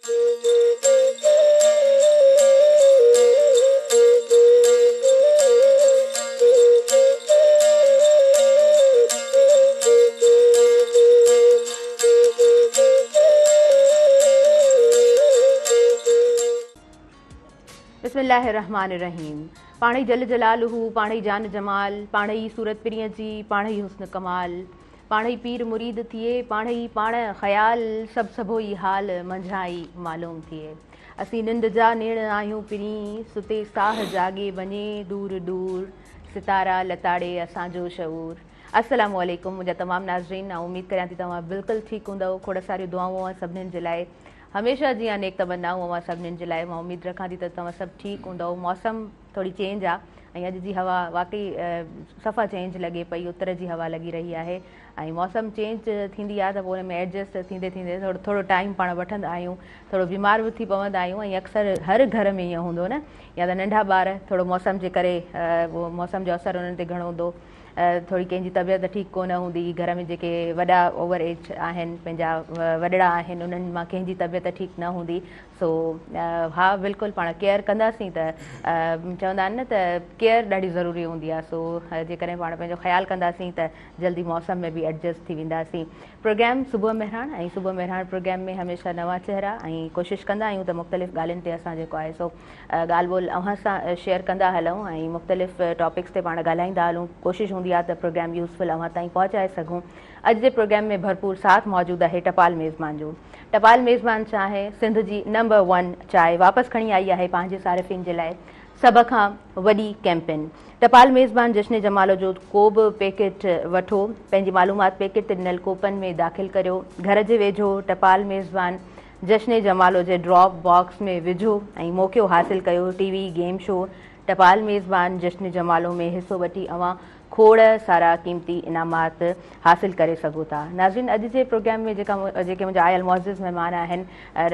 بسم الله الرحمٰن الرحيم پاڻ ئي جل جلاله پاڻ ئي جان جمال پاڻ ئي صورت پرينء جي پاڻ ئي حسن ڪمال پاڻ ئي پير مريد ٿئي پاڻ ئي پاڻ خيال سڀ سڀوئي حال منجهان ئي معلوم ٿئي اسين ننڊ جا نيڻ آهيون پرين ستي ساهه جاڳي وڃي دور دور ستارا لتاڙي اسان جو شعور السلام عليڪم منهنجا تمام ناظرين آئون اميد ڪريان ٿي توهان بلڪل ٺيڪ هوندؤ کوڙ ساريون دعائون اوهان سڀنين جي لاء هميشه جيان نيڪ تمنائون اوهان سڀنين جي لاء مان اميد رکان ٿي ته توهان سڀ ٺيڪ هوندؤ موسم ٿوري چينج آ ۽ اڄ جي هوا واقعي صفا چينج لڳي پئي اتر جي هوا لڳي رهي آهي ۽ موسم چينج ٿيندي آ ته پوء ان ۾ ايڊجسٽ ٿيندي ٿيندي ٿورو ٿورو ٽائيم پاڻ وٺندا آهيون ٿورو بيمار به ٿي پوندا آهيون ۽ اڪثر هر گهر ۾ ائين هوندو نه يا ته ننڍا ٻار ٿورو موسم جي ڪري موسم جو اثر انهن تي گهڻو هوندو ٿوري ڪنهن جي طبيعت ٺيڪ ڪونه هوندي گهر ۾ جيڪي وڏا اوور ايج آهن پنهنجا وڏڙا آهن انهن مان ڪنهن جي طبيعت ٺيڪ نه هوندي سو ها بلڪل پاڻ ڪيئر ڪنداسين ته چوندا آهن نه ته ڪيئر ڏاڍي ضروري هوندي آهي سو جيڪڏهن پاڻ پنهنجو خيال ڪنداسين ته جلدي موسم ۾ به ايڊجسٽ ٿي وينداسين پروگرام صبح مهراڻ ۽ صبح مهراڻ پروگرام ۾ هميشه نوان چهرا ۽ ڪوشش ڪندا آهيون ته مختلف ڳالهين تي اسان جيڪو آهي سو ڳالهه ٻولهه اوهان سان شيئر ڪندا هلون ۽ مختلف ٽاپڪس تي پاڻ ڳالهائيندا هلون ڪوشش هوندي آهي ته پروگرام يوزفل اوهان تائين پهچائي سگهون اڄ جي پروگرام ۾ ڀرپور ساٿ موجود آهي ٽپال ميزبان جو. ٽپال ميزبان چانهه سنڌ جي نمبر ون چانهه واپس کڻي آئي آهي پنهنجي صارفين جي لاء سڀ کان وڏي ڪيمپين. ٽپال ميزبان جشن جمالو جو ڪو به پيڪيٽ وٺو پنهنجي معلومات پيڪيٽ تي ڏنل ڪوپن ۾ داخل ڪريو گهر جي ويجهو ٽپال ميزبان جشن جمالو جي ڊراپ باڪس ۾ وجهو ۽ موقعو حاصل ڪيو ٽي وي گيم شو ٽپال ميزبان جشن جمالو ۾ حصو وٺي اوهان کوڙ سارا قيمتي انعامات حاصل ڪري سگهو ٿا. ناظرين اڄ جي پروگرام ۾ جيڪا جيڪي منهنجا آيل معزز مهمان آهن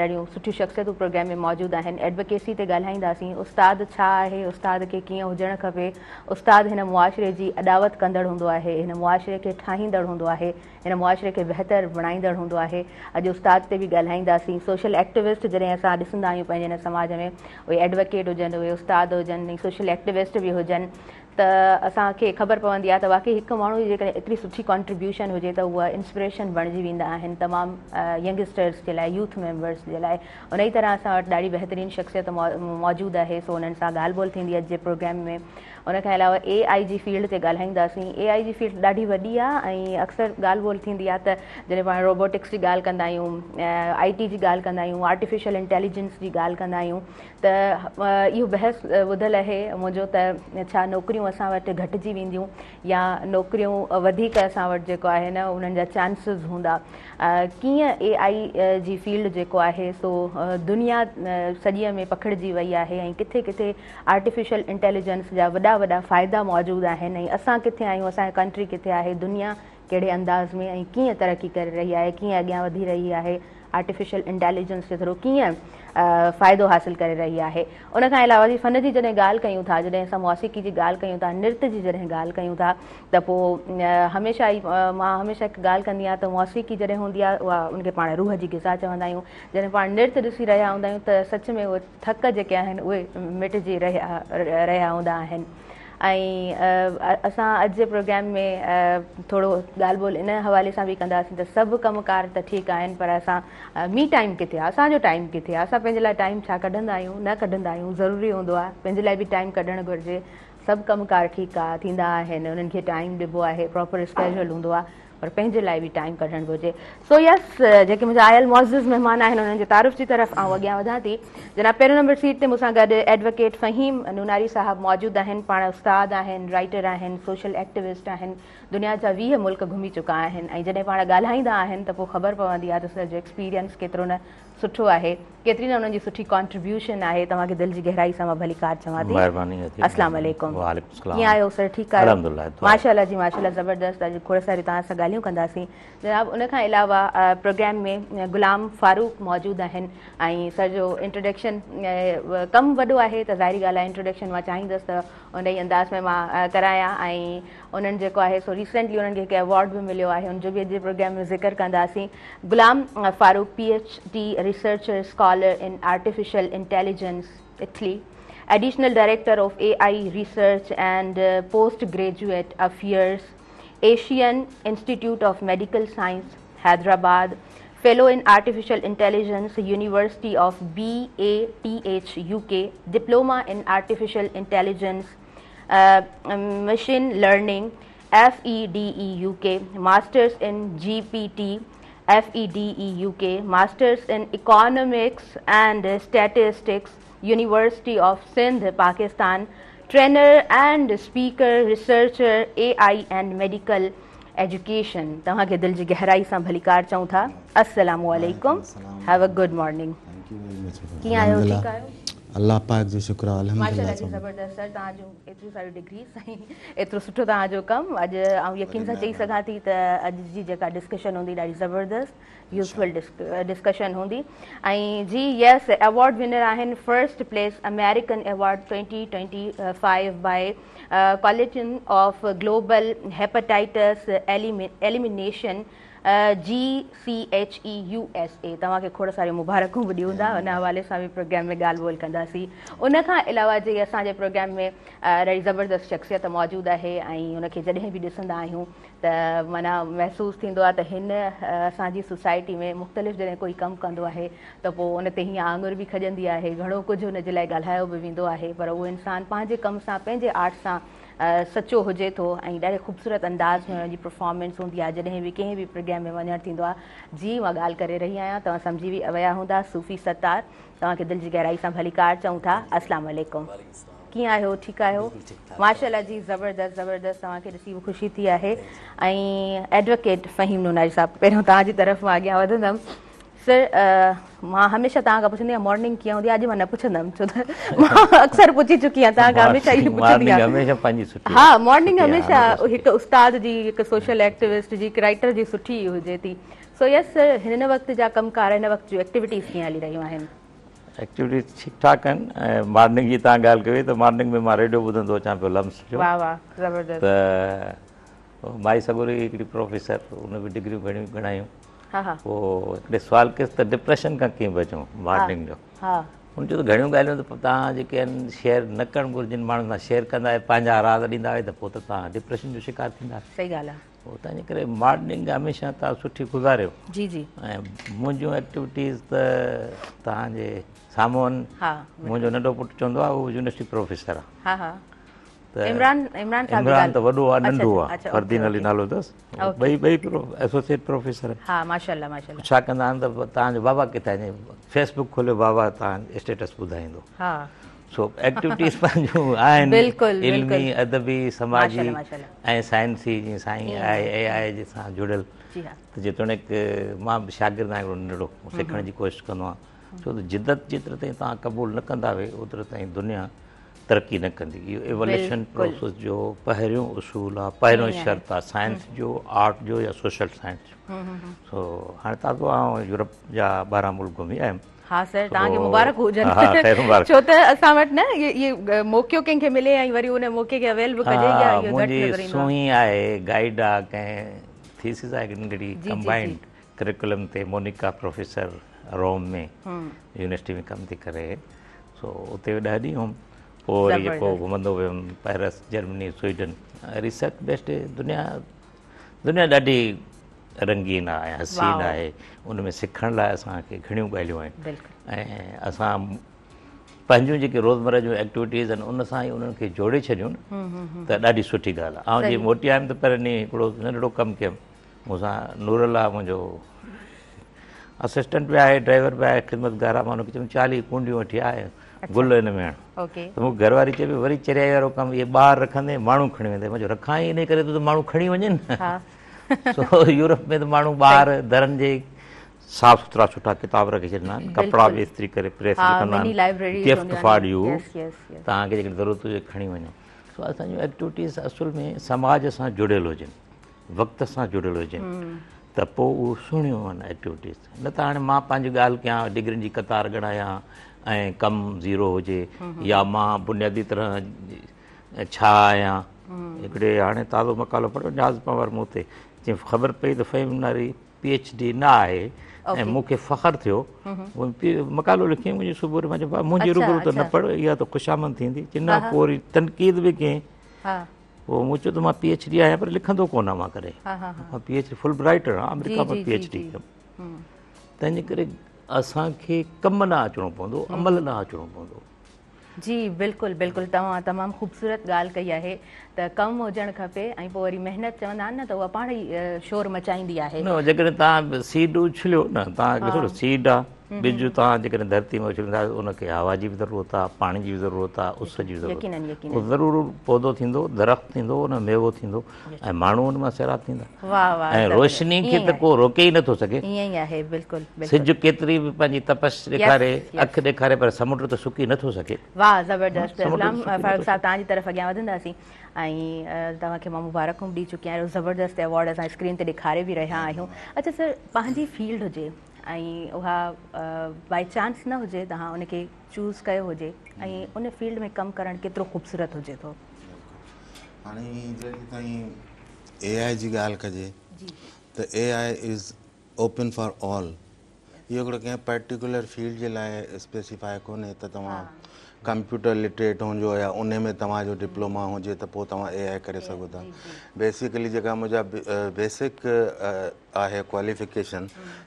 ڏاڍيون سٺيون شخصيتون پروگرام ۾ موجود آهن ايڊوڪيسي تي ڳالهائينداسين استاد ڇا آهي استاد کي ڪيئن هجڻ کپي استاد هن معاشري جي اڏاوت ڪندڙ هوندو آهي هن معاشري کي ٺاهيندڙ هوندو آهي هن معاشري کي بهتر بڻائيندڙ هوندو آهي اڄ استاد تي به ڳالهائينداسين سوشل ايڪٽوسٽ جڏهن اسان ڏسندا آهيون پنهنجي هن سماج ۾ اهي ايڊوڪيٽ هجن اهي استاد هجن ۽ سوشل ايڪٽوسٽ به هجن ته اسان کي خبر پوندي آهي ته واقعي هڪ ماڻهو جي جيڪڏهن ايتري سٺي ڪانٽريبيوشن هجي ته اها انسپريشن بڻجي ويندا آهن تمام ينگسٽرز جي لاء يوٿ ميمبرز جي لاء ان ئي طرح اسان وٽ ڏاڍي بهترين شخصيت موجود آهي سو انهن سان ڳالهه ٻولهه ٿيندي اڄ جي پروگرام ۾ ان کان علاوه اي آء جي فيلڊ تي ڳالهائينداسين اي آء جي فيلڊ ڏاڍي وڏي آهي ۽ اڪثر ڳالهه ٻولهه ٿيندي آهي ته جڏهن پاڻ روبوٽڪس جي ڳالهه ڪندا آهيون آء ٽي جي ڳالهه ڪندا آهيون آرٽيفيشل انٽيليجنس جي ڳالهه ڪندا آهيون ته اهو بحث ٻڌل آهي منهنجو ته ڇا نوڪريون اسان وٽ گهٽجي وينديون يا نوڪريون وڌيڪ اسان وٽ جيڪو آهي نه انهن جا چانسز هوندا ڪيئن اي آء جي فيلڊ جيڪو آهي سو دنيا سڄيء ۾ پکڙجي وئي آهي ۽ ڪٿي ڪٿي آرٽيفيشل انٽيليجنس جا وڏا وڏا فائدا موجود آهن ۽ اسان ڪٿي آهيون اسان جي ڪنٽري ڪٿي آهي دنيا ڪهڙي انداز ۾ ۽ ڪيئن ترقي ڪري رهي آهي ڪيئن اڳيان وڌي رهي آهي آرٽيفيشل انٽيليجنس جي ٿرو ڪيئن فائدو حاصل ڪري رهي آهي ان کان علاوه جي فن جي جڏهن ڳالهه ڪيون ٿا جڏهن اسان موسيقي جي ڳالهه ڪيون ٿا نرت جي جڏهن ڳالهه ڪيون ٿا ته پوء هميشه ئي مان هميشه هڪ ڳالهه ڪندي آهيان ته موسيقي جڏهن هوندي آهي اها ان کي پاڻ روح جي غذا چوندا آهيون جڏهن پاڻ نرت ڏسي رهيا هوندا آهيون ته سچ ۾ اهي ٿڪ جيڪي آهن اهي مٽجي رهيا رهيا هوندا آهن ۽ اسان اڄ جي پروگرام ۾ ٿورو ڳالهه ٻولهه ان حوالي سان به ڪنداسين ته سڀ ڪم ڪار ته ٺيڪ آهن پر اسان مي ٽائيم ڪٿي آهي اسان جو ٽائيم ڪٿي آهي اسان پنهنجي لاء ٽائيم ڇا ڪڍندا آهيون نه ڪڍندا آهيون ضروري هوندو آهي پنهنجي لاء به ٽائيم ڪڍڻ گهرجي سڀ ڪم ڪار ٺيڪ آهي ٿيندا آهن انهن کي ٽائيم ڏبو آهي پراپر اسڪيجول هوندو آهي پر پنهنجي لاء به ٽائيم ڪڍڻ گهرجي. سو يس جيڪي منهنجا آيل معزز مهمان آهن انهن جي تعارف جي طرف آئون اڳيان وڌان ٿي. جناب پهريون نمبر سيٽ تي مون سان گڏ ايڊووڪيٽ فهيم نوناري صاحب موجود آهن. پاڻ استاد آهن، رائيٽر آهن، سوشل ايڪٽيوسٽ آهن، دنيا جا 20 ملڪ گهمي چڪا آهن ۽ جڏهن پاڻ ڳالهائيندا آهن ته پوء خبر پوندي آهي ته سر جو ايڪسپيرينس ڪيترو نه سٺو آهي ڪيتري نه انهن جي سٺي ڪانٽريبيوشن آهي توهان کي دل جي گهرائي سان مان ڀليڪار چوان ٿي. مهرباني ادي. السلام عليڪم. وعليڪم السلام. ڪيئن آهيو سر ٺيڪ آهيو؟ الحمدلله دعا. ماشاءالله جي ماشاءالله زبردست اڄ کوڙ ساريون توهان سان ڳالهيون ڪنداسين جناب ان کان علاوه پروگرام ۾ غلام فاروق موجود آهن ۽ سر جو انٽروڊڪشن ڪم وڏو آهي ته ظاهري ڳالهه آهي انٽروڊڪشن مان چاهيندس ته ان ئي انداز ۾ مان ڪرايان ۽ انهن جيڪو آهي سو ريسينٽلي انهن کي هڪ ايوارڊ به مليو آهي ان جو به اڄ جي پروگرام ۾ ذڪر ڪنداسين Ghulam Farooq P H D researcher scholar in artificial intelligence Italy, additional director of A I research and post graduate affairs, Asian institute of medical science Hyderabad, fellow in artificial intelligence university of B A T H U K, diploma in artificial intelligence machine learning F E D E U K, masters in G P T F E D E U K, masters in economics and statistics university of Sindh Pakistan, trainer and speaker, researcher A I and medical education. توهان کي دل جي گهرائي سان ڀليڪار چئون ٿا. السلام عليڪم، have a good morning. ڪيئن آهيو؟ ٺيڪ آهيو؟ الله پاڪ جو شڪر آهي، الحمدلله. ماشاءالله جي زبردست سر، توهان جون ايتريون ساريون ڊگريز ۽ ايترو سٺو توهان جو ڪم، اڄ آئون يقين سان چئي سگهان ٿي ته اڄ جي جيڪا ڊسڪشن هوندي ڏاڍي زبردست يوزفل ڊسڪشن هوندي. ۽ جي يس ايوارڊ ونر آهن first place American award 2025 by coalition of global hepatitis elimination G C H E U S A. توهان کي کوڙ ساريون مبارڪون به ڏيون ٿا، ان حوالي سان به پروگرام ۾ ڳالهه ٻولهه ڪنداسين. ان کان علاوه جي اسان جي پروگرام ۾ ڏاڍي زبردست شخصيت موجود آهي ۽ ان کي جڏهن به ڏسندا آهيون ته معنيٰ محسوس ٿيندو آهي ته هن اسان جي سوسائٽي ۾ مختلف جڏهن ڪوئي ڪم ڪندو آهي ته پوء ان تي هيئن آڱر به کڄندي آهي، گهڻو ڪجهه ان جي لاء ڳالهايو به ويندو آهي، پر اهو انسان پنهنجي ڪم سان پنهنجي آرٽ سان سچو هجي ٿو ۽ ڏاڍي خوبصورت انداز ۾ ان جي پرفارمنس هوندي آهي. جڏهن به ڪنهن به پروگرام ۾ وڃڻ ٿيندو آهي، جي مان ڳالهه ڪري رهي آهيان توهان سمجهي به ويا هوندا، صوفي ستار توهان کي دل جي گهرائي سان ڀليڪار چئون ٿا. السلام عليڪم، ڪيئن آهيو؟ ٺيڪ آهيو؟ ماشاءالله جي زبردست زبردست، توهان کي ڏسي به خوشي ٿي آهي. ۽ ايڊووڪيٽ فهيم نوناري صاحب، پهريون توهان جي طرف مان اڳيان وڌندم. سر مان هميشه توهان کان پڇندي آهيان مارننگ ڪيئن هوندي آهي، اڄ مان نه پڇندم ڇو ته مان اڪثر پڇي چڪي آهيان توهان کان، هميشه اهو پڇندي آهيان. هميشه پنهنجي سٺي، ها مارننگ هميشه هڪ استاد جي، هڪ سوشل ايڪٽيوسٽ جي، هڪ رائيٽر جي سٺي هجي ٿي. سو يس سر، هن وقت جا ڪم ڪار، هن وقت جون ايڪٽيوٽيز ڪيئن هلي رهيون آهن؟ ايڪٽيوٽيز ٺيڪ ٺاڪ آهن. ۽ مارننگ جي توهان ڳالهه ڪئي ته مارننگ ۾ مان ريڊيو ٻڌندو اچان پيو لمس جو. واهه واهه زبردست. ته مائي سڳوري هڪڙي پروفيسر، ان به ڊگريون گهڻيون ڳڻايون. ها ها. پوء هڪڙي سوال ڪيس ته ڊپريشن کان ڪيئن بچون مارننگ جو. ها. هن چيو ته گهڻيون ڳالهيون ته توهان جيڪي آهن شيئر نه ڪرڻ گهرجن، ماڻهن سان شيئر ڪندا آهيو، پنهنجا راز ڏيندا آهيو ته پوء ته توهان ڊپريشن جو شڪار ٿيندا. صحيح ڳالهه آهي. پوء تنهنجي ڪري مارننگ هميشه توهان سٺي گذاريو. جي جي. ۽ منهنجون ايڪٽيوٽيز ته توهان جي سامهون آهن. ها. منهنجو ننڍو پٽ چوندو آهي اهو يونيورسٽي پروفيسر آهي. ها ها. ته عمران عمران صاحب جي عمران ته وڏو آهي ننڍو اڇا آهي اڇا فردين علي نالو اٿس. ٻئي ٻئي ايسوسيئيٽ پروفيسر آهن. ها ماشاءالله ماشاءالله. ڇا ڪندا آهن ته توهان جو بابا ڪٿي آهي؟ فيس بڪ کوليو بابا توهان اسٽيٽس ٻڌائيندو. ها. سو ايڪٽيوٽيز پنهنجون آهن بلڪل علمي ادبي سماجي ماشاءالله ۽ سائنسي جيئن سائين آهي اي آء جي سان جڙيل. جي ها. ته جيتوڻيڪ مان به شاگرد آهيان هڪڙو ننڍڙو سکڻ جي ڪوشش ڪندو آهيان ڇو ته جدت جيتري تائين توهان قبول نه ڪندا وي اوتري تائين دنيا ترقي نه ڪندي. اهو ايوليوشن پروسيس جو پهريون اصول آهي، پهريون شرط آهي سائنس جو، آرٽ جو يا سوشل سائنس جو. سو هاڻي تازو آئون يورپ جا 12 ملڪ گهمي آيم. ها سر توهان کي مبارڪ هجن ڇو ته اسان وٽ نه اهي موقعو ڪنهن کي ملي ۽ وري ان موقعي کي اويل به ڪجي اها گهٽ نظر ايندو آهي. منهنجي سونهي آهي گائيڊ آ ڪنهن ٿيسز آهي هڪ ننڍڙي ڪمبائنڊ ڪريڪولم تي مونيڪا پروفيسر روم ۾ يونيورسٽي ۾ ڪم ٿي ڪري سو اتي به 10 ڏينهن هوم پوء وري جيڪو گهمندو ويم Paris Germany Sweden research based دنيا دنيا ڏاڍي رنگين آهي ۽ حسين آهي ان ۾ سکڻ لاء اسان کي گهڻيون ڳالهيون آهن ۽ اسان پنهنجون جيڪي روزمره جون ايڪٽيوٽيز آهن ان سان ئي انهن کي جوڙي ڇڏيون نه ته ڏاڍي سٺي ڳالهه آهي. آئون جيئن موٽي آيم ته پهرين ڏينهن هڪڙو ننڍڙو ڪم ڪيم مون سان نور الله منهنجو اسسٽنٽ به آهي ڊرائيور به آهي خدمتگار آهي مان هن کي چيم 40 ڪونڊيون وٺي آ گل هن ۾ هڻ ته مون کي گهر واري چئي پئي وري چريائي وارو ڪم اهي ٻاهر رکندي ماڻهو کڻي ويندا مان چيو رکان ئي انهي ڪري ٿو ته ماڻهو کڻي وڃن سو يورپ ۾ ته ماڻهو ٻاهر درن جي صاف سٿرا سٺا ڪتاب رکي ڇڏيندا آهن ڪپڙا به استري ڪري پريس به ڪندا آهن گفٽ فار يو توهان کي جيڪڏهن ضرورت هجي کڻي وڃو سو اسان جون ايڪٽيوٽيز اصل ۾ سماج سان جڙيل هجن وقت سان جڙيل هجن ته پوء اهو سهڻيون آهن ايڪٽيوٽيز نه ته هاڻي مان پنهنجي ڳالهه ڪيان ڊگرين جي قطار ڳڻايان ۽ ڪم زيرو هجي يا مان بنيادي طرح ڇا آهيان. هڪڙي هاڻي تازو مقالو پڙهيو نياز پنهور مون تي چيائين خبر پئي ته فهيم نوناري پي ايڇ ڊي نه آهي ۽ مون کي فخر ٿيو. مقالو لکي منهنجي صبح مان چيو منهنجي روبرو ته نه پڙهه، اها ته خوشامد ٿيندي. چي نه، پوء وري تنقيد به ڪيائين. پوء مون چيو ته مان پي ايڇ ڊي آهيان پر لکندو ڪونه مان ڪڏهن. مان پي ايڇ ڊي فل برائيٽر آهيان، آمريڪا مان پي ايڇ ڊي ڪيم. تنهن جي ڪري اسان کي ڪم ڏانهن اچڻو پوندو، عمل ڏانهن اچڻو پوندو. جي بلڪل بلڪل توهان تمام خوبصورت ڳالهه ڪئي آهي ته ڪم هجڻ کپي ۽ پوء وري محنت چوندا آهن نه ته اها پاڻ ئي شور مچائيندي آهي. نه جيڪڏهن توهان سيڊ اڇليو نه توهان ڏسو نه سيڊ آ ٻج توهان جيڪڏهن ڌرتي ۾ اڇليندا ان کي هوا جي به ضرورت آ پاڻي جي به ضرورت آ اس جي به ضرورت يقينن يقينن اهو ضرور پودو ٿيندو درخت ٿيندو ان ۾ ميوو ٿيندو ۽ ماڻهو ان مان سيراب ٿيندا. واه واه ۽ روشني کي ته ڪو روڪي ئي نٿو سگهي. ائين ئي آهي بلڪل بلڪل. سج ڪيتري به پنهنجي تپش ڏيکاري اک ڏيکاري پر سمنڊ ته سڪي نٿو سگهي. واه زبردست اسلم فاروق صاحب توهان جي طرف اڳيان وڌنداسين ۽ توهان کي مان مبارڪون به ڏئي چڪي آهيان اهڙو زبردست ايوارڊ اسان اسڪرين تي ڏيکاري به رهيا آهيون اڇا سر پنهنجي فيلڊ هجي ۽ اها بائي چانس نه هجي توهان ان کي چوز ڪيو هجي ۽ ان فيلڊ ۾ ڪم ڪرڻ ڪيترو خوبصورت هجي ٿو. هاڻي جڏهن تائين اي آء جي ڳالهه ڪجي ته A I is open for all اهو هڪڙو ڪنهن پرٽيڪولر فيلڊ جي لاء اسپيسيفائي ڪونهي ته توهان ڪمپيوٽر لٽريٽ هجو يا ان ۾ توهان جو ڊپلوما هجي ته پوء توهان اي آء ڪري سگهو ٿا. بيسيڪلي جيڪا منهنجا بيسڪ آهي qualification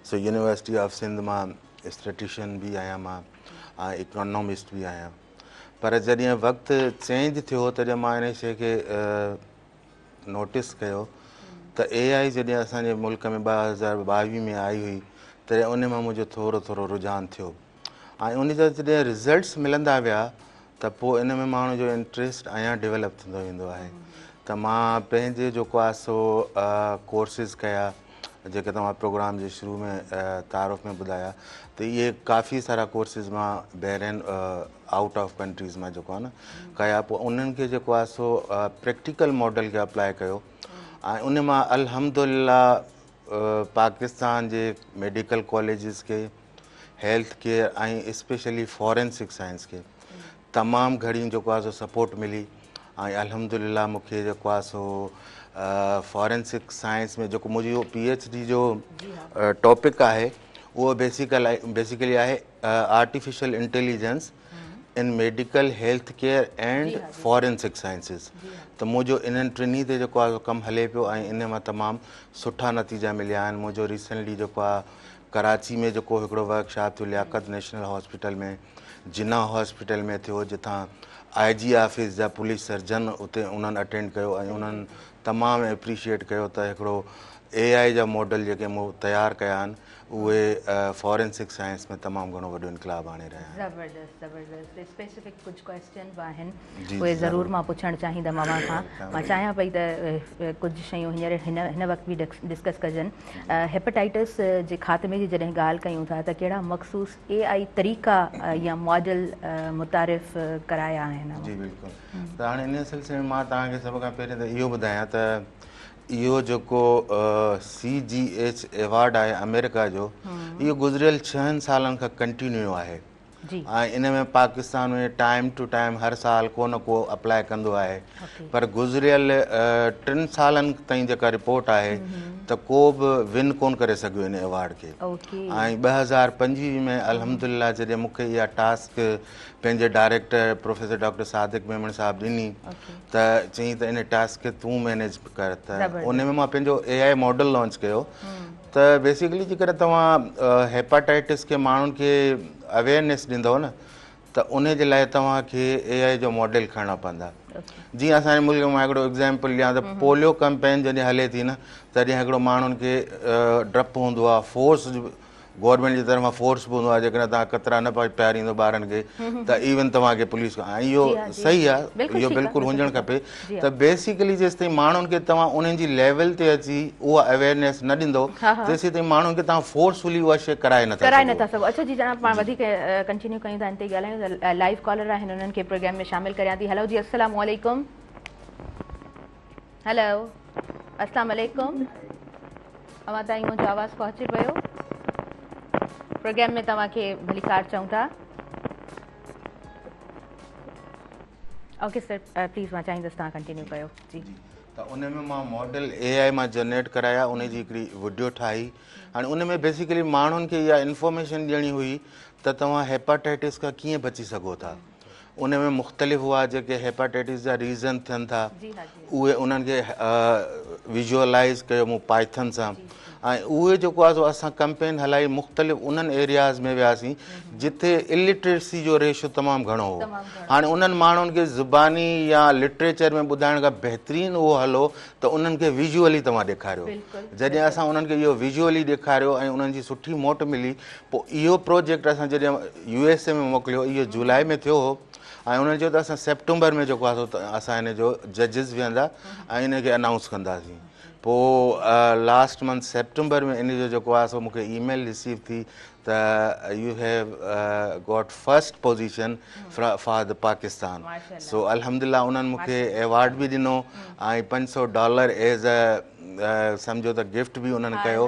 so university of Sindh مان اسٽيٽيشن به آهيان مان ۽ اڪانومسٽ به آهيان پر جڏهن وقت چينج ٿيو تڏهن مان ان شيء کي نوٽس ڪيو ته اي آء جڏهن اسان جي ملڪ ۾ 2022 ۾ آئي هئي تڏهن ان مان منهنجو ٿورو ٿورو رجحان ٿيو ۽ ان جا جڏهن رزلٽس ملندا ويا ته پوء ان ۾ ماڻهو جو انٽريسٽ اڃا ڊيولپ ٿيندو ويندو آهي ته مان پنهنجي جيڪو آهي سو ڪورسز ڪيا جيڪي توهان پروگرام جي شروع ۾ تعارف ۾ ٻڌايا ته اهي ڪافي سارا ڪورسز مان بحرين آئوٽ آف ڪنٽريز مان جيڪو آهي نه ڪيا پوء انهن کي جيڪو آهي سو پريڪٽيڪل ماڊل کي اپلائي ڪيو ۽ ان مان الحمدلله پاڪستان جي ميڊيڪل ڪاليجز کي health care ۽ especially forensic science کي تمام گهڻي جيڪو آهي سو سپورٽ ملي ۽ الحمدلله مون کي جيڪو آهي سو فارينسڪ سائنس ۾ جيڪو منهنجو پي ايڇ ڊي جو ٽاپڪ آهي اهو بيسيڪل بيسيڪلي آهي artificial intelligence in medical health care and forensic sciences ته منهنجو انهن ٽنهي تي جيڪو آهي ڪم هلي پيو ۽ ان مان تمام سٺا نتيجا مليا آهن منهنجو ريسنٽلي جيڪو آهي ڪراچي ۾ جيڪو هڪڙو ورڪشاپ ٿيو لياقت نيشنل هاسپيٽل ۾ جناح هاسپيٽل ۾ ٿيو جتان آء جي آفيس جا پوليس سرجن اتي انهن اٽينڊ ڪيو ۽ انهن تمام اپريشيئيٽ ڪيو ته هڪڙو اي آء جا ماڊل جيڪي مون تيار ڪيا آهن اهي فارينسڪ سائنس ۾ تمام گهڻو وڏو انقلاب آڻي رهيا آهن. زبردست زبردست اسپيسفڪ ڪجهه ڪويسچن به آهن اهي ضرور مان پڇڻ چاهيندم اوهان کان مان چاهيان پئي ته ڪجهه شيون هينئر هن هن وقت به ڊسڪس ڪجن هيپاٽائٽس جي خاتمي جي جڏهن ڳالهه ڪيون ٿا ته ڪهڙا مخصوص اي آئي طريقا يا ماڊل متعارف ڪرايا آهن جي بلڪل ته هاڻي ان سلسلي ۾ مان توهان کي سڀ کان پهرين ته اهو ٻڌايان ته اهو جيڪو سي جي ايڇ ايوارڊ آهي آمريڪا جو اهو گذريل ڇهن سالن کان ڪنٽينيو آهي ۽ ان ۾ پاڪستان ۾ ٽائيم ٽو ٽائيم هر سال ڪو نه ڪو اپلائي ڪندو آهي پر گذريل ٽن سالن تائين جيڪا رپورٽ آهي ته ڪو به ون ڪون ڪري سگهيو ان ايوارڊ کي ۽ 2025 ۾ الحمدلله جڏهن مون کي اها ٽاسڪ پنهنجي director professor doctor Sadiq Memon صاحب ڏني ته چيائين ته ان ٽاسڪ کي تون مينيج ڪر ته ان ۾ مان پنهنجو اي آء ماڊل لانچ ڪيو ته بيسيڪلي جيڪڏهن توهان هيپاٽائٽس کي ماڻهن کي اويئرنيس ڏيندو نه ته ان جي لاء توهان کي اي آء جو ماڊل کڻڻا پوندا جيئن اسان جي ملڪ ۾ هڪڙو ايگزامپل ڏيان ته پوليو ڪمپين جڏهن هلي ٿي نه تڏهن هڪڙو ماڻهن کي ڊپ هوندو آهي فورس گورنمينٽ جي طرفان فورس به هوندو آهي جيڪڏهن توهان قطرا نه پياريندو ٻارن کي ته ايون توهان کي پوليس ۽ اهو صحيح آهي اهو بلڪل هجڻ کپي ته بيسيڪلي جيستائين ماڻهن کي توهان انهن جي ليول تي اچي اها اويئرنيس نه ڏيندو تيسين تائين ماڻهن کي توهان فورسفلي اها شيء ڪرائي نٿا ڪرائي نٿا سگهو. اڇا جي جناب پاڻ وڌيڪ ڪنٽينيو ڪيون ٿا ان تي ڳالهايون ته لائيو ڪالر آهن انهن کي پروگرام ۾ شامل ڪريان ٿي هلو جي السلام عليڪم. هلو السلام عليڪم اوهان تائين منهنجو آواز پهچي پيو پروگرام ۾ توهان کي ڀليڪار چئون ٿا اوڪي سر پليز مان چاهيندس توهان ڪنٽينيو ڪيو جي. ته ان ۾ مان ماڊل اي آء مان جنريٽ ڪرايا ان جي هڪڙي وڊيو ٺاهي. هاڻي ان ۾ بيسيڪلي ماڻهن کي اها انفارميشن ڏيڻي هئي ته توهان هيپاٽائٽس کان ڪيئن بچي سگهو ٿا. ان ۾ مختلف هئا جيڪي هيپاٽائٽس جا ريزن ٿين ٿا اهي انهن کي ويزوالائز ڪيو مون پائٿن سان ۽ اهي جيڪو آهي سو اسان ڪمپين هلائي مختلف انهن ايرياز ۾ وياسين جتي الٽريسي جو ريشو تمام گهڻو هو. هاڻي انهن ماڻهن کي زباني يا لٽريچر ۾ ٻڌائڻ کان بهترين اهو حل هو ته انهن کي ويزوالي توهان ڏيکاريو. جڏهن اسان انهن کي اهو ويزوالي ڏيکاريو ۽ انهن جي سٺي موٽ ملي پوء اهو پروجيڪٽ اسان جڏهن يو ايس اي ۾ موڪليو اهو جولاء ۾ ٿيو هو ۽ انهن چيو ته اسان سيپٽمبر ۾ جيڪو آهي سو اسان ان جو ججز ويهندا ۽ ان کي انائونس ڪنداسين. پوء لاسٽ منٿ سيپٽمبر ۾ ان جو جيڪو آهي سو مون کي اي ميل رسيو ٿي ته you have got first position for the Pakistan so الحمدلله انهن مون کي ايوارڊ به ڏنو ۽ 500 ڊالر ايز ا سمجهو ته گفٽ به انهن ڪيو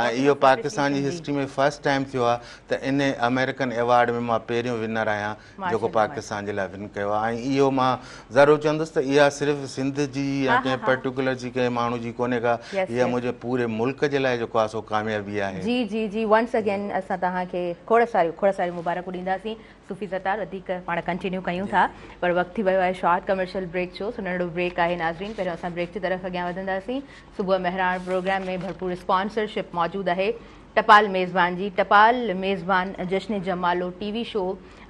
۽ اهو پاڪستان جي هسٽري ۾ فرسٽ ٽائيم ٿيو آهي ته ان آمريڪن ايوارڊ ۾ مان پهريون ونر آهيان جيڪو پاڪستان جي لاء ون ڪيو آهي ۽ اهو مان ضرور چوندس ته اها صرف سنڌ جي يا ڪنهن پرٽيڪولر جي ڪنهن ماڻهو جي ڪونهي ڪا اها منهنجي پوري ملڪ جي لاء جيڪو آهي سو ڪاميابي آهي. جي جي جي ونس اگين اسان توهان کي کوڙ ساريون کوڙ ساريون مبارڪون ڏينداسين صوفي ستار وڌيڪ پاڻ ڪنٽينيو ڪيون ٿا پر وقت ٿي ويو آهي شارٽ ڪمرشل بريڪ جو سو ننڍڙو بريڪ آهي ناظرين پهريون اسان بريڪ جي طرف اڳيان وڌنداسين صبح مهراڻ پروگرام ۾ ڀرپور اسپانسرشپ موجود آهي ٽپال ميزبان جي ٽپال ميزبان جشن جمالو ٽي وي شو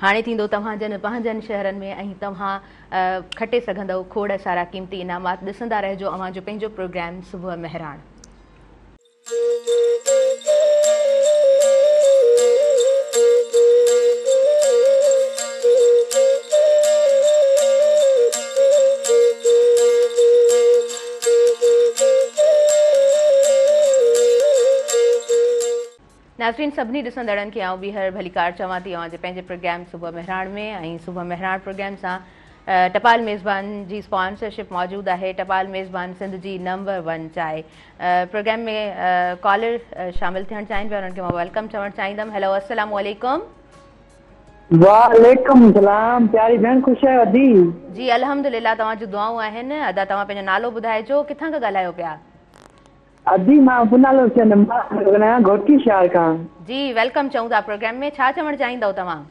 هاڻي ٿيندو توهان جن پنهنجن شهرن ۾ ۽ توهان کٽي سگهندؤ کوڙ سارا قيمتي انعامات ڏسندا رهجو اوهان جو پنهنجو پروگرام صبح مهراڻ. ناظرين سڀني ڏسندڙن کي آئون ٻيهر ڀليڪار چوان ٿي اوهان جي پنهنجي پروگرام صبح مهراڻ ۾ ۽ صبح مهراڻ پروگرام سان ٽپال ميزبان جي اسپانسرشپ موجود آهي ٽپال ميزبان سنڌ جي نمبر ون چانهه پروگرام ۾ ڪالر شامل ٿيڻ چاهين پيا انهن کي مان welcome چوڻ چاهيندم هيلو السلام عليڪم. وعليڪم السلام پياري ڀيڻ خوش آهيو ادي. جي الحمدلله توهان جون دعائون آهن ادا توهان پنهنجو نالو ٻڌائجو ڪٿان کان ڳالهايو پيا. ادي مان پنهل حسين مان پيو ڳالهايان گهوٽڪي شهر کان. جي welcome چئون ٿا پروگرام ۾ ڇا چوڻ چاهيندؤ توهان.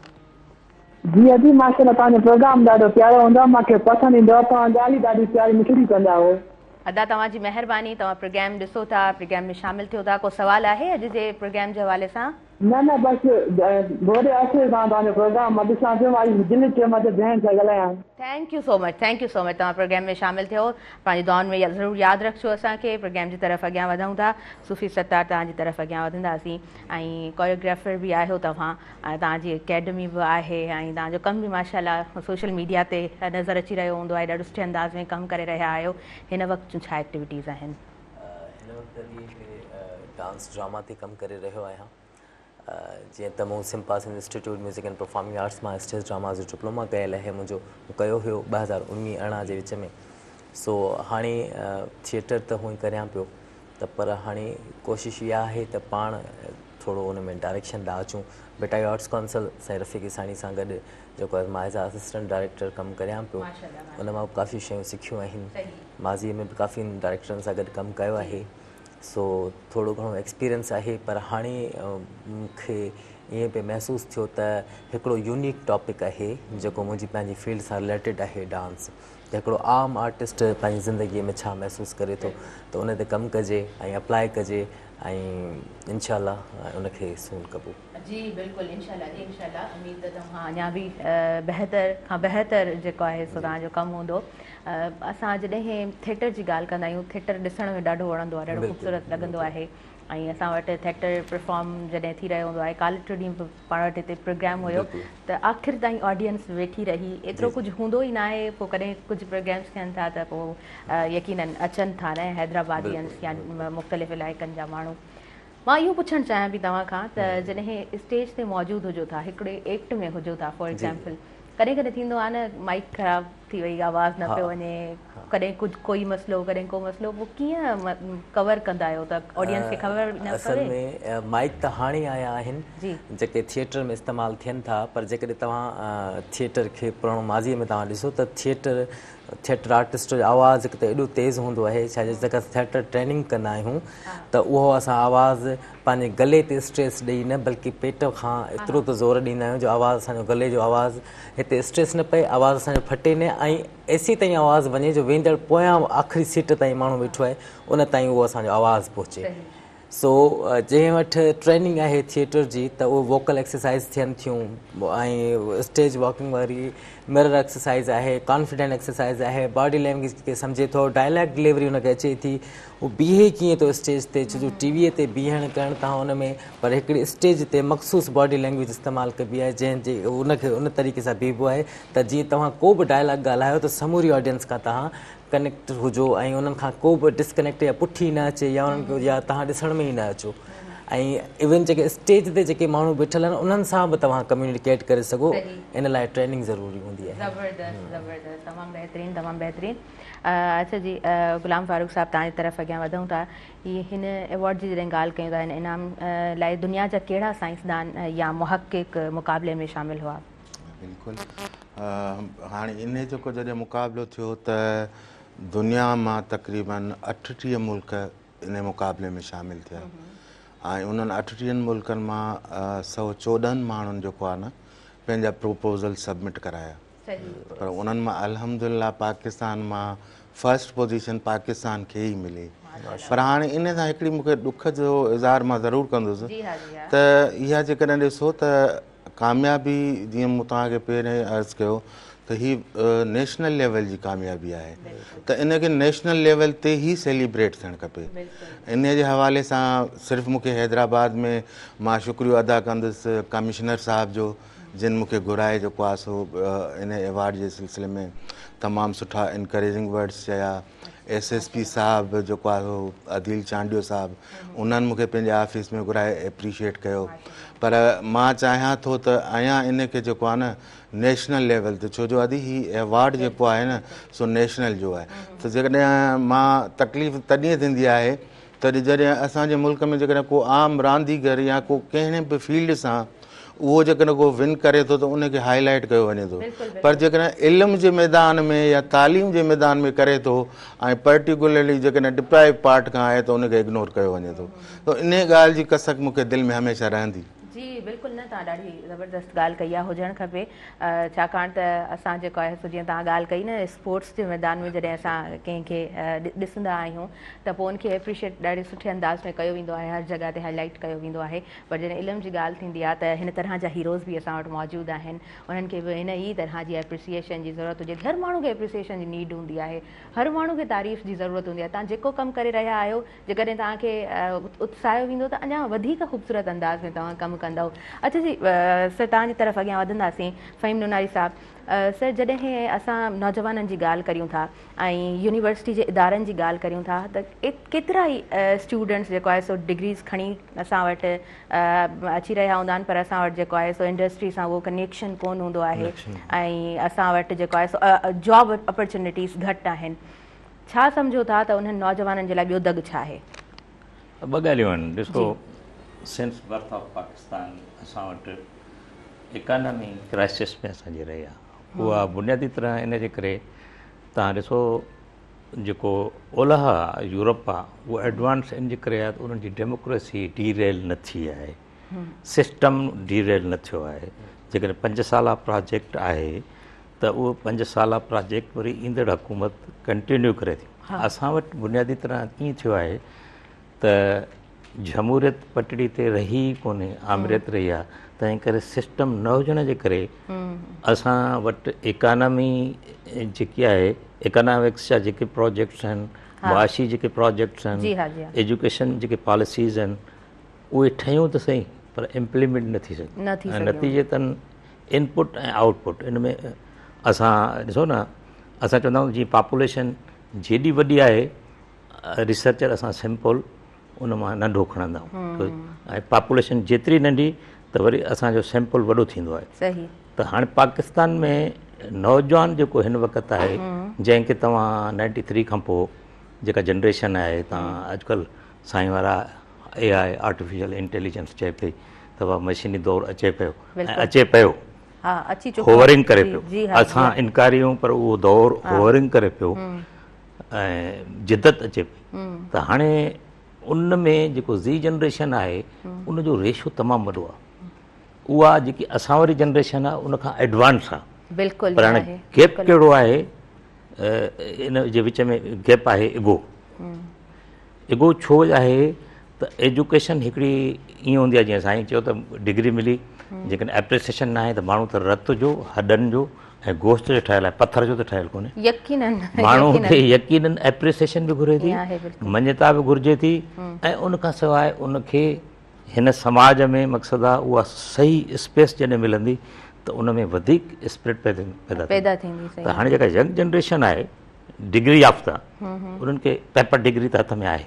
جي ادي ماشاءالله توهان جو پروگرام ڏاڍو پيارو هوندو آهي مان کي پسند ايندو آهي توهان ڳالهه ئي ڏاڍي پياري مٺڙي ڪندا آهيو. ادا توهان جي مهرباني توهان پروگرام ڏسو ٿا پروگرام ۾ شامل ٿيو ٿا ڪو سوال آهي اڄ جي پروگرام جي حوالي سان. نه نه بس وڏي عرصي کان توهان جو پروگرام مان ڏسان پيو مان اڄ دل چيو مان چيو ڀيڻ سان ڳالهايان. Thank you so much thank you so much توهان پروگرام ۾ شامل ٿيو پنهنجي دعائن ۾ ضرور ياد رکجو اسان کي پروگرام جي طرف اڳيان وڌون ٿا صوفي ستار توهان جي طرف اڳيان وڌنداسين ۽ ڪوريوگرافر به آهيو توهان ۽ توهان جي اڪيڊمي به آهي ۽ توهان جو ڪم به ماشاء الله سوشل ميڊيا تي نظر اچي رهيو هوندو آهي ڏاڍو سٺي انداز ۾ ڪم ڪري رهيا آهيو هن وقت جون ڇا ايڪٽيوٽيز آهن. هن وقت علي هڪڙي ڊانس ڊراما تي ڪم ڪري رهيو آهيان. جيئن ته مون سمپا Sindh institute music and performing arts مان اسٽيج ڊراما جو ڊپلوما ڪيل آهي منهنجو مون ڪيو هيو 2019 18 جي وچ ۾ سو هاڻي ٿيٽر ته هونئن ڪريان پيو ته پر هاڻي ڪوشش اها آهي ته پاڻ ٿورو ان ۾ ڊائريڪشن ڏانهن اچون ڀٽائي آرٽس ڪائونسل سائين رفيق عيساڻي سان گڏ جيڪو آهي مان ايز آ اسسٽنٽ ڊائريڪٽر ڪم ڪريان پيو ان مان به ڪافي شيون سکيون آهن ماضي ۾ به ڪافي ڊائريڪٽرن سان گڏ ڪم ڪيو آهي سو ٿورو گهڻو ايڪسپيرينس آهي پر هاڻي مون کي ائين پئي محسوس ٿيو ته هڪڙو يونيڪ ٽاپڪ آهي جيڪو منهنجي پنهنجي فيلڊ سان رليٽيڊ آهي ڊانس ته هڪڙو عام آرٽسٽ پنهنجي زندگي ۾ ڇا محسوس ڪري ٿو ته ان تي ڪم ڪجي ۽ اپلائي ڪجي ۽ انشاء الله ان کي سون ڪبو. جي بلڪل انشاء الله جي انشاء الله اميد ته توهان اڃا به بهتر کان بهتر جيڪو آهي سو توهان جو ڪم هوندو اسان جڏهن ٿيٽر جي ڳالهه ڪندا آهيون ٿيٽر ڏسڻ ۾ ڏاڍو وڻندو آهي ڏاڍو خوبصورت لڳندو آهي ۽ اسان وٽ ٿيٽر پرفارم جڏهن ٿي رهيو هوندو آهي ڪالهه ٽيون ڏينهن به پاڻ وٽ هتي پروگرام هيو ته آخر تائين آڊينس ويٺي رهي ايترو ڪجهه هوندو ئي ناهي پوء ڪڏهن ڪجهه پروگرامس ٿين ٿا ته پوء يقينن اچن ٿا نه حيدرآبادينس يا مختلف علائقن جا ماڻهو مان اهو پڇڻ چاهيان پئي توهان کان ته جڏهن اسٽيج تي موجود هجو ٿا هڪڙي ايڪٽ ۾ هجو ٿا فار ايگزامپل ڪڏهن ڪڏهن ٿيندو آهي نه مائيڪ خراب ٿي وئي آواز نه پيو وڃي ڪڏهن ڪجهه ڪوئي مسئلو ڪڏهن ڪو مسئلو پوء ڪيئن ڪور ڪندا آهيو ته آڊينس کي خبر نه پوي. اصل ۾ مائيڪ ته هاڻي آيا آهن جيڪي ٿيئٽر ۾ استعمال ٿين ٿا پر جيڪڏهن توهان ٿيئٽر کي پراڻو ماضي ۾ توهان ڏسو ته ٿيئٽر ٿيئٽر آرٽسٽ جو آواز هڪ ته ايڏو تيز هوندو آهي ڇا جي جيڪا ٿيئٽر ٽريننگ ڪندا آهيون ته اهو اسان آواز پنهنجي گلي تي اسٽريس ڏئي نه بلڪه پيٽ کان ايترو ته زور ڏيندا آهيون جو آواز اسان جو گلي جو آواز هتي اسٽريس نه پئي آواز اسان جو ڦٽي نه ۽ ايسي تائين آواز وڃي جو ويندڙ پويان آخري سيٽ تائين ماڻهو ويٺو آهي ان تائين اهو اسان جو آواز پهچي. سو جنهن وٽ ٽريننگ آهي ٿيئٽر جي ته اهي ووڪل ايڪسرسائز ٿين ٿيون ۽ اسٽيج واڪنگ واري مرر ايڪسرسائز آهي ڪانفيڊنٽ ايڪسرسائز آهي باڊي لينگويج کي سمجهي ٿو ڊائلاگ ڊليوري ان کي اچي ٿي هو بيهي ڪيئن ٿو اسٽيج تي ڇو جو ٽي وي تي بيهڻ ڪرڻ توهان ان ۾ پر هڪڙي اسٽيج تي مخصوص باڊي لينگويج استعمال ڪبي آهي جنهن جي ان کي ان طريقي سان بيهبو آهي ته جيئن توهان ڪو به ڊائلاگ ڳالهايو ته سموري آڊينس کان توهان ڪنيڪٽ هجو ۽ انهن کان ڪو به ڊسڪنيڪٽ يا پٺي نه اچي يا انهن کي يا توهان ڏسڻ ۾ ئي نه اچو ۽ ايون جيڪي اسٽيج تي جيڪي ماڻهو بيٺل آهن انهن سان به توهان ڪميونيڪيٽ ڪري سگهو ان لاء ٽريننگ ضروري هوندي آهي. زبردست زبردست تمام بهترين تمام بهترين اڇا جي غلام فاروق صاحب توهان جي طرف اڳيان وڌون ٿا هي هن ايوارڊ جي جڏهن ڳالهه ڪيون ٿا هن انعام لاء دنيا جا ڪهڙا سائنسدان يا محقق مقابلي ۾ شامل هئا؟ بلڪل هاڻي انهي جيڪو جڏهن مقابلو ٿيو ته دنيا مان تقريبن 38 ملڪ انهي مقابلي ۾ شامل ٿيا ۽ انهن 38 ملڪن مان 114 ماڻهن جيڪو آهي نه پنهنجا پروپوزل سبمٽ ڪرايا پر انهن مان الحمدلله پاڪستان مان فرسٽ پوزيشن پاڪستان کي ئي ملي پر هاڻي ان سان هڪڙي مونکي ڏک جو اظهار مان ضرور ڪندس ته اها جيڪڏهن ڏسو ته ڪاميابي جيئن مون توهان کي پهرين عرض ڪيو ته هي نيشنل ليول جي ڪاميابي آهي ته ان کي نيشنل ليول تي ئي سيليبريٽ ٿيڻ کپي ان جي حوالي سان صرف مون کي حيدرآباد ۾ مان شڪريو ادا ڪندس ڪمشنر صاحب جو جن مون کي گهرائي جيڪو آهي سو ان ايوارڊ جي سلسلي ۾ تمام سٺا انڪريجنگ ورڊس چيا ايس ايس پي صاحب جيڪو آهي سو عديل چانڊيو صاحب انهن مون کي پنهنجي آفيس ۾ گهرائي ايپريشيئيٽ ڪيو پر مان چاهيان ٿو ته اڃا ان کي جيڪو آهي نه نيشنل ليول تي ڇو جو ادي هي ايوارڊ جيڪو آهي نه سو نيشنل جو آهي ته جيڪڏهن مان تڪليف تڏهن ٿيندي آهي تڏهن جڏهن اسان جي ملڪ ۾ جيڪڏهن ڪو عام رانديگر يا ڪو ڪنهن به فيلڊ سان اهو جيڪڏهن ڪو ون ڪري ٿو ته ان کي هائي لائيٽ ڪيو وڃي ٿو پر جيڪڏهن علم جي ميدان ۾ يا تعليم جي ميدان ۾ ڪري ٿو ۽ پرٽيڪولرلي جيڪڏهن ڊپرائيو پارٽ کان آهي ته ان کي اگنور ڪيو وڃي ٿو ته انهي ڳالهه جي ڪسڪ مون کي دل ۾ هميشه رهندي. جي بلڪل نه توهان ڏاڍي زبردست ڳالهه ڪئي آهي هجڻ کپي ڇاڪاڻ ته اسان جيڪو آهي سو جيئن توهان ڳالهه ڪئي نه اسپورٽس جي ميدان ۾ جڏهن اسان ڪنهن کي ڏسندا آهيون ته پوء ان کي ايپريشيئيٽ ڏاڍي سٺي انداز ۾ ڪيو ويندو آهي هر جڳهه تي هائي لائيٽ ڪيو ويندو آهي پر جڏهن علم جي ڳالهه ٿيندي آهي ته هن طرح جا هيروز به اسان وٽ موجود آهن انهن کي به هن ئي طرح جي ايپريسيئيشن جي ضرورت هجي ٿي هر ماڻهو کي ايپريسيئيشن جي نيڊ هوندي آهي هر ماڻهو کي تعريف جي ضرورت هوندي آهي توهان جيڪو ڪم ڪري رهيا آهيو جيڪڏهن توهان کي اتساهيو ويندو ته اڃا وڌيڪ خوبصورت انداز ۾ توهان ڪم ڪندؤ اڇا جي سر توهان جي طرف اڳيان وڌنداسين فهيم نوناري صاحب سر جڏهن اسان نوجوانن جي ڳالهه ڪريون ٿا ۽ يونيورسٽي جي ادارن جي ڳالهه ڪريون ٿا ته ڪيترا ئي اسٽوڊنٽس جيڪو آهي سو ڊگريز کڻي اسان وٽ اچي رهيا هوندا آهن پر اسان وٽ جيڪو آهي سو انڊسٽري سان اهو ڪنيڪشن ڪون هوندو آهي ۽ اسان وٽ جيڪو آهي سو جاب اپرچونيٽيز گهٽ آهن ڇا سمجهو ٿا ته انهن نوجوانن جي لاء ٻيو دڳ ڇا آهي؟ ٻه ڳالهيون آهن ڏسو سنس برٿ آف پاڪستان اسان وٽ اڪانامي ڪرائسس ۾ اسان جي رهي آهي اها بنيادي طرح ان جي ڪري توهان ڏسو جيڪو اولهه آ يورپ آ اهو ايڊوانس ان جي ڪري آ ته انهن جي ڊيموڪريسي ڊي ريل نه ٿي آهي سسٽم ڊي ريل نه ٿيو آهي جيڪڏهن 5 سالا پراجيڪٽ آهي ته اهو 5 سالا پراجيڪٽ وري ايندڙ حڪومت ڪنٽينيو ڪري ٿي اسان وٽ بنيادي طرح ائين ٿيو آهي ته جمهوريت پٽڙي تي رهي ئي ڪونهي، آمريت رهي آهي، تنهن ڪري سسٽم نه هجڻ جي ڪري اسان وٽ ايڪانامي جيڪي آهي ايڪانامڪس جا جيڪي پراجيڪٽس آهن، معاشي جيڪي پراجيڪٽس آهن، ايجوڪيشن جيڪي پاليسيز آهن اهي ٺهيون ته سهي پر امپليمينٽ نه ٿي سگهيون ۽ نتيجتن انپٽ ۽ آئوٽ پٽ ان ۾ اسان ڏسو نه اسان چوندا آهيون جيئن پاپوليشن جيڏي وڏي آهي ريسرچر اسان سيمپل ان مان ننڍو کڻندا آهيون ۽ پاپوليشن جيتري ننڍي ته وري اسان جو سيمپل وڏو ٿيندو آهي. صحيح. ته هاڻي پاڪستان ۾ نوجوان جيڪو هن وقت آهي جنهن کي توهان 93 کان پوء جيڪا جنريشن آهي توهان اڄڪلهه سائين وارا اي آء آرٽيفيشل انٽيليجنس چئي پئي ته بابا مشيني دور اچي پيو ۽ اچي پيو هوورنگ ڪري پيو اسان انڪاري آهيون پر اهو دور هوورنگ ڪري پيو ۽ جدت اچي پئي ته هاڻي ان ۾ جيڪو زي جنريشن آهي ان جو ريشو تمام وڏو آهي اها جيڪي اسان واري جنريشن آهي ان کان ايڊوانس آهي بلڪل پر هاڻي گيپ ڪهڙو آهي ان جي وچ ۾ گيپ آهي ايگو ايگو ڇو آهي ته ايجوڪيشن هڪڙي ائين هوندي آهي جيئن سائين چيو ته ڊگري ملي جيڪڏهن ايپريسيشن نه آهي ته ماڻهو ته رت جو هڏن جو ۽ گوشت جو ٺهيل آهي پٿر جو ته ٺهيل ڪونهي. يقينن ماڻهو کي يقينن ايپريسيشن به گهري ٿي مڃتا به گهرجي ٿي ۽ ان کان سواء ان کي هن سماج ۾ مقصد آهي اها صحيح اسپيس جڏهن ملندي ته ان ۾ وڌيڪ اسپرٽ پيدا ٿيندي ته هاڻي جيڪا ينگ جنريشن آهي ڊگري يافته انهن کي پيپر ڊگري ته هٿ ۾ آهي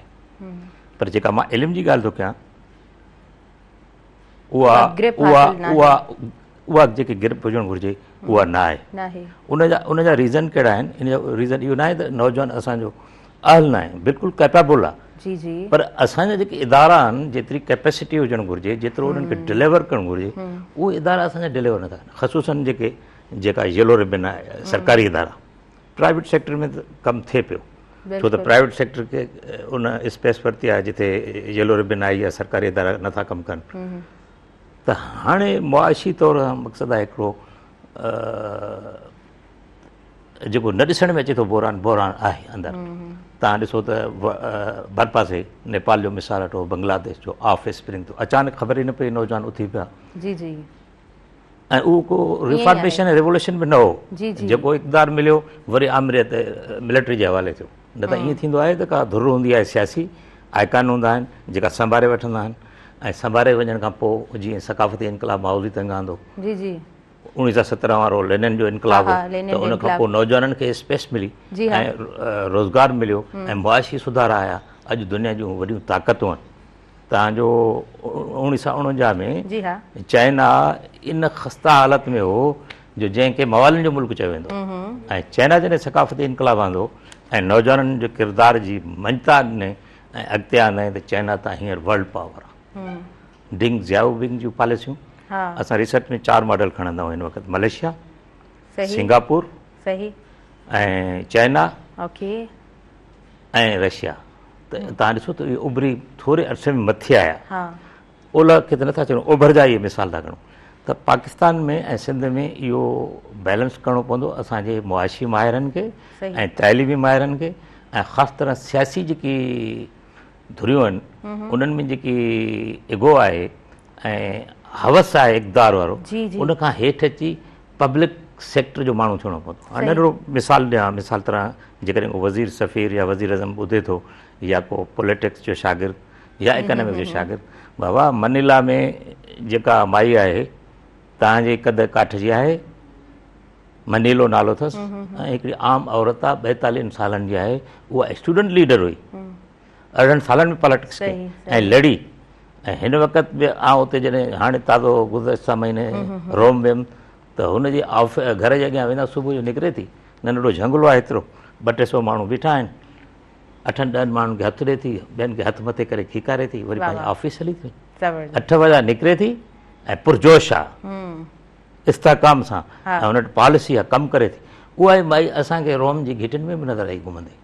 پر جيڪا مان علم جي ڳالهه ٿو ڪيان اها اها اها اها جيڪي گرپ هجڻ گهرجي اها نه آهي ان جا ان جا ريزن ڪهڙا آهن ان جو ريزن اهو نه آهي ته نوجوان اسان جو اهل نه آهي بلڪل ڪيپيبل آهي جي جي پر اسان جا جيڪي ادارا آهن جيتري ڪيپيسٽي هجڻ گهرجي جيترو انهن کي ڊليور ڪرڻ گهرجي اهي ادارا اسان جا ڊليور نٿا ڪن خصوصن جيڪي جيڪا يلو ربن آهي سرڪاري ادارا پرائيويٽ سيڪٽر ۾ ته ڪم ٿئي پيو ڇو ته پرائيويٽ سيڪٽر کي ان اسپيس ورتي آهي جتي يلو ربن آئي يا سرڪاري ادارا نٿا ڪم ڪن ته هاڻي معاشي طور مقصد آهي هڪڙو جيڪو نه ڏسڻ ۾ اچي ٿو بحران بحران آهي اندر توهان ڏسو ته ڀرپاسي نيپال جو مثال وٺو بنگلاديش جو آف اسپرنگ ٿيو اچانڪ خبر ئي نه پئي نوجوان اٿي پيا جي جي ۽ اهو ڪو ريفارميشن ۽ ريولوشن به نه هو جيڪو اقتدار مليو وري آمريت ملٽري جي حوالي ٿيو نه ته ائين ٿيندو آهي ته ڪا ڌر هوندي آهي سياسي آئڪان هوندا آهن جيڪا سنڀاري وٺندا آهن ۽ سنڀاري وڃڻ کان پوء جيئن ثقافتي انقلاب مائوزي تنگ آندو جي جي 1917 وارو لينن جو انقلاب هو ته ان کان پوء نوجوانن کي اسپيس ملي ۽ روزگار مليو ۽ معاشي سڌارا آيا اڄ دنيا جون وڏيون طاقتون آهن تان جو 1949 ۾ چائنا ان خسته حالت ۾ هو جو جنهن کي موالين جو ملڪ چيو ويندو ۽ چائنا جڏهن ثقافتي انقلاب آندو ۽ نوجوانن جي ڪردار جي مڃتا ڏني ۽ اڳتي آندائين ته چائنا ته هينئر ورلڊ پاور آهي. ڊينگ زيائو بنگ جون پاليسيون اسان ريسرچ ۾ چار ماڊل کڻندا آهيون هن وقت ملائيشيا، سنگاپور ۽ چائنا ۽ رشيا ته توهان ڏسو ته اهي اڀري ٿوري عرصي ۾ مٿي آيا. اولهه کي ته نٿا چئون اوڀر جا اهي مثال ٿا کڻون ته پاڪستان ۾ ۽ سنڌ ۾ اهو بيلنس ڪرڻو پوندو اسان جي معاشي ماهرن کي ۽ تعليمي ماهرن کي ۽ خاص طرح سياسي جيڪي ڌريون آهن انهن ۾ جيڪي ايگو آهي ۽ هوس آهي اقتدار وارو ان کان هيٺ اچي پبلڪ سيڪٽر جو ماڻهو ٿيڻو پوندو. هاڻي ننڍڙو مثال ڏيان، مثال طرح جيڪڏهن ڪو وزير سفير يا وزير اعظم ٻڌي ٿو يا ڪو پوليٽڪس جو شاگرد يا اڪانامڪس جو شاگرد، بابا منيلا ۾ جيڪا مائي آهي توهان جي قد ڪاٺ جي آهي، منيلو نالو اٿس ۽ هڪڙي عام عورت آهي 42 سالن جي آهي، اها اسٽوڊنٽ ليڊر هئي. 18 سالن ۾ پاليٽڪس ڪئي ۽ لڙي ۽ هن وقت به آئون اتي جڏهن هاڻي تازو گذشته مهيني روم ويم ته هن جي گهر جي اڳيان ويندا صبح جو نڪري ٿي ننڍڙو جهنگلو آهي هيترو ٻه ٽي سو ماڻهو بيٺا آهن اٺن ڏهن ماڻهن کي هٿ ڏي ٿي ٻين کي هٿ مٿي ڪري کيڪاري ٿي وري پنهنجي آفيس هلي ٿي وڃي اٺ وڄا نڪري ٿي ۽ پرجوش آ استحڪام سان ۽ هن وٽ پاليسي آ ڪم ڪري ٿي اها ئي مائي اسان کي روم جي گهٽين ۾ به نظر آئي گهمندي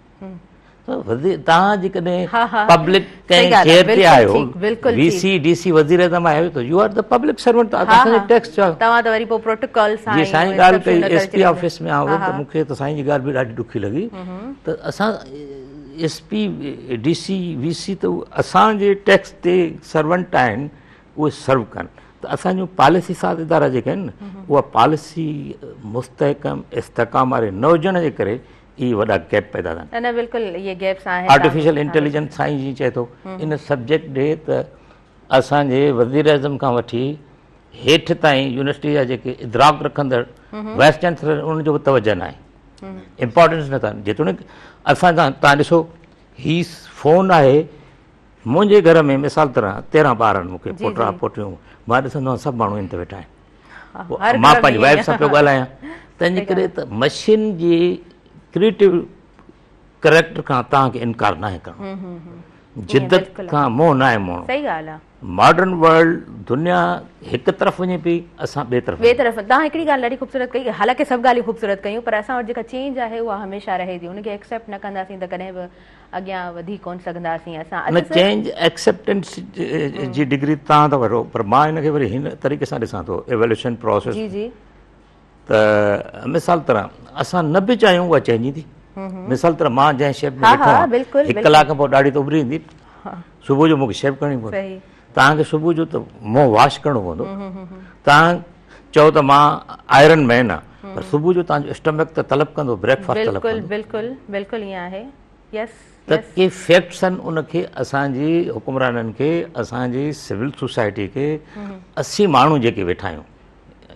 توهان جيڪڏهن پبلڪ ڪنهن چيئر تي آهيو وي سي ڊي سي وزير اعظم آهيو ته you are the public servant توهان اسان جي ٽيڪس جا توهان ته وري پوء پروٽوڪول سان جي سائين ڳالهه ڪئي ايس پي آفيس ۾ آيو ته مون کي ته سائين جي ڳالهه به ڏاڍي ڏکي لڳي ته اسان S P D C V C ته اسان جي ٽيڪس تي سرونٽ آهن اهي سرو ڪن ته اسان جون پاليسي ساز ادارا جيڪي آهن نه اها پاليسي مستحڪم استحڪام واري نه هجڻ جي ڪري اهي وڏا گيپ پيدا ٿا نه نه بلڪل اهي گيپس آهن. آرٽيفيشل انٽيليجنس سائين جيئن چئي ٿو ان سبجيڪٽ ڏي ته اسان جي وزير اعظم کان وٺي هيٺ تائين يونيورسٽي جا جيڪي ادراڪ رکندڙ وائيس چانسلر انهن جو به توجه ناهي امپارٽنس نٿا جيتوڻيڪ اسان توهان ڏسو هي فون آهي منهنجي گهر ۾ مثال طرح 13 ٻار آهن مون کي پوٽا پوٽيون مان ڏسندو آهيان سڀ ماڻهو ان تي ويٺا آهن. مان پنهنجي وائيف سان پيو ڳالهايان. تنهن جي ڪري ته مشين جي ڪريئيٽو ڪريڪٽر کان توهان کي انڪار ناهي ڪرڻو، جدت کان منهن ناهي موڙڻو. صحيح ڳالهه آ. ماڊرن ورلڊ دنيا هڪ طرف وڃي پئي اسان ٻئي طرف ٻئي طرف. توهان هڪڙي ڳالهه ڏاڍي خوبصورت ڪئي، حالانڪه سڀ ڳالهيون خوبصورت ڪيون پر اسان وٽ جيڪا چينج آهي اها هميشه رهي ٿي، ان کي ايڪسيپٽ نه ڪنداسين ته ڪڏهن به اڳيان وڌي ڪونه سگهنداسين اسان. نه چينج ايڪسيپٽنس جي ڊگري توهان ٿا وٺو پر مان ان کي وري هن طريقي سان ڏسان ٿو ايووليوشن پروسيس. جي جي. ته مثال طرح اسان نه به چاهيون اها چينج ايندي. مثال طرح مان جنهن شيپ ۾ ويٺو آهيان هڪ ڪلاڪ کان پوء ڏاڙهي ته اڀري ايندي، صبح جو مونکي شيو ڪرڻي پوندي، توهان کي صبح جو ته منهن واش ڪرڻو پوندو. توهان چئو ته مان آئرن مين آهيان پر صبح جو توهان جو اسٽمڪ ته طلب ڪندو، بريڪ فاسٽ طلب ڪندو. بلڪل بلڪل ائين آهي. يس ته ڪي فيڪٽس آهن ان کي اسان جي حڪمرانن کي، اسان جي سول سوسائٽي کي، اسين ماڻهو جيڪي ويٺا آهيون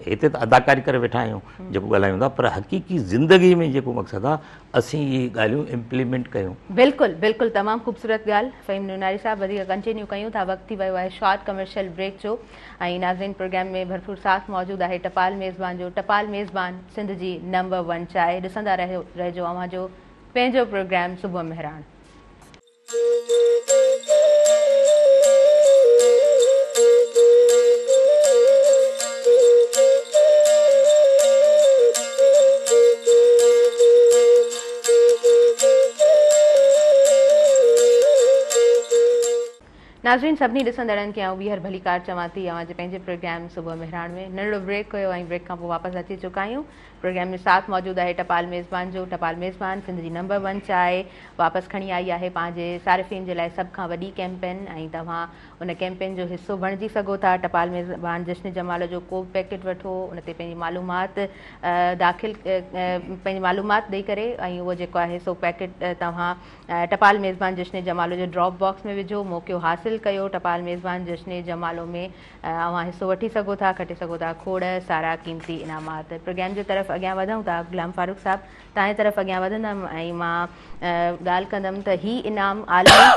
هتي ته اداڪاري ڪري ويٺا آهيون جيڪو ڳالهايون ٿا پر حقيقي زندگي ۾ جيڪو مقصد آهي اسين اهي ڳالهيون امپليمينٽ ڪيون. بلڪل بلڪل تمام خوبصورت ڳالهه فهيم نوناري صاحب وڌيڪ ڪنٽينيو ڪيون ٿا وقت ٿي ويو آهي شارٽ ڪمرشل بريڪ جو ۽ ناظرين پروگرام ۾ ڀرپور ساٿ موجود آهي ٽپال ميزبان جو ٽپال ميزبان سنڌ جي نمبر ون چانهه ڏسندا رهجو اوهان جو پنهنجو پروگرام صبح مهراڻ. ناظرين سڀني ڏسندڙن کي آئون ٻيهر ڀليڪار چوان ٿي اوهان جي پنهنجي پروگرام صبح مهراڻ ۾. ننڍڙو بريڪ هيو ۽ بريڪ کان پوء واپس اچي چڪا آهيون. پروگرام ۾ ساٿ موجود آهي ٽپال ميزبان جو. ٽپال ميزبان سنڌ جي نمبر ون چانهه واپس کڻي آئي آهي پنهنجي صارفين جي لاء سڀ کان وڏي ڪيمپين ۽ توهان ان ڪيمپين جو حصو بڻجي سگهو ٿا. ٽپال ميزبان جشن جمال جو ڪو به پيڪيٽ وٺو ان تي پنهنجي معلومات داخل پنهنجي معلومات ڏئي ڪري ۽ اهو جيڪو آهي سو پيڪيٽ توهان ٽپال ميزبان جشن جمالو جو ڊراپ باڪس ۾ وجهو موقعو حاصل ڪيو. ٽپال ميزبان جشن جمالو ۾ اوهان حصو وٺي سگهو ٿا، کٽي سگهو ٿا کوڙ سارا قيمتي انعامات. پروگرام جي طرف اڳيان وڌون ٿا. غلام فاروق صاحب توهان جي طرف اڳيان وڌندم ۽ مان ڳالهه ڪندم ته هي انعام عالمي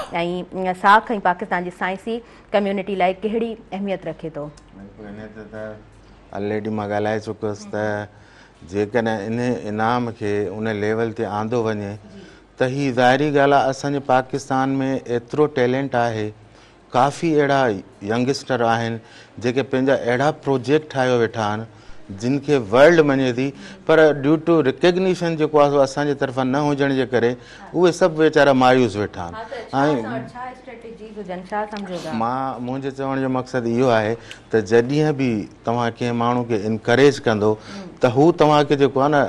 ۽ ساک ۽ پاڪستان جي سائنسي ڪميونٽي لاء ڪهڙي اهميت رکي ٿو؟ بلڪل انهي تي ته آلريڊي مان ڳالهائي چڪس ته جيڪڏهن انهي انعام کي ان ليول تي آندو وڃي ته هي ظاهري ڳالهه آهي اسان جي پاڪستان ۾ ايترو ٽيلنٽ آهي ڪافي اهڙا ينگسٽر آهن جيڪي پنهنجا اهڙا پروجيڪٽ ٺاهيو ويٺا آهن جن کي ورلڊ مڃي ٿي پر ڊيو ٽو ريڪگنيشن جيڪو آهي سو اسان جي طرفان نه هجڻ جي ڪري اهي سڀ ويچارا مايوس ويٺا آهن ۽ مان منهنجي چوڻ جو مقصد اهو آهي ته جڏهن به توهان ڪنهن ماڻهو کي انڪريج ڪندو ته هو توهان کي جيڪو آهي نه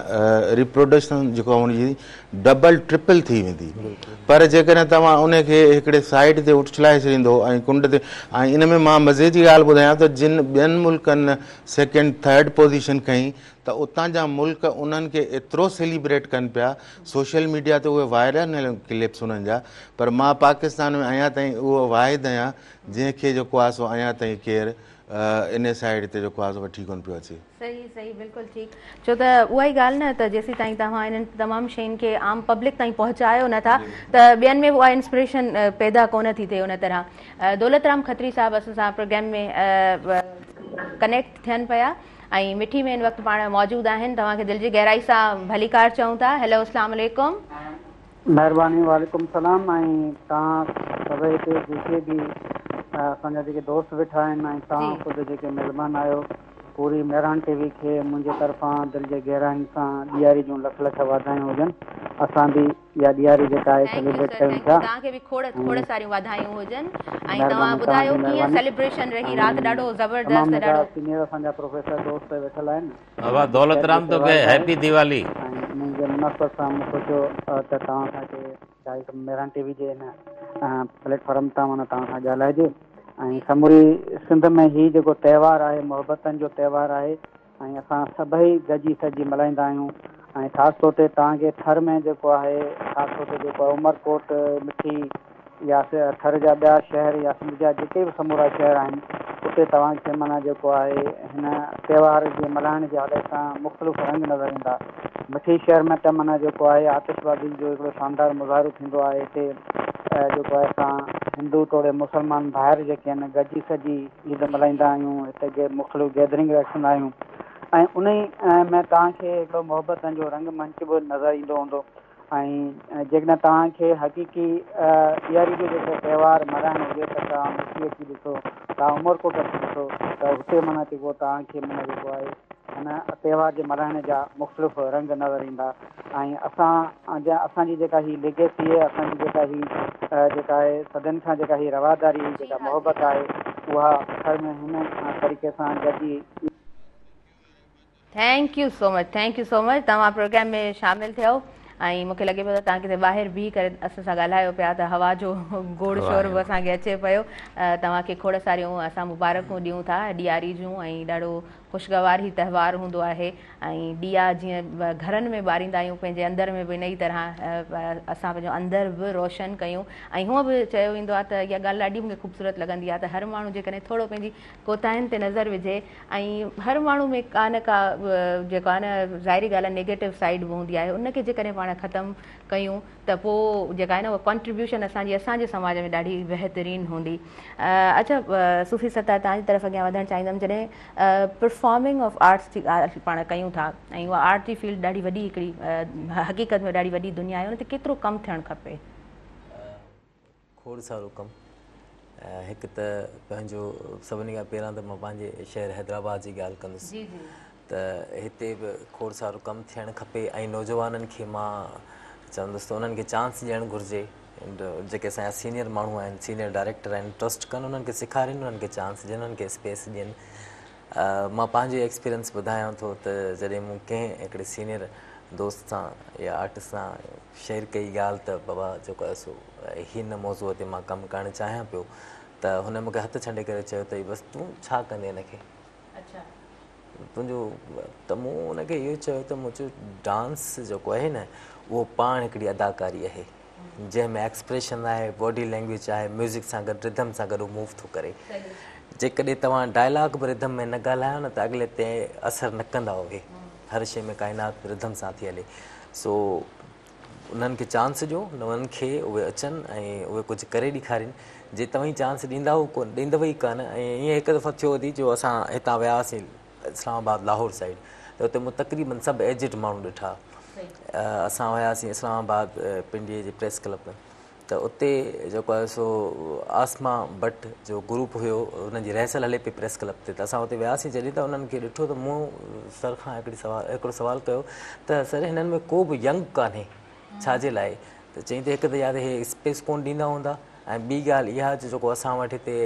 ريپروڊڪشن جيڪو آهي ان جي ڊبل ٽرپل ٿي ويندي پر جيڪڏهن توهان ان کي هڪڙي سائيڊ تي اڇلائي ڇڏيندو ۽ ڪنڊ تي ۽ ان ۾ مان مزي جي ڳالهه ٻڌايان ته جن ٻين ملڪن سيڪنڊ ٿرڊ پوزيشن کنئي ته اتان جا ملڪ انهن کي ايترو سيليبريٽ ڪن پيا سوشل ميڊيا تي اهي وائرل آهن ڪلپس انهن جا پر مان پاڪستان ۾ اڃا تائين اهو واحد آهيان جنهن کي جيڪو آهي سو اڃا تائين ڪير ان سائيڊ تي جيڪو آهي سو وٺي ڪونه پيو اچي. صحيح صحيح بلڪل ٺيڪ ڇو ته اها ئي ڳالهه نه ته جيسين تائين توهان انهن تمام شين کي عام پبلڪ تائين پهچايو نه ٿا ته ٻين ۾ به اها انسپريشن پيدا ڪونه ٿي ٿئي ان طرح دولت رام کتري صاحب اسان سان پروگرام ۾ ڪنيڪٽ ٿين پيا ۽ مٺي ۾ هن وقت پاڻ موجود آهن توهان کي دل جي گهرائي سان ڀليڪار چئون ٿا هيلو اسلام عليڪم. مهرباني وعليڪم السلام ۽ توهان سڀئي هتي جيڪي به اسان جا جيڪي دوست ويٺا آهن ۽ توهان خود جيڪي مهربان آهيو پوري مهراڻ ٽي وي کي منهنجي طرفان دل جي گهراين سان ڏياري جون لک لک واڌايون هجن اسان به اها ڏياري جيڪا آهي thank you celebrate سر ڪيون thank ٿا يو توهان کي به کوڙ کوڙ ۽ ساريون واڌايون هجن ۽ توهان مهرباني توهان ٻڌايو جي ڪيئن مهرباني سيليبريشن رهي رات ۽ ڏاڍو تمام زبردست هيڏا ڏاڍو سينيئر اسان جا پروفيسر دوست ويٺل آهن بابا ۽ دولت خير جو رام توکي تهوار به آهي هيپي ديوالي. ۽ انهي جي مناسبت سان مون سوچيو ته توهان سان هتي ڳالهه مهراڻ ٽي وي جي هن پليٽ فارم تان معنيٰ توهان سان ڳالهائجي ۽ سموري سنڌ ۾ هي جيڪو تهوار آهي محبتن جو تهوار آهي ۽ اسان سڀئي گڏجي سڏجي ملهائيندا آهيون ۽ خاص طور تي توهان کي ٿر ۾ جيڪو آهي خاص طور تي جيڪو آهي عمرڪوٽ مٺي يا ٿر جا ٻيا شهر يا سنڌ جا جيڪي به سمورا شهر آهن اتي توهان کي معنيٰ جيڪو آهي هن تهوار جي ملهائڻ جي حوالي سان مختلف رنگ نظر ايندا. مٺي شهر ۾ ته معنيٰ جيڪو آهي آتشبازي جو هڪڙو شاندار مظاهرو ٿيندو آهي هتي جيڪو آهي اسان هندو توڙي مسلمان ڀائر جيڪي آهن گڏجي سڏجي عيد ملهائيندا آهيون هتي مختلف گيدرنگ رکندا آهيون. ۽ انهي ۾ توهان کي هڪڙو محبتن جو رنگ منچ به نظر ايندو هوندو ۽ جيڪڏهن توهان کي حقيقي ڏياري جو جيڪڏهن تهوار ملهائڻو هجي ته توهان مٺي اچي ڏسو، توهان عمرڪوٽ اچي ڏسو ته هتي معنيٰ جيڪو توهان کي معنيٰ جيڪو آهي هن تهوار جي ملهائڻ جا مختلف رنگ نظر ايندا ۽ اسان جا اسان جي جيڪا هي ليگيسي اسان جي جيڪا هي جيڪا آهي صدين کان جيڪا هي رواداري جيڪا محبت آهي اها ٿر ۾ هن طريقي سان گڏجي Thank you so much thank you so much توهان پروگرام ۾ شامل ٿيو ۽ مونکي لڳي پيو ته توهان ڪٿي ٻاهر بيهي ڪري اسان سان ڳالهايو پيا ته هوا جو گوڙ شور به اسان کي اچي پيو توهان کي کوڙ ساريون اسان مبارڪون ڏيون ٿا ڏياري جون ۽ ڏاڍو خوشگوار هي تهوار هوندو آهي ۽ ڏيئا جيئن گهرن ۾ ٻاريندا آهيون پنهنجي اندر ۾ به ان ئي طرح اسان پنهنجو اندر به روشن ڪيون ۽ هونء به چيو ويندو آهي ته اها ڳالهه ڏاڍي مونکي خوبصورت لڳندي آهي ته هر ماڻهو جيڪڏهن ٿورو پنهنجي ڪوتاهين تي نظر وجهي ۽ هر ماڻهو ۾ ڪا نه ڪا جيڪو آهي نه ظاهري ڳالهه آهي نيگيٽو سائيڊ به هوندي آهي ان کي جيڪڏهن پاڻ ختم ڪيون ته پوء جيڪا آهي نه اها ڪنٽريبيوشن اسان جي اسان جي سماج ۾ ڏاڍي بهترين هوندي. اڇا صوفي ستار توهان جي طرف اڳيان وڌڻ چاهيندم جڏهن پرفارمنگ آف آرٽس جي ڳالهه پاڻ ڪيون ٿا ۽ اها آرٽ جي فيلڊ ڏاڍي وڏي هڪڙي حقيقت ۾ ڏاڍي وڏي دنيا آهي ان تي ڪيترو ڪم ٿيڻ کپي؟ کوڙ سارو ڪم. هڪ ته پنهنجو سڀني کان پهريان ته مان پنهنجي شهر حيدرآباد جي ڳالهه ڪندس ته هتي به کوڙ سارو ڪم ٿيڻ کپي ۽ نوجوانن کي مان چوندس ته انهن کي چانس ڏيڻ گهرجي جيڪي اسان جا سينيئر ماڻهو آهن سينيئر ڊائريڪٽر آهن ٽرسٽ ڪن انهن کي سيکارين انهن کي چانس ڏين انهن کي اسپيس ڏين مان پنهنجو ايڪسپيرينس ٻڌايان ٿو ته جڏهن مون ڪنهن هڪڙي سينيئر دوست سان يا آرٽسٽ سان شيئر ڪئي ڳالهه ته بابا جيڪو آهي سو هن موضوع تي مان ڪم ڪرڻ چاهيان پيو ته هن مون کي هٿ ڇنڊي ڪري چيو ته بس تون ڇا ڪندين هن کي تنهنجو ته مون ان کي اهو چيو ته مون چيو ڊانس جيڪو آهي نه اهو پاڻ هڪڙي اداڪاري آهي جنهن ۾ ايڪسپريشن آهي، باڊي لينگويج آهي، ميوزڪ سان گڏ رڌم سان گڏ هو موو ٿو ڪري. جيڪڏهن توهان ڊائلاگ به رڌم ۾ نه ڳالهايو نه ته اڳلي تي اثر نه ڪندا اهي. هر شيء ۾ ڪائنات رڌم سان ٿي هلي. سو انهن کي چانس ڏيو، نون کي اهي اچن ۽ اهي ڪجهه ڪري ڏيکارين. جي توهين چانس ڏيندائو ڪونه ڏيندؤ ئي ڪانه ۽ ائين هڪ دفعو ٿيو ادي جو اسان هتان ويا هئاسين اسلام آباد لاهور سائيڊ ته اتي مون تقريبن سڀ ايجڊ ماڻهو ڏٺا. اسان وياسين اسلام آباد پنڊي جي پريس ڪلب ۾ ته اتي جيڪو آهي سو عاصمه بٽ جو گروپ هيو انهن جي رهرسل هلي پئي پريس ڪلب تي ته اسان اتي وياسين جڏهن ته انهن کي ڏٺو ته مون سر کان هڪڙي سوال هڪڙو سوال ڪيو ته سر هنن ۾ ڪو به ينگ ڪانهي ڇا جي لاء ته چيائين ته هڪ ته يا ته هي اسپيس ڪونه ڏيندا هوندا ۽ ٻي ڳالهه اها جو جيڪو اسان وٽ هتي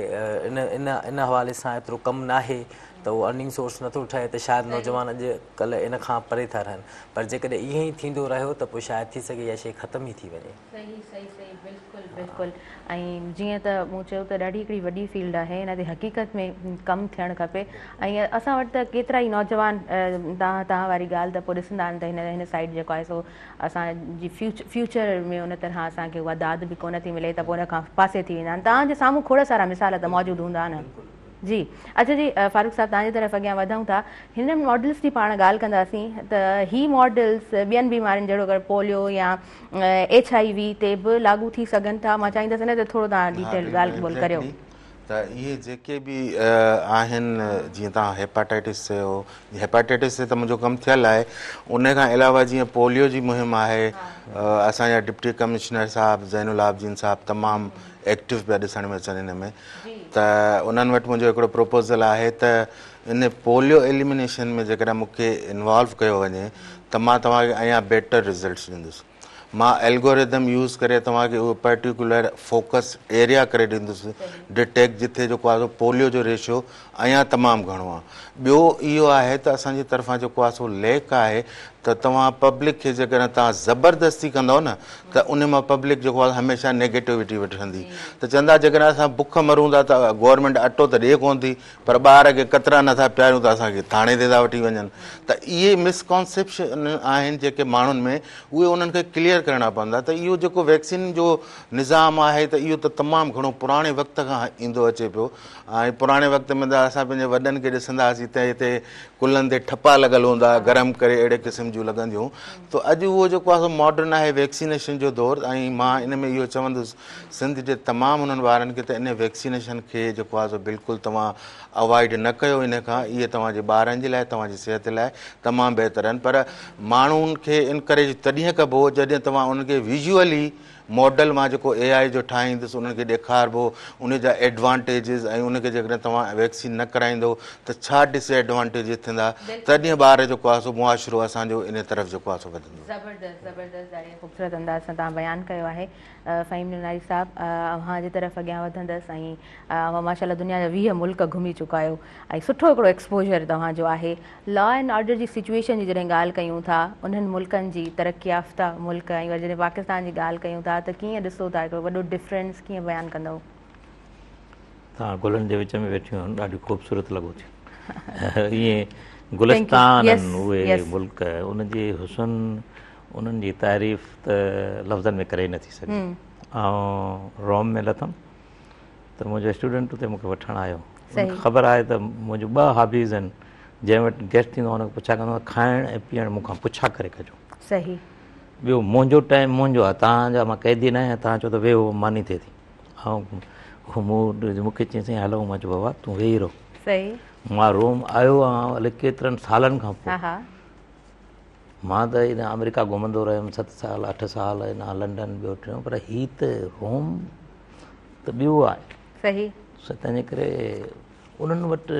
ان ان ان حوالي سان ايترو ڪم ناهي ته اهو ارننگ سورس نٿو ٺهي ته شايد نوجوان اڄ ڪلهه ان کان پري ٿا رهن پر جيڪڏهن ائين ئي ٿيندو رهيو ته پوء شايد ٿي سگهي اها شيء ختم ئي ٿي وڃي. صحيح صحيح صحيح بلڪل بلڪل ۽ جيئن ته مون چيو ته ڏاڍي هڪڙي وڏي فيلڊ آهي ان تي حقيقت ۾ ڪم ٿيڻ کپي ۽ اسان وٽ ته ڪيترا ئي نوجوان توهان توهان واري ڳالهه ته پوء ڏسندا آهن ته هن هن سائيڊ جيڪو آهي سو اسان جي فيوچر ۾ ان طرح اسان کي اها داد به ڪونه ٿي ملي ته پوء ان کان پاسي ٿي ويندا آهن توهان جي سامهون کوڙ سارا مثال ته موجود هوندا نه جي اڇا جي فاروق صاحب توهان جي طرف اڳيان وڌون ٿا هن ماڊلز جي پاڻ ڳالهه ڪنداسين ته هي ماڊلز ٻين بيمارين جهڙوڪ پوليو يا ايڇ I V تي به لاڳو ٿي سگهن ٿا مان چاهيندس ان تي ٿورو توهان ڊيٽيل ڳالهه ٻولهه ڪريو. ته اهي جيڪي به آهن جيئن توهان هيپاٽائٽس چيو هيپاٽائٽس تي ته منهنجو ڪم ٿيل آهي ان کان علاوه جيئن پوليو جي مهم آهي اسان جا ڊپٽي ڪمشنر صاحب زين العابدين صاحب تمام ايڪٽو پيا ڏسڻ ۾ اچن ان ۾ ته انهن وٽ منهنجو هڪڙو پروپوزل آهي ته ان پوليو ايليمينيشن ۾ جيڪڏهن مون کي انوالو ڪيو وڃي ته مان توهان کي اڃا بيٽر رزلٽس ڏيندس مان الگورٿم يوز ڪري توهان کي اهو پرٽيڪولر فوڪس ايريا ڪري ڏيندس ڊٽيڪٽ جتي جيڪو آهي سو پوليو جو ريشو اڃا تمام گهڻو آهي ٻيو اهو آهي ته اسان جي طرفان جيڪو آهي سو ليڪ آهي ته توهان پبلڪ کي جيڪڏهن توهان زبردستي ڪندؤ نه ته ان مان پبلڪ جيڪو آهي هميشه نيگيٽوٽي وٺندي ته چوندا جيڪڏهن اسان بک مرون ٿا ته گورنمينٽ اٽو ته ڏي ڪونه ٿي پر ٻار کي قطرا نه ٿا پياريون ته اسان کي ٿاڻي تي ٿا وٺي وڃن ته اهي مسڪانسيپشن آهن جيڪي ماڻهن ۾ اهي انهن کي ڪليئر ڪرڻا پوندا ته اهو جيڪو ويڪسين جو نظام آهي ته اهو ته تمام گهڻو پراڻي وقت کان ايندو اچي پيو ۽ پراڻي وقت ۾ ته اسان پنهنجي وڏن کي ڏسندا هئاسين ته هتي ڪلهن تي ٺپا لڳل هوندا هئا گرم ڪري اهڙي قسم جون لڳنديون ته اڄ اهو جيڪو آهي سو ماڊرن آهي ويڪسينيشن جو دور ۽ مان ان ۾ اهو چوندس سنڌ جي تمام انهن ٻارن کي ته ان ويڪسينيشن کي جيڪو آهي سو بلڪل توهان اوائڊ نه ڪيو ان کان اهي توهان جي ٻارن جي لاء توهان جي صحت لاء تمام بهتر آهن پر ماڻهن کي انڪريج تڏهن ڪبو جڏهن توهان انهن کي ويزوئلي ماڊل مان جيڪو اي آء جو ٺاهيندس انهن کي ڏيکاربو ان جا ايڊوانٽيجز ۽ ان کي جيڪڏهن توهان ويڪسين نه ڪرائيندو ته ڇا ڊس ايڊوانٽيجز ٿيندا تڏهن ٻار جيڪو آهي سو معاشرو اسان جو ان طرف جيڪو آهي سو وڌندو. زبردست زبردست ڏاڍي خوبصورت انداز سان توهان بيان ڪيو آهي فهيم نوناري صاحب اوهان جي طرف اڳيان وڌندس ۽ اوهان ماشاء الله دنيا جا 20 ملڪ گهمي چڪا آهيو ۽ سٺو هڪڙو ايڪسپوجر توهان جو آهي لا اينڊ آرڊر جي سچوئيشن جي جڏهن ڳالهه ڪيون ٿا انهن ملڪن جي ترقي يافته ملڪ ۽ وري جڏهن پاڪستان جي ڳالهه ڪيون ٿا ته ڪيئن ڏسو ٿا هڪڙو وڏو ڊفرنس ڪيئن بيان ڪندؤ؟ توهان گلن جي وچ ۾ ويٺيون آهن ڏاڍيون خوبصورت لڳو ٿيون ائين گلستان آهن اهي ملڪ ان جي حسن انهن جي تعريف ته لفظن ۾ ڪري نٿي سگهجي. آئون روم ۾ لٿم ته منهنجو اسٽوڊنٽ اتي مون کي وٺڻ آيو. ان کي خبر آهي ته منهنجون ٻه هابيز آهن، جنهن وٽ گيسٽ ٿيندو آهي ان کي پڇا ڪندو آهيان کائڻ ۽ پيئڻ مون کان پڇا ڪري ڪجو. صحيح. ٻيو منهنجو ٽائيم منهنجو آهي، توهان جا مان قيدي نه آهيان، توهان چئو ته ويهو ماني ٿئي ٿي. آئون مون کي چيائين سائين هلون، مان چيو بابا تون ويهي رهو. صحيح. مان روم آيو آهيان الائي ڪيترن سالن کان پوء. مان ته هن آمريڪا گهمندو رهيم 7 سال 8 سال هن لنڊن ٻيو ٽيون پر هي ته روم ته ٻيو آهي. صحيح. سو تنهن جي ڪري انهن وٽ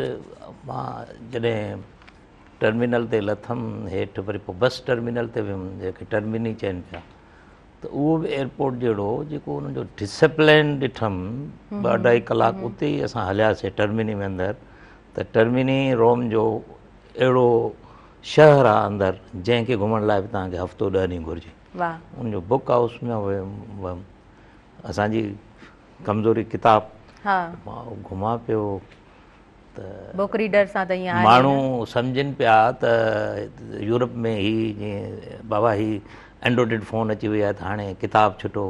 مان جڏهن ٽرمينل تي لٿم هيٺ وري پوء بس ٽرمينل تي ويم جنهن کي ٽرميني چون پيا ته اهو به ايئرپورٽ جهڙو جيڪو انهن جو ڊسپلين ڏٺم ٻه اڍائي ڪلاڪ اتي ئي اسان هلياسي ٽرميني ۾ اندر ته ٽرميني روم جو اهڙو شهر آ اندر جنهن کي گهمڻ لاء به توهان کي هفتو 10 ڏينهن گهرجي. ان جو بڪ هائوس ۾ ويم اسان جي ڪمزوري ڪتاب مان گهمان پيو ته بڪ ريڊر سان ته ائين آهي ماڻهو سمجهن پيا ته يورپ ۾ هي جيئن بابا هي اينڊروئڊ فون اچي وئي آهي ته هاڻي ڪتاب ڇٽو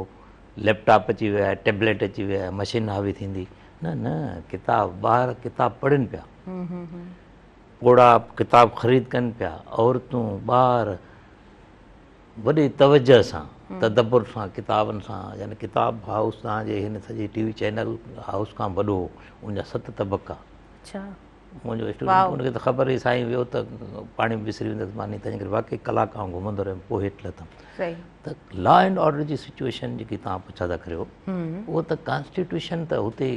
ليپ ٽاپ اچي ويو آهي ٽيبليٽ اچي ويو آهي مشين حاوي ٿيندي نه نه ڪتاب ٻار ڪتاب پڙهن پيا پوڙها ڪتاب خريد ڪن پيا، عورتون، ٻار وڏي توجه سان، تدبر سان ڪتابن سان يعني ڪتاب هائوس توهان جي هن سڄي ٽي وي چينل هائوس کان وڏو هو، ان جا 7 طبقا. منهنجو اسٽوڊنٽ ان کي ته خبر هئي سائين ويو ته پاڻي به وسري ويندس ماني تنهن ڪري واقعي ڪلاڪ آئون گهمندو رهيم پوء هيٺ لٿم. ته لا اينڊ آرڊر جي سچوئيشن جيڪي توهان پڇا ٿا ڪريو اهو ته ڪانسٽيٽيوشن ته هتي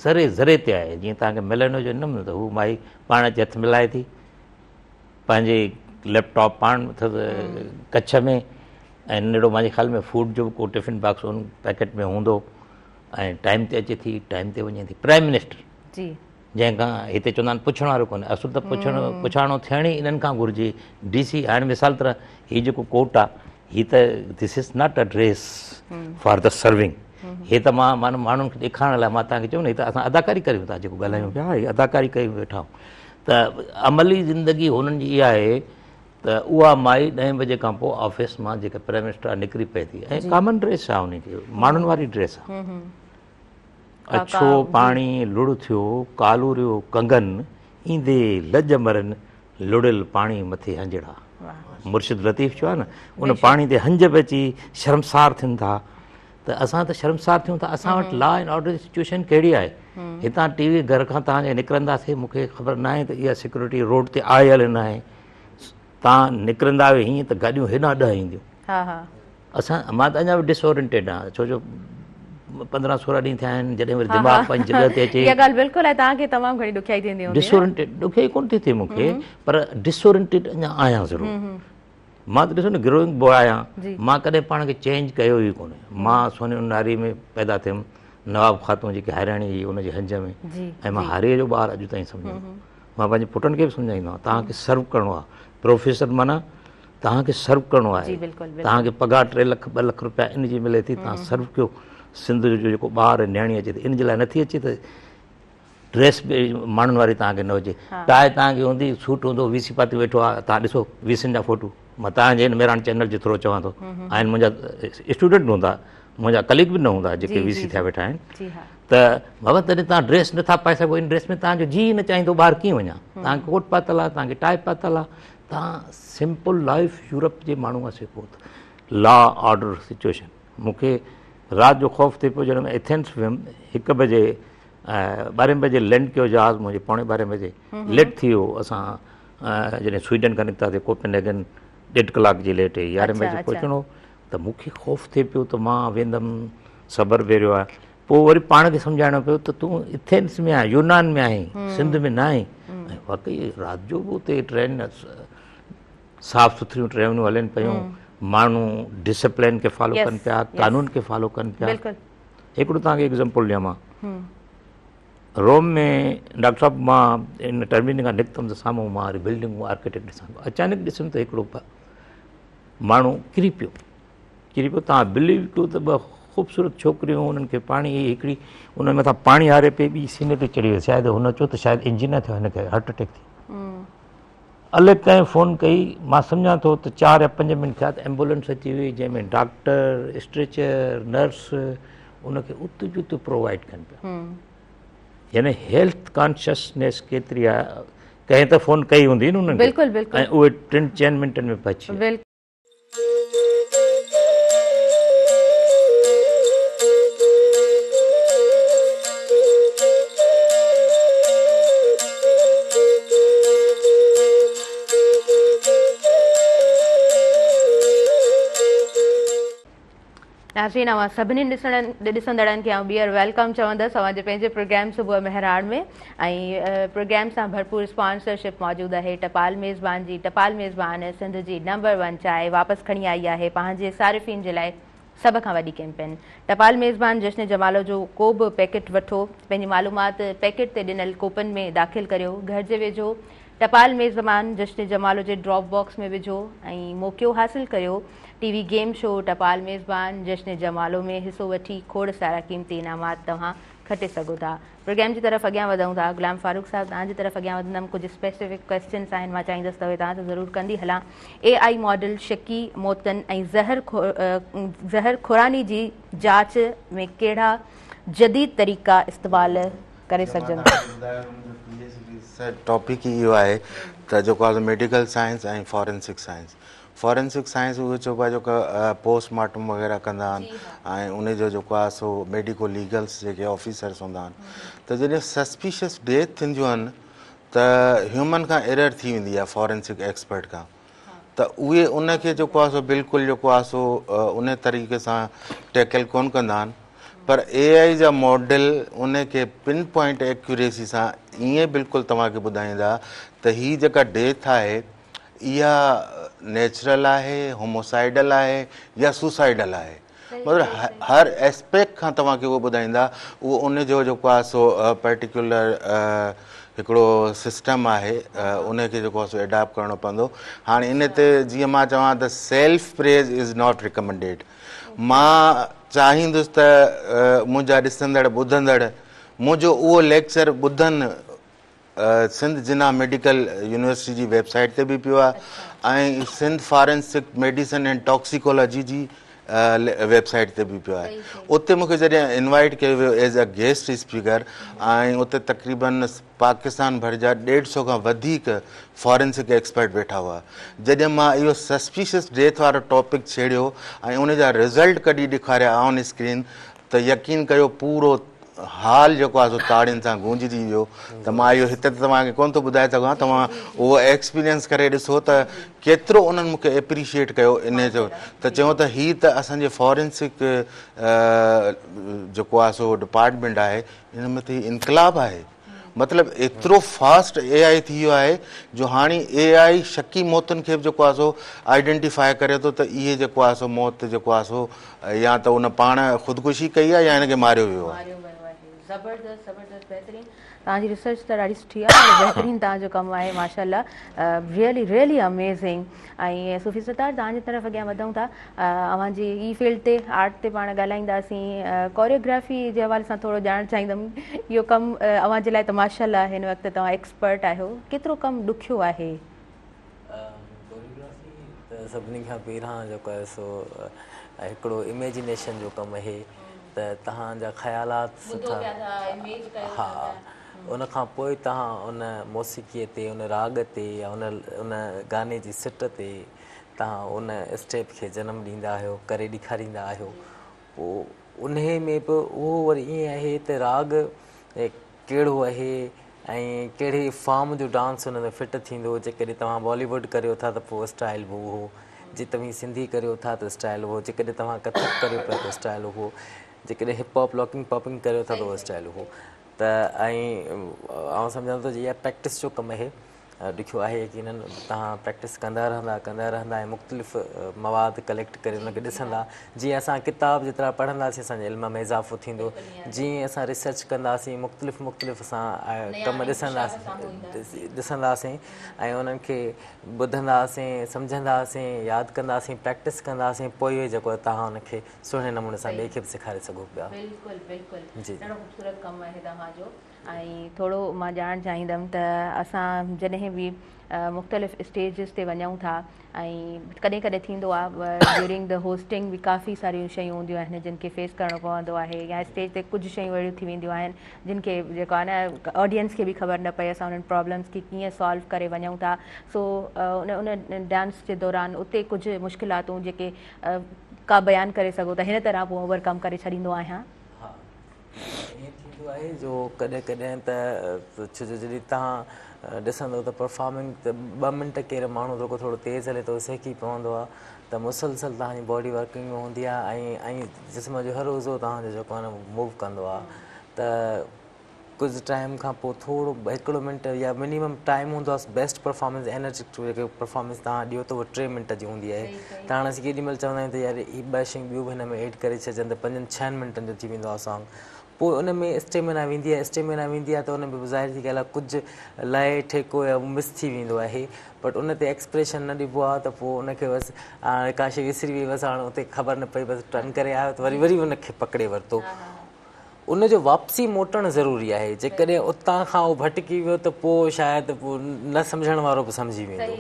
ذري ذري تي آهي جيئن توهان کي ملينو جو نه ملندو ته هو مائي پاڻ اچي هٿ ملائي ٿي پنهنجي ليپ ٽاپ پاڻ اٿس ڪڇ ۾ ۽ ننڍڙو منهنجي خيال ۾ فوڊ جو به ڪو ٽفن باڪس ان پيڪيٽ ۾ هوندو ۽ ٽائيم تي اچي ٿي ٽائيم تي وڃي ٿي پرائم منسٽر جي جنهن کان هتي چوندا آهن پڇڻ وارو ڪونهي اصل ته پڇڻ پڇاڻو ٿيڻ ئي انهن کان گهرجي ڊي سي هاڻي مثال طرح هي جيڪو ڪوٽ آهي هي ته this is not a dress for the serving هي ته مان معنيٰ ماڻهن کي ڏيکارڻ لاء مان توهان کي چيو نه هي ته اسان اداڪاري ڪريون ٿا جيڪو ڳالهايون پيا هي اداڪاري ڪري ويٺا آهيون ته عملي زندگي هنن جي اها آهي ته اها مائي ڏهين بجي کان پوء آفيس مان جيڪا پرائم منسٽر آهي نڪري پئي ٿي ۽ ڪامن ڊريس آهي ان جي ماڻهن واري ڊريس آهي اڇو پاڻي لڙ ٿيو ڪالوريو ڪنگن ايندي لڄ مرن لڙيل پاڻي مٿي هنجڙا. مرشد لطيف چيو آهي نه ان پاڻي تي هنج به اچي شرمسار ٿين ٿا ته اسان ته شرمسار ٿيون ٿا اسان وٽ لا اينڊ آرڊر جي سچوئيشن ڪهڙي آهي هتان ٽي وي گهر کان توهان جي نڪرنداسي مون کي خبر ناهي ته اها سيڪيورٽي روڊ تي آهي الائي ناهي توهان نڪرندا آهيو هيئن ته گاڏيون هيڏانهن 10 اينديون اسان مان ته اڃا به ڊس اورينٽيڊ آهيان ڇو جو 15 16 ڏينهن ٿيا آهن جڏهن وري دماغ پنهنجي جڳهه تي اچي. اها ڳالهه بلڪل آهي توهان کي تمام گهڻي ڏکيائي ٿيندي هوندي. ڊس اورينٽيڊ ڏکيائي ڪونه ٿي ٿئي مون کي پر ڊس اورينٽيڊ اڃا آهيان ضرور. مان ته ڏسو نه گروئنگ بواء آهيان مان ڪڏهن پاڻ کي چينج ڪيو ئي ڪونهي. مان سوني ناري ۾ پيدا ٿيم نواب خاتون جيڪي هارياڻي هئي ان جي هنج ۾ ۽ مان هاريء جو ٻار اڄ تائين سمجهان ٿو. مان پنهنجي پٽن کي به سمجهائيندو آهيان توهان کي سرو ڪرڻو آهي پروفيسر معنيٰ توهان کي سرو ڪرڻو آهي توهان کي پگهار 3 لک 2 لک روپيا ان جي ملي ٿي توهان سرو ڪيو سنڌ جو جيڪو ٻار نياڻي اچي ٿي ان جي لاء نٿي اچي ته ڊريس به ماڻهن واري توهان کي نه هجي ٽاء توهان کي هوندي سوٽ هوندو وي سي پاتي ويٺو آهي توهان ڏسو وي سين جا فوٽو مان توهان جي هن مهراڻ چينل جي ٿرو چوان ٿو آهن منهنجا اسٽوڊنٽ هوندا منهنجا ڪليگ به نه هوندا جيڪي وي سي ٿيا ويٺا آهن ته بابا تڏهن توهان ڊريس نٿا پائي سگهو ان ڊريس ۾ توهان جو جيء نه چاهيندو ٻاهر ڪيئن وڃان توهان کي ڪوٽ پاتل آهي توهان کي ٽاء پاتل آهي توهان سمپل لائف يورپ جي ماڻهو کان سکو ته لا آرڊر سچوئيشن مون کي رات جو خوف ٿي پيو جڏهن مان ايٿنس ويم هڪ بجي ٻارهين بجي لينڊ ڪيو جهاز منهنجي پوڻي ٻارهين بجي ليٽ ٿي ويو اسان جڏهن سوئيڊن کان نڪتاسي ڪوپن هيگن ڏيڍ ڪلاڪ جي ليٽ هئي يارهين بجي پهچڻو ته مون کي خوف ٿي پيو ته مان ويندم صبر ڀيريو آهي پوء وري پاڻ کي سمجهائڻو پيو ته تون اٿينس ۾ آهين يونان ۾ آهين سنڌ ۾ نه آهين ۽ واقعي رات جو به اتي ٽرين صاف سٿريون ٽرينون هلن پيون ماڻهو ڊسپلين کي فالو ڪن پيا قانون کي فالو ڪن پيا هڪڙو توهان کي ايگزامپل ڏيان مان روم ۾ ڊاڪٽر صاحب مان ان ٽرمينل کان نڪتم ته سامهون مان وري بلڊنگون آرڪيٽيڪٽ ڏسان پيو اچانڪ ڏسم ته هڪڙو ماڻهو ڪري پيو ڪري پيو توهان بليو ڪيو ته ٻه خوبصورت ڇوڪريون انهن کي پاڻي هڪڙي ان مٿان پاڻي هاري پئي ٻي سيني تي چڙهي وئي شايد هن چيو ته شايد انجينا ٿيو هن کي هارٽ اٽيڪ ٿي الائي ڪنهن فون ڪئي مان سمجهان ٿو ته چار يا پنج منٽ ٿيا ته ايمبولنس اچي وئي جنهن ۾ ڊاڪٽر اسٽريچر نرس ان کي اتي جو اتي پرووائيڊ ڪن پيا يعني هيلٿ ڪانشسنيس ڪيتري آهي ڪنهن ته فون ڪئي هوندي نه انهن کي ۽ اهي ٽن چئن منٽن ۾ پهچي ويا. ناظرين اوهان سڀني ڏسندڙن کي آئون ٻيهر welcome چوندس اوهان جي پنهنجي پروگرام صبح مهراڻ ۾ ۽ پروگرام سان ڀرپور اسپانسرشپ موجود آهي ٽپال ميزبان جي ٽپال ميزبان سنڌ جي نمبر ون چانهه واپس کڻي آئي آهي پنهنجي صارفين جي لاء سڀ کان وڏي ڪيمپين ٽپال ميزبان جشن جمالو جو ڪو به پيڪيٽ وٺو پنهنجي معلومات پيڪيٽ تي ڏنل ڪوپن ۾ داخل ڪريو گهر جي ويجهو ٽپال ميزبان جشن جمالو جي ڊراپ باڪس ۾ وجهو ۽ موقعو حاصل ڪريو ٽي وي گيم شو ٽپال ميزبان جشن جمالو ۾ حصو وٺي کوڙ سارا قيمتي انعامات توهان کٽي سگهو ٿا. پروگرام جي طرف اڳيان وڌون ٿا. غلام فاروق صاحب توهان جي طرف اڳيان وڌندم ڪجهه اسپيسفڪ ڪويسچنس آهن مان چاهيندس ته اهي توهان سان ضرور ڪندي هلان. اي I model شڪي موتن ۽ زهر زهر خوراني جي جاچ ۾ ڪهڙا جديد طريقا استعمال ڪري سگهجن ٿا؟ منهنجو پي ايڇ ڊي سر ٽاپڪ ئي اهو آهي ته جيڪو آهي medical science ۽ forensic science forensic science اهو چئبو آهي جيڪو پوسٽ مارٽم وغيره ڪندا آهن ۽ ان جو جيڪو آهي سو ميڊيڪو ليگلس جيڪي آفيسرس هوندا آهن ته جڏهن سسپيشس ڊيٿ ٿينديون آهن ته هيومن کان ايرر ٿي ويندي آهي فارينسڪ ايڪسپرٽ کان ته اهي ان کي جيڪو آهي سو بلڪل جيڪو آهي سو ان طريقي سان ٽيڪل ڪون ڪندا آهن پر اي آئي جا ماڊل ان کي پن پوائنٽ ايڪيوريسي سان ائين بلڪل توهان کي ٻڌائيندا ته هي جيڪا ڊيٿ آهي اها نيچرل آهي، هوموسائيڊل آهي يا سوسائيڊل آهي. مطلب هر اسپيڪٽ کان توهان کي اهو ٻڌائيندا. اهو ان جو جيڪو آهي سو پرٽيڪيولر هڪڙو سسٽم آهي ان کي جيڪو آهي سو اڊاپٽ ڪرڻو پوندو. هاڻي ان تي جيئن مان چوان ته self praise is not recommended. مان چاهيندس ته منهنجا ڏسندڙ ٻڌندڙ منهنجو اهو ليڪچر ٻڌن سنڌ جناح ميڊيڪل يونيورسٽي جي ويب سائيٽ تي به پيو آهي ۽ سنڌ فارينسڪ ميڊيسن اينڊ ٽاڪسيڪالاجي جي ويب سائيٽ تي به پيو آهي اتي مونکي جڏهن انوائيٽ ڪيو ويو ايز اي گيسٽ اسپيڪر ۽ اتي تقريبن پاڪستان ڀر جا ڏيڍ سو کان وڌيڪ فارينسڪ ايڪسپرٽ ويٺا هئا جڏهن مان اهو سسپيشس ڊيٿ وارو ٽاپڪ ڇيڙيو ۽ ان جا رزلٽ ڪڍي ڏيکاريا آن اسڪرين ته يقين ڪيو پورو هال جيڪو آهي سو تاڙين سان گونججي ويو ته مان اهو هتي ته توهان کي ڪونه ٿو ٻڌائي سگهان توهان اهو ايڪسپيرينس ڪري ڏسو ته ڪيترو انهن مون کي ايپريشيئيٽ ڪيو انهي جو ته چيو ته هي ته اسان جي فارينسڪ جيڪو آهي سو ڊپارٽمينٽ آهي ان ۾ ته هي انقلاب آهي مطلب ايترو فاسٽ اي آء ٿي ويو آهي جو هاڻي اي آء شڪي موتن کي به جيڪو آهي سو آئيڊينٽيفائي ڪري ٿو ته اهي جيڪو آهي سو موت جيڪو آهي سو يا ته ان پاڻ خودڪشي ڪئي آهي يا هن کي ماريو ويو آهي. ماريو ويو آهي. زبردست زبردست بهترين توهان جي ريسرچ ته ڏاڍي سٺي آهي ۽ بهترين توهان جو ڪم آهي ماشاءالله ريئلي ريئلي اميزنگ ۽ صوفي ستار توهان جي طرف اڳيان وڌون ٿا اوهان جي ئي فيلڊ تي آرٽ تي پاڻ ڳالهائينداسين ڪوريوگرافي جي حوالي سان ٿورو ڄاڻڻ چاهيندم اهو ڪم اوهان جي لاء ته ماشاءالله هن وقت توهان ايڪسپرٽ آهيو ڪيترو ڪم ڏکيو آهي؟ ڪوريوگرافي ته سڀني کان پهريان جيڪو آهي سو هڪڙو اميجينيشن جو ڪم آهي ته توهان جا خيالات سٺا ها ان کان پوء توهان ان موسيقيء تي ان راڳ تي يا ان ان گاني جي سٽ تي توهان ان اسٽيپ کي جنم ڏيندا آهيو ڪري ڏيکاريندا آهيو پوء انهي ۾ به اهو وري ائين آهي ته راڳ ڪهڙو آهي ۽ ڪهڙي فارم جو ڊانس ان ۾ فٽ ٿيندو جيڪڏهن توهان بالي ووڊ ڪريو ٿا ته پوء اسٽائل به اهو جي توهين سنڌي ڪريو ٿا ته اسٽائل اهو جيڪڏهن توهان ڪٿڪ ڪريو پيا ته اسٽائل اهو جيڪڏهن هپ هاپ لاڪنگ پاپنگ ڪريو ٿا ته اهو اسٽائل اهو ته ۽ آئون سمجهان ٿو اها پريڪٽس جو ڪم آهي ڏکيو آهي يقينن توهان پريڪٽس ڪندا رهندا ڪندا رهندا ۽ مختلف مواد ڪليڪٽ ڪري ان کي ڏسندا جيئن اسان ڪتاب جيترا پڙهنداسين اسان جي علم ۾ اضافو ٿيندو جيئن اسان ريسرچ ڪنداسين مختلف مختلف اسان ڪم ڏسنداسين ڏسنداسين ۽ انهن کي ٻڌنداسين سمجهنداسين ياد ڪنداسين پريڪٽس ڪنداسين پوء جيڪو توهان ان کي سهڻي نموني سان ٻئي کي به سيکاري سگهو پيا. بلڪل بلڪل جي. ڏاڍو خوبصورت ڪم آهي توهان جو ۽ ٿورو مان ڄاڻڻ چاهيندم ته اسان جڏهن به مختلف اسٽيجز تي وڃون ٿا ۽ ڪڏهن ڪڏهن ٿيندو آهي ڊيورنگ the hosting به ڪافي ساريون شيون هونديون آهن جن کي فيس ڪرڻو پوندو آهي يا اسٽيج تي ڪجهه شيون اهڙيون ٿي وينديون آهن جن کي جيڪو آهي نه آڊينس کي به خبر نه پئي اسان انهن پرابلمس کي ڪيئن سالو ڪري وڃون ٿا سو ان ان ڊانس جي دوران اتي ڪجهه مشڪلاتون جيڪي ڪا بيان ڪري سگهو ته هن طرح پوء اوور ڪم ڪري ڇڏيندو آهيان. ها ائين ٿيندو آهي جو ڪڏهن ڪڏهن ته ڇو جو جڏهن توهان ڏسندو ته پرفارمنگ ته ٻه منٽ ڪير ماڻهو ٿورو ٿورو تيز هلي ٿو سهڪي پوندو آهي ته مسلسل توهان جي باڊي ورڪنگ ۾ هوندي آهي ۽ ۽ جسم جو هر عضو توهان جو جيڪو آهي نه موو ڪندو آهي ته ڪجهه ٽائيم کان پوء ٿورو هڪڙو منٽ يا منيمم ٽائيم هوندو آهي بيسٽ پرفارمنس انرجيٽڪ جيڪي پرفارمنس توهان ڏيو ته اهو ٽي منٽ جي هوندي آهي ته هاڻ اسين ڪيڏي مهل چوندا آهيون ته يار هي ٻه شيون ٻيون به هن ۾ ايڊ ڪري ڇڏجن ته پنجن ڇهن منٽن جو ٿي ويندو آهي سانگ پوء ان ۾ اسٽيمنا ويندي آهي اسٽيمنا ويندي آهي ته ان ۾ ظاهر ٿي ڳالهه آهي ڪجهه لئي ٺيڪو يا مس ٿي ويندو آهي بٽ ان تي ايڪسپريشن نه ڏبو آهي ته پوء ان کي بس هاڻي ڪا شي وسري وئي بس هاڻي اتي خبر نه پئي بس ٽرن ڪري آيو ته وري وري ان کي پڪڙي ورتو ان جو واپسي موٽڻ ضروري آهي، جيڪڏهن اتان کان اهو ڀٽڪي ويو ته پوء شايد نه سمجهڻ وارو به سمجهي ويندو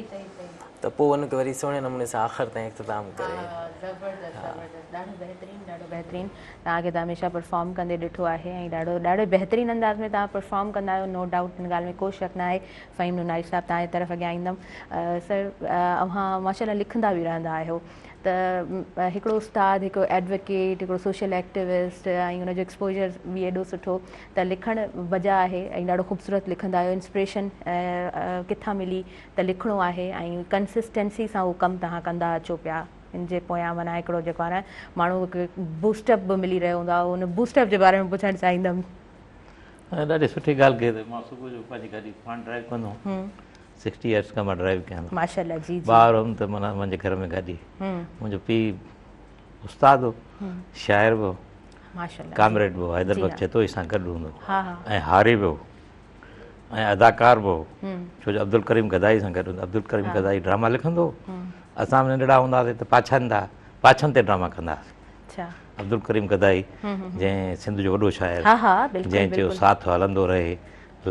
ته پوء ان کي وري سهڻي نموني سان آخر تائين اختتام ڪري. زبردست زبردست ڏاڍو بهترين ڏاڍو بهترين توهان کي ته هميشه پرفارم ڪندي ڏٺو آهي ۽ ڏاڍو ڏاڍو بهترين انداز ۾ توهان پرفارم ڪندا آهيو نو ڊائوٽ ان ڳالهه ۾ ڪو شڪ نه آهي فهيم نوناري صاحب توهان جي طرف اڳيان ايندم سر اوهان ماشاءالله لکندا به رهندا آهيو ته هڪڙو استاد، هڪڙو ايڊووڪيٽ، هڪڙو سوشل ايڪٽيوسٽ ۽ ان جو ايڪسپوجر به ايڏو سٺو ته لکڻ بجا آهي ۽ ڏاڍو خوبصورت لکندا آهيو انسپريشن ڪٿان ملي ته لکڻو آهي ۽ ڪنسسٽنسي سان اهو ڪم توهان ڪندا اچو پيا ان جي پويان معنيٰ هڪڙو جيڪو آهي نه ماڻهو کي بوسٽ اپ به ملي رهيو هوندو آهي ان بوسٽ اپ جي باري ۾ پڇڻ چاهيندم. ڏاڍي سٺي ڳالهه ڪئي اٿئي مان صبح جو پنهنجي گاڏي پاڻ ڊرائيو ڪندو هوم سڪسٽي ايئرس کان مان ڊرائيو ڪيان ٿو. ماشاءالله جي جي. ٻار هوم ته معنيٰ منهنجي گهر ۾ گاڏي. منهنجو پيء استاد هو، شاعر به هو، ماشاءالله ڪامريڊ به هو، حيدر بخش جتوئي سان گڏ هوندو هو ۽ هاري به هو ۽ اداڪار به هو ڇو جو عبدالڪريم گدائي سان گڏ هوندو عبدالڪريم گدائي ڊراما لکندو هو اسان به ننڍڙا هوندا هئاسين ته پاڇن ٿا پاڇن تي ڊراما ڪندا هئاسين عبدالڪريم گدائي جنهن سنڌ جو وڏو شاعر جنهن چيو ساٿ هلندو رهي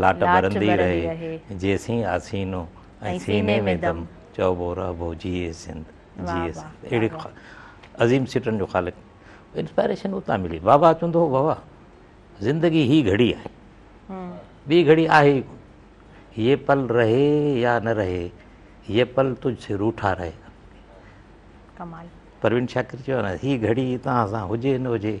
لاٽ ٻرندي رهي، جيسين آ سينو ۽ سيني ۾ دم، چئبو رهبو جيئي سنڌ، جيئي سنڌ. اهڙي عظيم سٽن جو خالق. انسپائريشن اتان ملي. بابا چوندو هو بابا زندگي هي گهڙي آهي، ٻي گهڙي آهي ئي ڪونه. يي پل رهي يا نه رهي، يي پل تجھ سي روٺا رهي گا. ڪمال. پروين شاڪر چيو نه هي گهڙي توهان سان هجي نه هجي،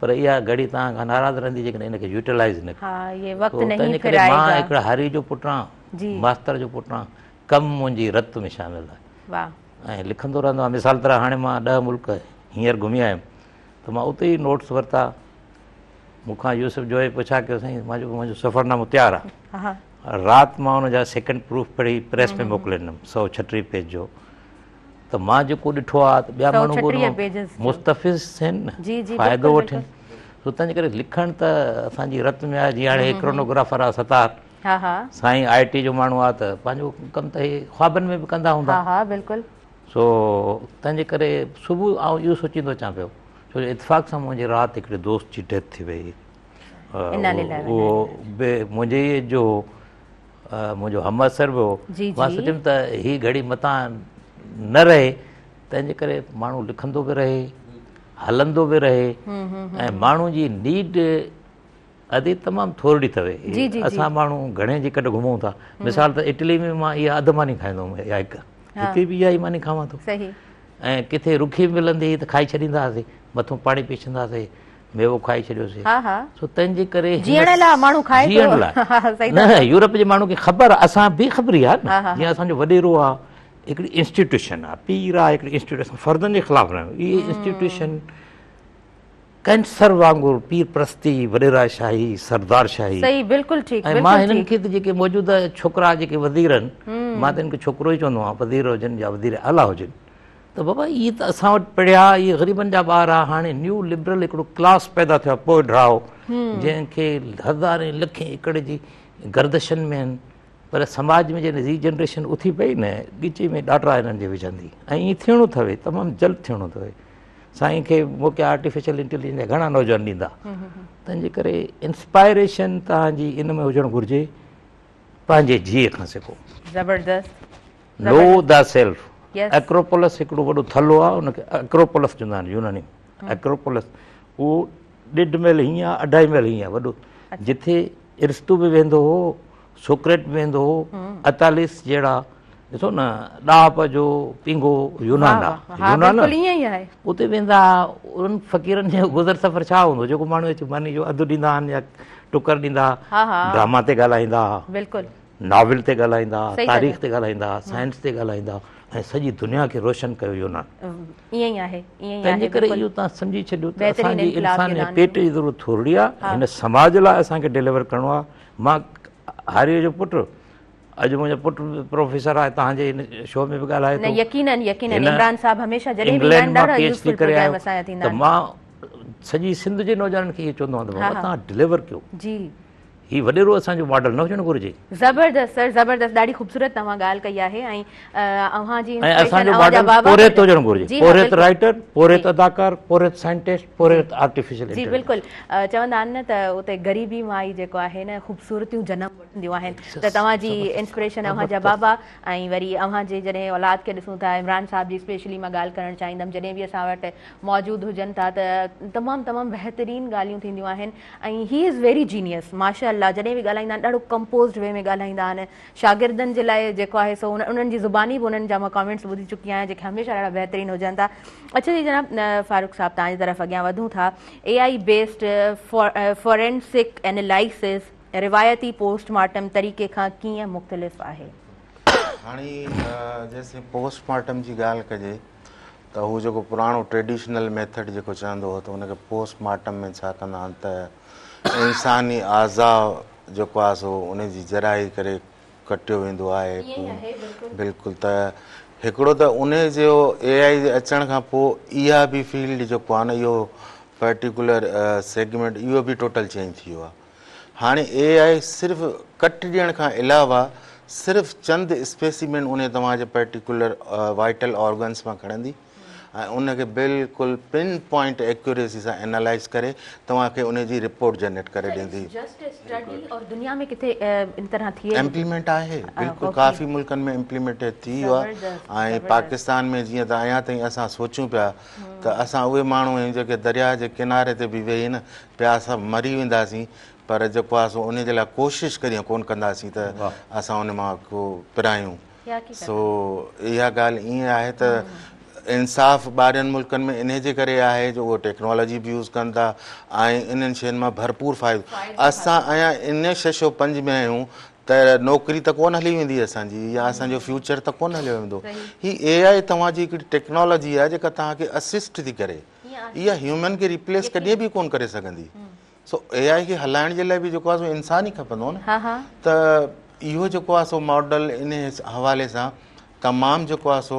پر اها گهڙي توهان کان ناراض رهندي جيڪڏهن ان کي يوٽيلائيز نه ڪيو. ها يي وقت نهين تنهنجي ڦر ڪري مان آئيگا. هڪڙا هاري جو پٽ آهيان، ماستر جو پٽ آهيان، ڪم منهنجي رت ۾ شامل آهي. واهه. ۽ لکندو رهندو آهيان. مثال طرح هاڻي مان ڏهه ملڪ هينئر گهمي آيم ته مان اتي ئي نوٽس ورتا. مون کان يوسف جويي پڇا ڪيو سائين مان چيو منهنجو سفرنامو تيار آهي. رات مان ان جا سيڪنڊ پروف پڙهي پريس ۾ موڪلي ڏنم 136 پيج جو. ته مان جيڪو ڏٺو آهي ته ٻيا ماڻهو به ان مان مستفيض ٿين نه فائدو وٺن سو تنهنجي ڪري لکڻ ته اسان جي رت ۾ آهي جيئن هاڻي ڪرونوگرافر آهي ستار سائين آء ٽي جو ماڻهو آهي ته پنهنجو ڪم ته هي خوابن ۾ به ڪندا هوندا سو تنهنجي ڪري صبح آئون اهو سوچيندو اچان پيو ڇو جو اتفاق سان منهنجي رات هڪڙي دوست جي ڊيٿ ٿي وئي اهو به منهنجي ئي جو منهنجو همعصر به هو. مان سوچيم ته هي گهڙي متان نه رهي، تنهن جي ڪري ماڻهو لکندو به رهي، هلندو به رهي ۽ ماڻهو جي نيڊ ادي تمام ٿورڙي اٿوي. اسان ماڻهو گهڻي جي ڪڍ گهمون ٿا. مثال ته اٽلي ۾ مان اها اڌ ماني کائيندو هوم يا هڪ. هتي به اها ئي ماني کاوان ٿو. ۽ ڪٿي رکي به ملندي هئي ته کائي ڇڏيندا هئاسين. مٿون پاڻي پي ڇڏيندا هئاسين. ميوو کائي ڇڏيوسين. سو تنهن جي ڪري جيئڻ لاء ماڻهو کائي ٿو. جيئڻ لاء. نه يورپ جي ماڻهو کي خبر آهي اسان بي خبري آهي نه. جيئن اسان جو وڏيرو آهي هڪڙي انسٽيٽيوشن آهي پير آهي هڪڙي انسٽيٽيوشن فردن جي خلاف نه آهيون. اهي انسٽيٽيوشن ڪينسر وانگر پير پرستي، وڏيرا شاهي، سردار شاهي. صحيح بلڪل ٺيڪ ۽ مان هنن کي ته جيڪي موجوده ڇوڪرا جيڪي وزير آهن مان ته هن کي ڇوڪرو ئي چوندو آهيان وزير هجن يا وزير اعليٰ هجن ته بابا اهي ته اسان وٽ پڙهيا اهي غريبن جا ٻار آ هاڻي نيو لبرل هڪڙو ڪلاس پيدا ٿيو آهي پوء ڊراء جنهن کي هزارين لکين ايڪڙ جي گردشن ۾ آهن پر سماج ۾ جڏهن زي جنريشن اٿي پئي نه ڳچي ۾ ڏاٽا هنن جي وجهندي ۽ ائين ٿيڻو اٿوي تمام جلد ٿيڻو اٿوي سائين کي موقعا آرٽيفيشل انٽيليجنس جا گهڻا نوجوان ڏيندا تنهن جي ڪري انسپائريشن توهان جي ان ۾ هجڻ گهرجي پنهنجي جيء کان سکو. زبردست. نو دا سيلف. ايڪروپولس هڪڙو وڏو ٿلهو آهي ان کي ايڪروپولس چوندا آهن يوناني ۾ ايڪروپولس اهو ڏيڍ ميل هيئن آهي اڍائي ميل هيئن آهي وڏو جتي ارسطو به ويندو هو سوڪريٽ به ويندو هو اطاليس جهڙا ڏسو نه ڏاهپ جو پينگهو يونان آ يونان اتي ويندا انهن فقيرن جو گذر سفر ڇا هوندو جيڪو ماڻهو اچي ماني جو اڌ ڏيندا آهن يا ٽڪر ڏيندا ڊراما تي ڳالهائيندا بلڪل ناول تي ڳالهائيندا تاريخ تي ڳالهائيندا سائنس تي ڳالهائيندا ۽ سڄي دنيا کي روشن ڪيو يونان ائين ئي آهي ائين ئي آهي تنهن جي ڪري اهو توهان سمجهي ڇڏيو ته اسان جي انسان جي پيٽ جي ضرورت ٿورڙي آهي هن سماج لاء اسان کي ڊليور ڪرڻو آهي مان هاريء جو پٽ اڄ منهنجو پٽ به پروفيسر آهي توهان جي هن شو ۾ به ڳالهائي ٿو. نه يقينن يقينن عمران صاحب هميشه جڏهن به ايندا آهن ڏاڍا يوزفل پروگرام اسان جا ٿيندا آهن. ته مان سڄي سنڌ جي نوجوانن کي اهو چوندو آهيان ته بابا توهان ڊليور ڪيو. جي. هي وڏيرو اسان جو ماڊل نه هجڻ گهرجي. زبردست سر زبردست ڏاڍي خوبصورت توهان ڳالهه ڪئي آهي ۽ اوهان جي ۽ اسان جو ماڊل پورهيت هجڻ گهرجي پورهيت رائيٽر پورهيت اداڪار پورهيت سائنٽسٽ پورهيت آرٽيفيشل جي بلڪل چوندا آهن نه ته اتي غريبي مان ئي جيڪو آهي نه خوبصورتيون جنم وٺنديون آهن ته توهان جي انسپريشن اوهان جا بابا ۽ وري اوهان جي جڏهن اولاد کي ڏسون ٿا عمران صاحب جي اسپيشلي مان ڳالهه ڪرڻ چاهيندم جڏهن به اسان وٽ موجود هجن ٿا ته تمام تمام بهترين ڳالهيون ٿينديون آهن ۽ هي از ويري جينيس ماشاء الله جڏهن به ڳالهائيندا آهن ڏاڍو ڪمپوزڊ وي ۾ ڳالهائيندا آهن شاگردن جي لاء جيڪو آهي سو انهن جي زباني به انهن جا مان ڪامينٽس ٻڌي چڪي آهيان جيڪي هميشه ڏاڍا بهترين هجن ٿا اڇا جي جناب فاروق صاحب توهان جي طرف اڳيان وڌون ٿا اي آئي بيسڊ فورينسڪ اينالائسس روايتي پوسٽ مارٽم طريقي کان ڪيئن مختلف آهي؟ هاڻي جيسين پوسٽ مارٽم جي ڳالهه ڪجي ته هو جيڪو پراڻو ٽريڊيشنل ميٿڊ جيڪو چوندو هو ته ان کي پوسٽ مارٽم ۾ ڇا ڪندا آهن ته انساني اعضاء جيڪو آهي سو ان جي جراحي ڪري ڪٽيو ويندو آهي بلڪل ته هڪڙو ته ان جو اي آئي جي اچڻ کان پوء اها به فيلڊ جيڪو آهي نه اهو پرٽيڪولر سيگمينٽ اهو به ٽوٽل چينج ٿي ويو آهي هاڻي اي آء صرف ڪٽ ڏيڻ کان علاوه صرف چند اسپيسيمين انهي توهان جي پرٽيڪولر وائٽل آرگنس مان کڻندي ۽ ان کي بلڪل پن پوائنٽ ايڪيوريسي سان اينالائز ڪري توهان کي انهي جي رپورٽ جنريٽ ڪري ڏيندي. جسٽ اسٽڊي اور دنيا ۾ ڪٿي ان طرح ٿئي ٿي؟ امپليمينٽ آهي بلڪل ڪافي ملڪن ۾ امپليمينٽ ٿي ويو آهي ۽ پاڪستان ۾ جيئن ته اڃا تائين اسان سوچيون پيا ته اسان اهي ماڻهو آهيون جيڪي درياهه جي ڪناري تي به ويهي نه پيا اسان مري وينداسين پر جيڪو آهي سو انهي جي لاء ڪوشش ڪڏهن ڪونه ڪنداسين ته اسان ان مان ڪو پرايون سو اها ڳالهه ائين آهي ته انصاف ٻاهرين ملڪن ۾ انهي جي ڪري آهي جو اهو ٽيڪنالاجي به يوز ڪن ٿا ۽ انهن شين مان ڀرپور فائدو اسان اڃا ان 605 ۾ آهيون ته نوڪري ته ڪونه هلي ويندي اسان جي يا اسان جو فيوچر ته ڪونه هليو ويندو هي اي آء توهان جي هڪڙي ٽيڪنالاجي آهي جيڪا توهان کي اسسٽ ٿي ڪري اها هيومن کي ريپليس ڪڏهن به ڪونه ڪري سگهندي سو اي آء کي هلائڻ جي لاء به جيڪو آهي سو انسان ئي کپندو نه ته اهو جيڪو آهي سو ماڊل ان حوالي سان تمام جيڪو آهي سو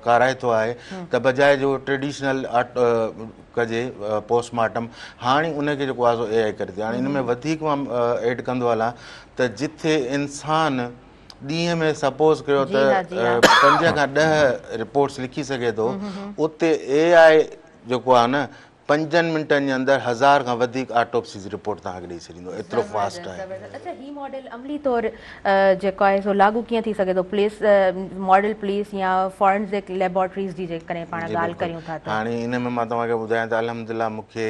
ڪارائتو آهي ته بجاء جو ٽريڊيشنل ڪجي پوسٽ مارٽم هاڻي ان کي جيڪو آهي سو اي آء ڪري ٿي هاڻي ان ۾ وڌيڪ مان ايڊ ڪندو هلان ته جٿي انسان ڏينهن ۾ سپوز ڪيو ته 5 کان 10 رپورٽس لکي سگهي ٿو اتي اي آء جيڪو آهي نه پنجن منٽن جي اندر 1000 کان وڌيڪ آٽوپسي جي رپورٽ توهان کي ڏئي ڇڏيندو ايترو فاسٽ آهي. زبردست اڇا هي ماڊل عملي طور جيڪو آهي سو لاڳو ڪيئن ٿي سگهي ٿو پوليس ماڊل پوليس يا فارنزڪ ليبارٽريز جي جيڪڏهن پاڻ ڳالهه ڪريون ٿا ته. هاڻي ان ۾ مان توهان کي ٻڌايان ته الحمدلله مون کي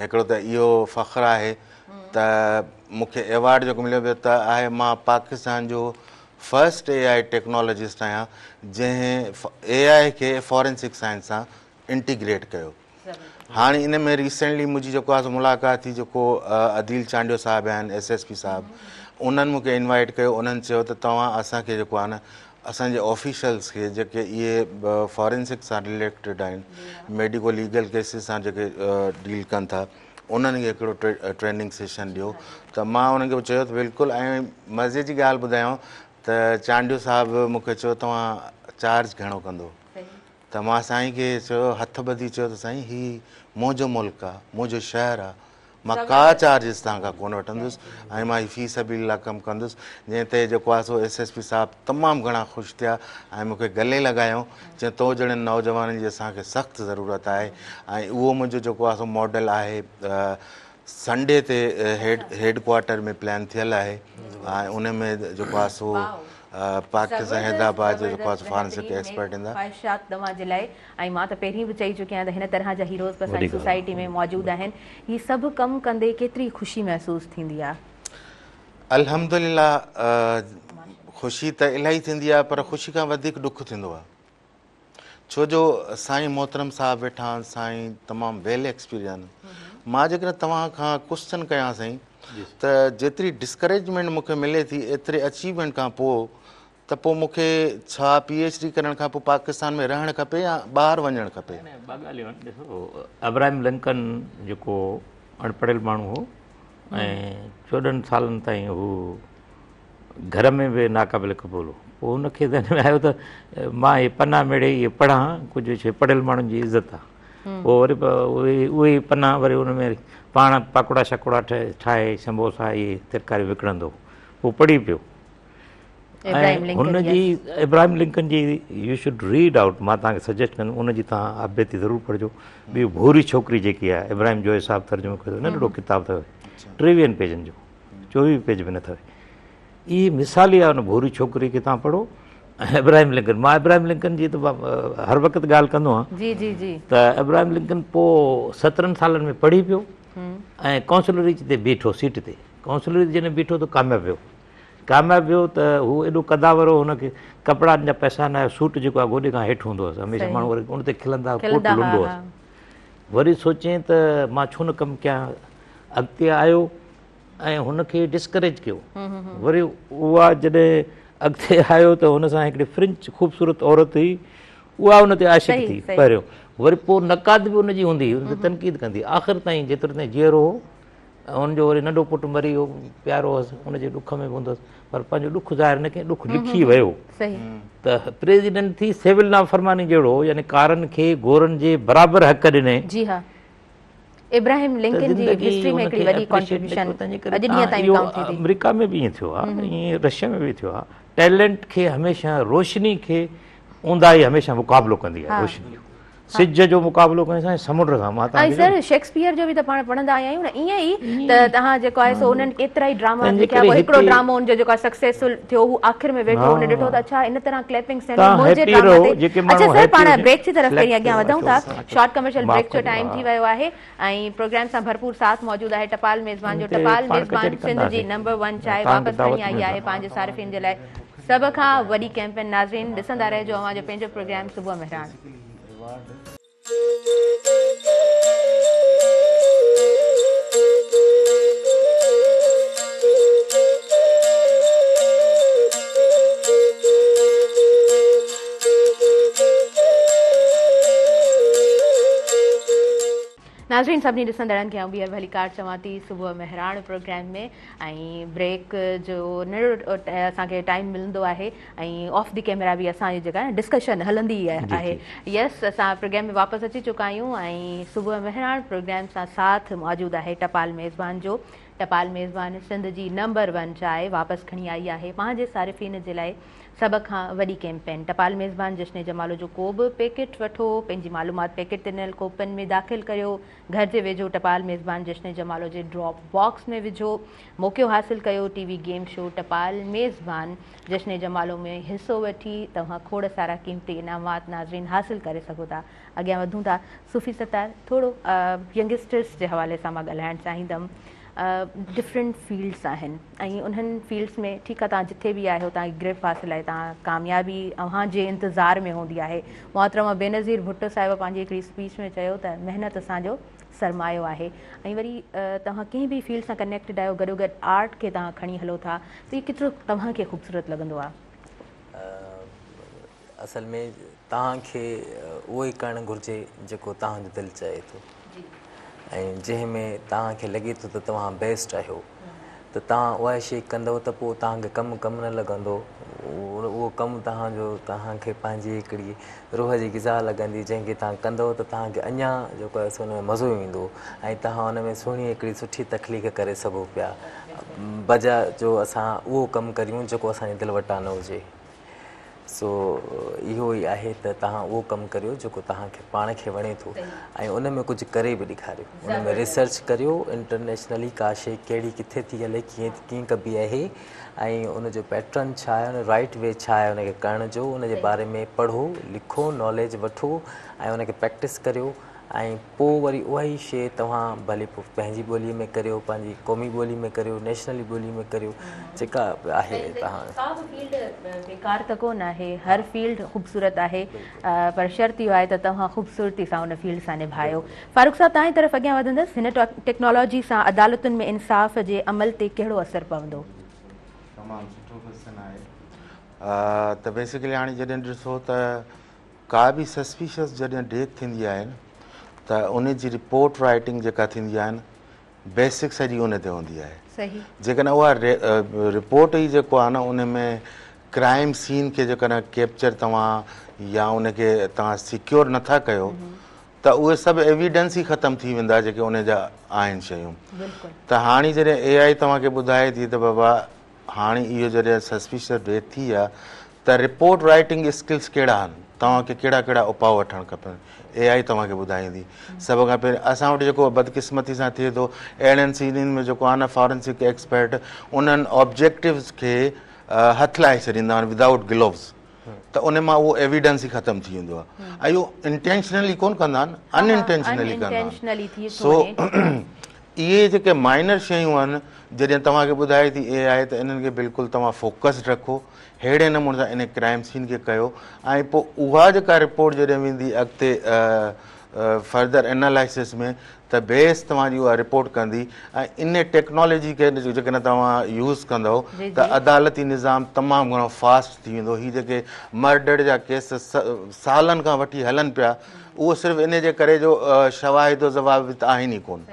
هڪڙو ته اهو فخر آهي ته مون کي ايوارڊ جيڪو مليو ٻيو ته آهي مان پاڪستان جو فرسٽ اي آء ٽيڪنالاجسٽ آهيان جنهن اي آء کي فارينسڪ سائنس سان انٽيگريٽ ڪيو. هاڻي ان ۾ ريسينٽلي منهنجي جيڪو آهي سو ملاقات ٿي جيڪو عديل چانڊيو صاحب آهن ايس ايس پي صاحب انهن مون کي انوائيٽ ڪيو انهن چيو ته توهان اسان کي جيڪو آهي نه اسان جي آفيشلز کي جيڪي اهي فارينسڪ سان رليٽيڊ آهن ميڊيڪو ليگل ڪيسز سان جيڪي ڊيل ڪن ٿا انهن کي هڪڙو ٽريننگ سيشن ڏيو ته مان انهن کي چيو ته بلڪل ۽ مزي جي ڳالهه ٻڌايان ته چانڊيو صاحب مون کي چيو توهان چارج گهڻو ڪندو ته مان سائين کي چيو هٿ ٻڌي چيو ته سائين هي منهنجو ملڪ آ منهنجو شهر آ مان ڪا چارجز توهان کان ڪونه وٺندس ۽ مان هي في سبيل الله ڪم ڪندس جنهن تي جيڪو آ سو ايس ايس پي صاحب تمام گهڻا خوش ٿيا ۽ مون کي گلي لڳايائون چيائون تو جهڙن نوجوانن جي اسان کي سخت ضرورت آهي ۽ اهو منهنجو جيڪو آ سو ماڊل آهي سنڊي تي هيڊ ڪوارٽر ۾ پلان ٿيل آهي ۽ ان ۾ جيڪو آهي سو پاڪستان حيدرآباد جو جيڪو آهي سو فارنسڪ ايڪسپرٽ ايندا. خواهشات توهان جي لاء ۽ مان ته پهرين به چئي چڪي آهيان ته هن طرح جا هيروز به اسان جي سوسائٽي ۾ موجود آهن. هي سڀ ڪم ڪندي ڪيتري خوشي محسوس ٿيندي آهي؟ الحمدلله خوشي ته الاهي ٿيندي آهي پر خوشي کان وڌيڪ ڏک ٿيندو آهي. ڇو جو سائين محترم صاحب ويٺا آهن سائين تمام ويل ايڪسپيرين مان جيڪڏهن توهان کان ڪوشچن ڪيان سائين ته جيتري ڊسڪريجمينٽ مون کي ملي ٿي ايتري اچيومينٽ کان پوء ته پوء مون کي ڇا پي ايڇ ڊي ڪرڻ کان پوء پاڪستان ۾ رهڻ کپي يا ٻاهر وڃڻ کپي؟ نه ٻه ڳالهيون آهن ڏسو ابراهيم لنڪن جيڪو اڻپڙهيل ماڻهو هو ۽ 14 سالن تائين هو گهر ۾ به ناقابل قبول هو. پوء هن کي ذهن ۾ آيو ته مان اهي پنا ميڙي اهي پڙهان، ڪجهه شيء پڙهيل ماڻهن جي عزت آ. پوء وري اهي ئي پنا وري ان ۾ پاڻ پڪوڙا شڪوڙا ٺاهي سمبوسا اهي ترڪاريون وڪڻندو هو. پوء پڙهي پيو. ۽ هن جي ابراهيم لنڪن جي يو should read out مان توهان کي سجيسٽ ڪندم ان جي توهان آپ بيتي ضرور پڙهجو. ٻي ڀوري ڇوڪري جيڪي آهي ابراهيم جويي صاحب ترجمو ڪيو اٿو ننڍڙو ڪتاب اٿو ٽيويهن پيجن جو. 24 پيج به نه اٿو. اهي مثالي آهي ان ڀوري ڇوڪري کي توهان پڙهو ۽ ابراهيم لنڪن مان ابراهيم لنڪن جي ته هر وقت ڳالهه ڪندو آهيان جي جي جي ته ابراهيم لنڪن پوء 17 سالن ۾ پڙهي پيو ۽ ڪائونسلري تي بيٺو سيٽ تي ڪائونسلري تي جڏهن بيٺو ته ڪامياب ويو ڪامياب ويو ته هو ايڏو قداور هو هن کي ڪپڙن جا پئسا نه آيا سوٽ جيڪو آهي گوڏي کان هيٺ هوندو هوس هميشه ماڻهو وري ان تي کلندا ڪوٽ لنڊو هوس وري سوچيائين ته مان ڇو نه ڪم ڪيان اڳتي آيو ۽ هن کي ڊسڪريج ڪيو وري اها جڏهن اڳتي آيو ته هن سان هڪڙي فرينچ خوبصورت عورت هئي اها ان تي عاشق ٿي پهريون وري پوء نقاد به ان جي هوندي هئي ان تي تنقيد ڪندي آخر تائين جيترو تائين جيئرو هو ان جو وري ننڍو پٽ مري ويو پيارو هوس ان جي ڏک ۾ به هوندو هوس پر پنهنجو ڏک ظاهر نه ڪيائين ڏک لکي ويو ته پريزيڊنٽ ٿي سول نافرماني جهڙو يعني ڪارن کي گورن جي برابر حق ڏني جي ها ابراهيم لنڪن جي هسٽري ۾ هڪڙي وڏي ڪنٽريبيوشن اڄ ڏينهن تائين ڪائونٽ ٿئي ٿي. آمريڪا ۾ به ائين ٿيو آهي ائين رشيا ۾ به ٿيو آهي ٽيلنٽ کي هميشه روشني کي اونداهي هميشه مقابلو ڪندي آهي روشني جو سج جو مقابلو ڪندي سائين سمنڊ سان مان ۽ سر شيڪسپيئر جو به ته پاڻ پڙهندا آيا آهيون نه ائين ئي ته توهان جيڪو آهي سو انهن ڪيترا ئي ڊراما لکيا پوء هڪڙو ڊرامو ان جو جيڪو آهي سڪسيسفل ٿيو هو آخر ۾ ويٺو هن ڏٺو ته اڇا ان طرح ڪليپنگ سين منهنجي ڊراما تي اڇا سر پاڻ بريڪ جي طرف پهرين اڳيان وڌون ٿا شارٽ ڪمرشل بريڪ جو ٽائيم ٿي ويو آهي ۽ پروگرام سان ڀرپور ساٿ موجود آهي ٽپال ميزبان جو ٽپال ميزبان سنڌ جي نمبر 1 چانهه واپس کڻي آئي آهي پنهنجي صارفين جي لاء سڀ کان وڏي ڪيمپين ناظرين ڏسندا رهجو اوهان جو پنهنجو پروگرام صبح مهراڻ. ناظرين سڀني ڏسندڙن کي آئون ٻيهر ڀليڪار چوان ٿي صبح مهراڻ پروگرام ۾ ۽ بريڪ جو ننڍڙو اسان کي ٽائيم ملندو آهي ۽ آف the camera به اسان جي جيڪا ڊسڪشن هلندي آهي يس اسان پروگرام ۾ واپس اچي چڪا آهيون ۽ صبح مهراڻ پروگرام سان ساٿ موجود آهي ٽپال ميزبان جو ٽپال ميزبان سنڌ جي نمبر ون چانهه واپس کڻي آئي آهي پنهنجي صارفين جي لاء سڀ کان وڏي ڪيمپين ٽپال ميزبان جشن جمالو جو ڪو به پيڪيٽ وٺو پنهنجي معلومات پيڪيٽ تي ڏنل ڪوپن ۾ داخل ڪريو گهر جي ويجهو ٽپال ميزبان جشن جمالو جي ڊراپ باڪس ۾ وجهو موقعو حاصل ڪيو ٽي وي گيم شو ٽپال ميزبان جشن جمالو ۾ حصو وٺي توهان کوڙ سارا قيمتي انعامات ناظرين حاصل ڪري سگهو ٿا اڳيان وڌون ٿا صوفي ستار ٿورو ينگسٽرس جي حوالي سان مان ڳالهائڻ چاهيندم. ڊفرنٽ فيلڊس آهن ۽ انهن فيلڊس ۾ ٺيڪ آهي توهان جٿي به آهيو توهان کي گرپ حاصل آهي توهان ڪاميابي اوهان جي انتظار ۾ هوندي آهي محترمه بينظير ڀٽو صاحبه پنهنجي هڪڙي اسپيچ ۾ چيو ته محنت اسان جو سرمايو آهي ۽ وري توهان ڪنهن به فيلڊ سان ڪنيڪٽيڊ آهيو گڏوگڏ آرٽ کي توهان کڻي هلو ٿا ته اهو ڪيترو توهان کي خوبصورت لڳندو آهي. اصل ۾ توهان کي اهو ئي ڪرڻ گهرجي جيڪو توهان جو دل چاهي ٿو ۽ جنهن ۾ توهان کي لڳي ٿو ته توهان بيسٽ آهيو ته توهان اها شيء ڪندؤ ته پوء توهان کي ڪم ڪم نه لڳندو اهو ڪم توهان جو توهان کي پنهنجي هڪڙي روح جي غذا لڳندي جنهن کي توهان ڪندؤ ته توهان کي اڃا جيڪو آهي سو ان ۾ مزو ايندو ۽ توهان ان ۾ سهڻي هڪڙي سٺي تخليق ڪري سگهو پيا بجاء جو اسان اهو ڪم ڪريون جيڪو اسان جي دل وٽان نه هجي. سو اهو ئي آهي ته توهان اهو ڪم ڪريو جيڪو توهان کي پاڻ کي وڻي ٿو ۽ ان ۾ ڪجهه ڪري به ڏيکاريو ان ۾ ريسرچ ڪريو انٽرنيشنلي ڪا شيء ڪهڙي ڪٿي ٿي هلي ڪيئن ڪيئن ڪبي آهي ۽ ان جو پيٽرن ڇا آهي ان جو رائٽ وي ڇا آهي ان کي ڪرڻ جو ان جي باري ۾ پڙهو لکو ناليج وٺو ۽ ان کي پريڪٽس ڪريو ۽ پوء وري اها ئي شيء توهان ڀلي پوء پنهنجي ٻوليء ۾ ڪريو، پنهنجي قومي ٻولي ۾ ڪريو، نيشنلي ٻولي ۾ ڪريو، جيڪا به آهي توهان. ڪا به فيلڊ بيڪار ته ڪونه آهي، هر فيلڊ خوبصورت آهي پر شرط اهو آهي ته توهان خوبصورتي سان ان فيلڊ سان نڀايو. فاروق صاحب توهان جي طرف اڳيان وڌندس، هن ٽيڪنالاجي سان عدالتن ۾ انصاف جي عمل تي ڪهڙو اثر پوندو؟ تمام سٺو ڪويسچن آهي ته بيسيڪلي هاڻي جڏهن ڏسو ته ڪا به سسپيشس جڏهن ڊيٿ ٿيندي آهي ته ان جي رپورٽ رائٽنگ جيڪا ٿيندي آهي بيسڪ سڄي ان تي هوندي آهي جيڪڏهن اها رپورٽ ئي جيڪو آهي نه ان ۾ ڪرائم سين کي جيڪڏهن ڪيپچر توهان يا ان کي توهان سيڪيور نٿا ڪيو ته اهي سڀ ايويڊنس ئي ختم ٿي ويندا جيڪي ان جا آهن شيون ته هاڻي جڏهن اي آء توهان کي ٻڌائي ٿي ته بابا هاڻي اهو جڏهن سسپيشس ڊيٿ ٿي آ ته رپورٽ رائٽنگ اسڪلس ڪهڙا آهن توهان کي ڪهڙا ڪهڙا اپاء وٺڻ کپن اي آء توهان کي ٻڌائيندي سڀ کان پهرين اسان وٽ جيڪو بدقسمتي سان ٿئي ٿو اهڙن سينن ۾ جيڪو آهي نه فارنسڪ ايڪسپرٽ انهن آبجيڪٽوز کي هٿ لائي ڇڏيندا آهن ودائوٽ گلوز ته ان مان اهو ايويڊنس ئي ختم ٿي ويندو آهي ۽ اهو انٽينشنلي ڪون ڪندا آهن ان انٽينشنلي ڪندا آهن سو اهي جيڪي مائنر شيون آهن جڏهن توهان کي ٻڌائي ٿي اي آء ته انهن کي بلڪل توهان فوڪسڊ رکو ههڙي نموني سان ان ڪرائم سين کي ڪيو ۽ پوء اها جيڪا رپورٽ جڏهن ويندي اڳتي فردر انالائسس ۾ ته بيس توهان جي اها رپورٽ ڪندي ۽ ان ٽيڪنالاجي کي جيڪڏهن توهان يوز ڪندؤ ته عدالتي نظام تمام گهڻو فاسٽ ٿي ويندو هي جيڪي مرڊر جا ڪيس سالن کان وٺي هلن پيا اهو صرف ان جي ڪري جو شواهد و ضوابط آهن ئي ڪون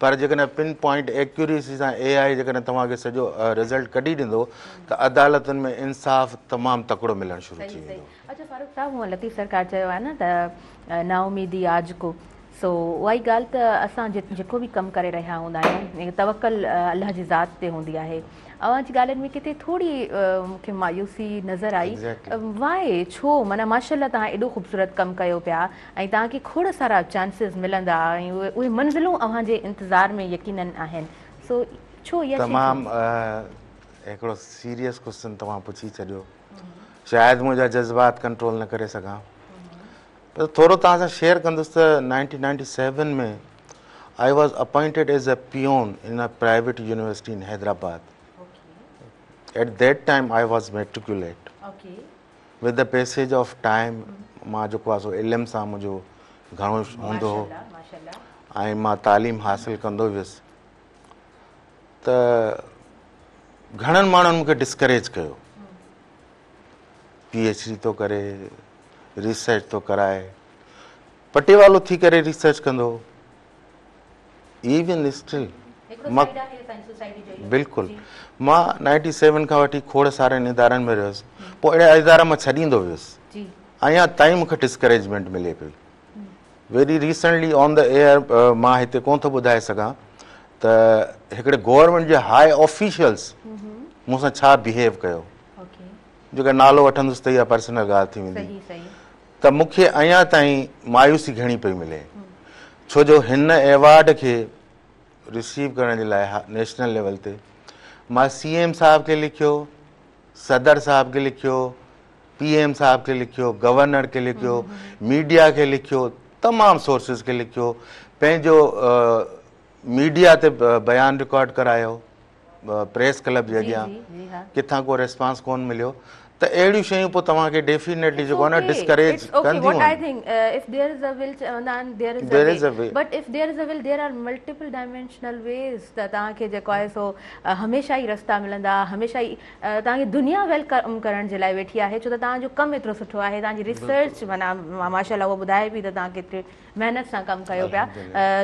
پر جيڪڏهن پن پوائنٽ ايڪيوريسي سان اي آء جيڪڏهن توهان کي سڄو رزلٽ ڪڍي ڏيندو ته عدالتن ۾ انصاف تمام تڪڙو ملڻ شروع ٿي ويندو. اڇا فاروق صاحب هونء لطيف سرڪار چيو آهي نه ته نااميدي آج ڪو سو اها ئي ڳالهه ته اسان جيڪو به ڪم ڪري رهيا هوندا آهيون توڪل الله جي ذات تي هوندي آهي اوهان جي ڳالهين ۾ ڪٿي ٿوري مون کي مايوسي نظر آئي وائي ڇو معنيٰ ماشاء الله توهان ايڏو خوبصورت ڪم ڪيو پيا ۽ توهان کي کوڙ سارا چانسز ملندا ۽ اهي منزلون اوهان جي انتظار ۾ يقينن آهن سو ڇو اها شي تمام هڪڙو سيريس ڪوشچن توهان پڇي ڇڏيو شايد منهنجا جذبات ڪنٽرول نه ڪري سگهان پر ٿورو توهان سان شيئر ڪندس ته 1997 ۾ I was appointed as a peon in a private university in Hyderabad at that time I was matriculate with the passage of time مان جيڪو آهي سو علم سان منهنجو گهڻو هوندو هو ۽ مان تعليم حاصل ڪندو ويس ته گهڻن ماڻهن مون کي ڊسڪريج ڪيو پي ايڇ ڊي ٿو ڪري ريسرچ ٿو ڪرائي پٽيوالو ٿي ڪري ريسرچ ڪندو ايون اسٽل بلڪل مان نائنٽي سيون کان وٺي کوڙ سارن ادارن ۾ رهيس پوء اهڙا ادارا مان ڇڏيندو ويس اڃا تائين مونکي ڊسڪريجمينٽ ملي پئي very recently on the air مان هتي ڪونه ٿو ٻڌائي سگهان ته هڪڙي گورنمينٽ جي هاء آفيشلز مون سان ڇا بيهيو ڪيو جيڪا نالو وٺندس ته اها پرسنل ڳالهه ٿي ويندي ته مون کي اڃا تائين مايوسي گهڻي پئي ملي ڇو جو هن ايوارڊ کي رسيو ڪرڻ جي لاء نيشنل ليول تي مان سي ايم صاحب کي لکيو صدر صاحب کي لکيو پي ايم صاحب کي لکيو، گورنر کي لکيو، ميڊيا کي لکيو، تمام سورسز کي لکيو، پنهنجو ميڊيا تي بيان رڪارڊ ڪرايو پريس ڪلب جي اڳيان ڪٿان ڪو ريسپانس ڪون مليو ته اهڙيون شيون پوء توهان کي ڊيفينيٽلي جيڪو آهي نه ڊسڪريج ڪنديون آهن. If there is a will چوندا آهن there is a way but if there is a will there are multiple dimensional ways ته توهان کي جيڪو آهي سو هميشه ئي رستا ملندا هميشه ئي توهان کي دنيا welcome ڪرڻ جي لاء ويٺي آهي ڇو ته توهان جو ڪم ايترو سٺو آهي توهان جي ريسرچ معنيٰ ماشاء الله اهو ٻڌائي پئي ته توهان ڪيتري محنت سان ڪم ڪيو پيا.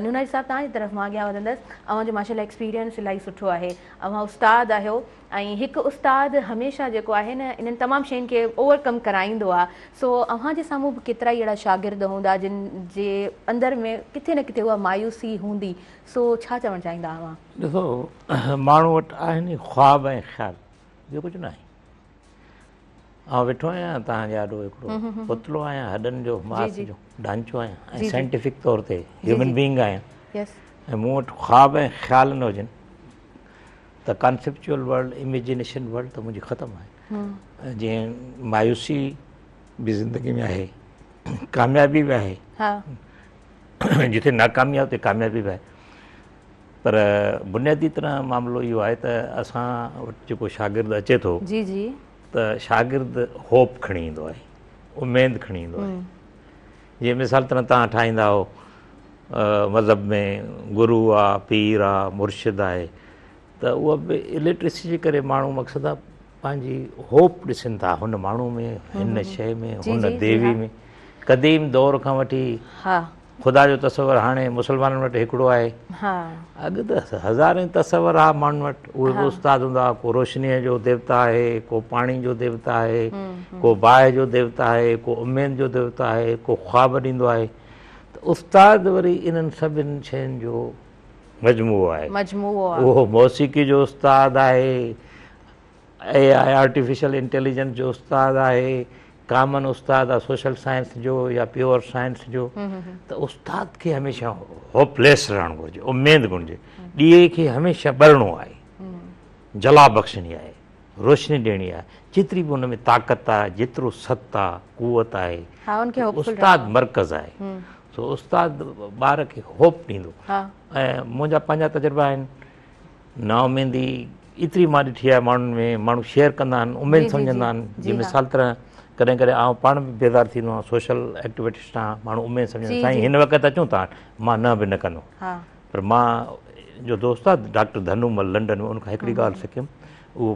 نوناري صاحب توهان جي طرف مان اڳيان وڌندس اوهان جو ماشاءالله ايڪسپيرينس الاهي سٺو آهي اوهان استاد آهيو ۽ هڪ استاد هميشه جيڪو آهي نه انهن تمام شين کي اوور ڪم ڪرائيندو آهي سو اوهان جي سامهون به ڪيترا ئي اهڙا شاگرد هوندا جن جي اندر ۾ ڪٿي نه ڪٿي اها مايوسي هوندي سو ڇا چوڻ چاهيندا اوهان؟ ڏسو ماڻهو وٽ آهن ئي خواب ۽ خيال ٻيو ڪجهه ناهي. آئون ويٺو آهيان توهان جي آڏو هڪڙو پتلو آهيان هڏن جو ماس جو ڍانچو آهيان ۽ سائنٽيفڪ طور تي هيومن بينگ آهيان ۽ مون وٽ خواب ۽ خيال نه هجن ته ڪانسيپچوئل ورلڊ اميجنيشن ورلڊ ته منهنجي ختم آهي جيئن مايوسي به زندگي ۾ آهي ڪاميابي به آهي جتي ناڪامي آهي اتي ڪاميابي به آهي پر بنيادي طرح معاملو اهو آهي ته اسان وٽ جيڪو شاگرد اچي ٿو جي جي ته شاگرد هوپ کڻي ايندو آهي اميد کڻي ايندو آهي جيئن مثال طرح توهان ٺاهيندا آهو مذهب ۾ گرو آ پير آ مرشد آهي ته اها به الٽريسي جي ڪري ماڻهو مقصد آ پنهنجي هوپ ڏسن ٿا هن ماڻهو ۾ هن شيء ۾ هن ديوي ۾ قديم دور کان وٺي خدا جو تصور هاڻي مسلمانن وٽ هڪڙو آهي. اڳ ته هزارين تصور ها ماڻهن وٽ. اهي به استاد هوندا هئا. ڪو روشنيء جو ديوتا آهي، ڪو پاڻي جو ديوتا آهي، ڪو باهه جو ديوتا آهي، ڪو اميد جو ديوتا آهي، ڪو خواب ڏيندو آهي. ته استاد وري انهن سڀن شين جو مجموعو آهي. اهو موسيقي جو استاد آهي، اي آء آرٽيفيشل انٽيليجنس جو استاد آهي، ڪامن استاد آهي سوشل سائنس جو يا پيور سائنس جو ته استاد کي هميشه هوپ ليس رهڻ گهرجي، اميد گهرجي، ڏيئي کي هميشه ٻرڻو آهي، جلا بخشڻي آهي، روشني ڏيڻي آهي، جيتري به ان ۾ طاقت آهي، جيترو ست آهي، قوت آهي، استاد مرڪز آهي، سو استاد ٻار کي هوپ ڏيندو ۽ منهنجا پنهنجا تجربا آهن. نااميدي ايتري مان ڏٺي آهي ماڻهن ۾ ماڻهو شيئر ڪندا آهن اميد سمجهندا آهن جي مثال طرح ڪڏهن ڪڏهن آئون پاڻ به بيزار ٿيندو آهيان سوشل ايڪٽيوٽسٽ آهيان ماڻهو اميد سمجهندا سائين هن وقت اچون ٿا مان نه به نه ڪندو پر مان جو دوست آهي ڊاڪٽر ڌنو مل لنڊن ۾ ان کان هڪڙي ڳالهه سکيم اهو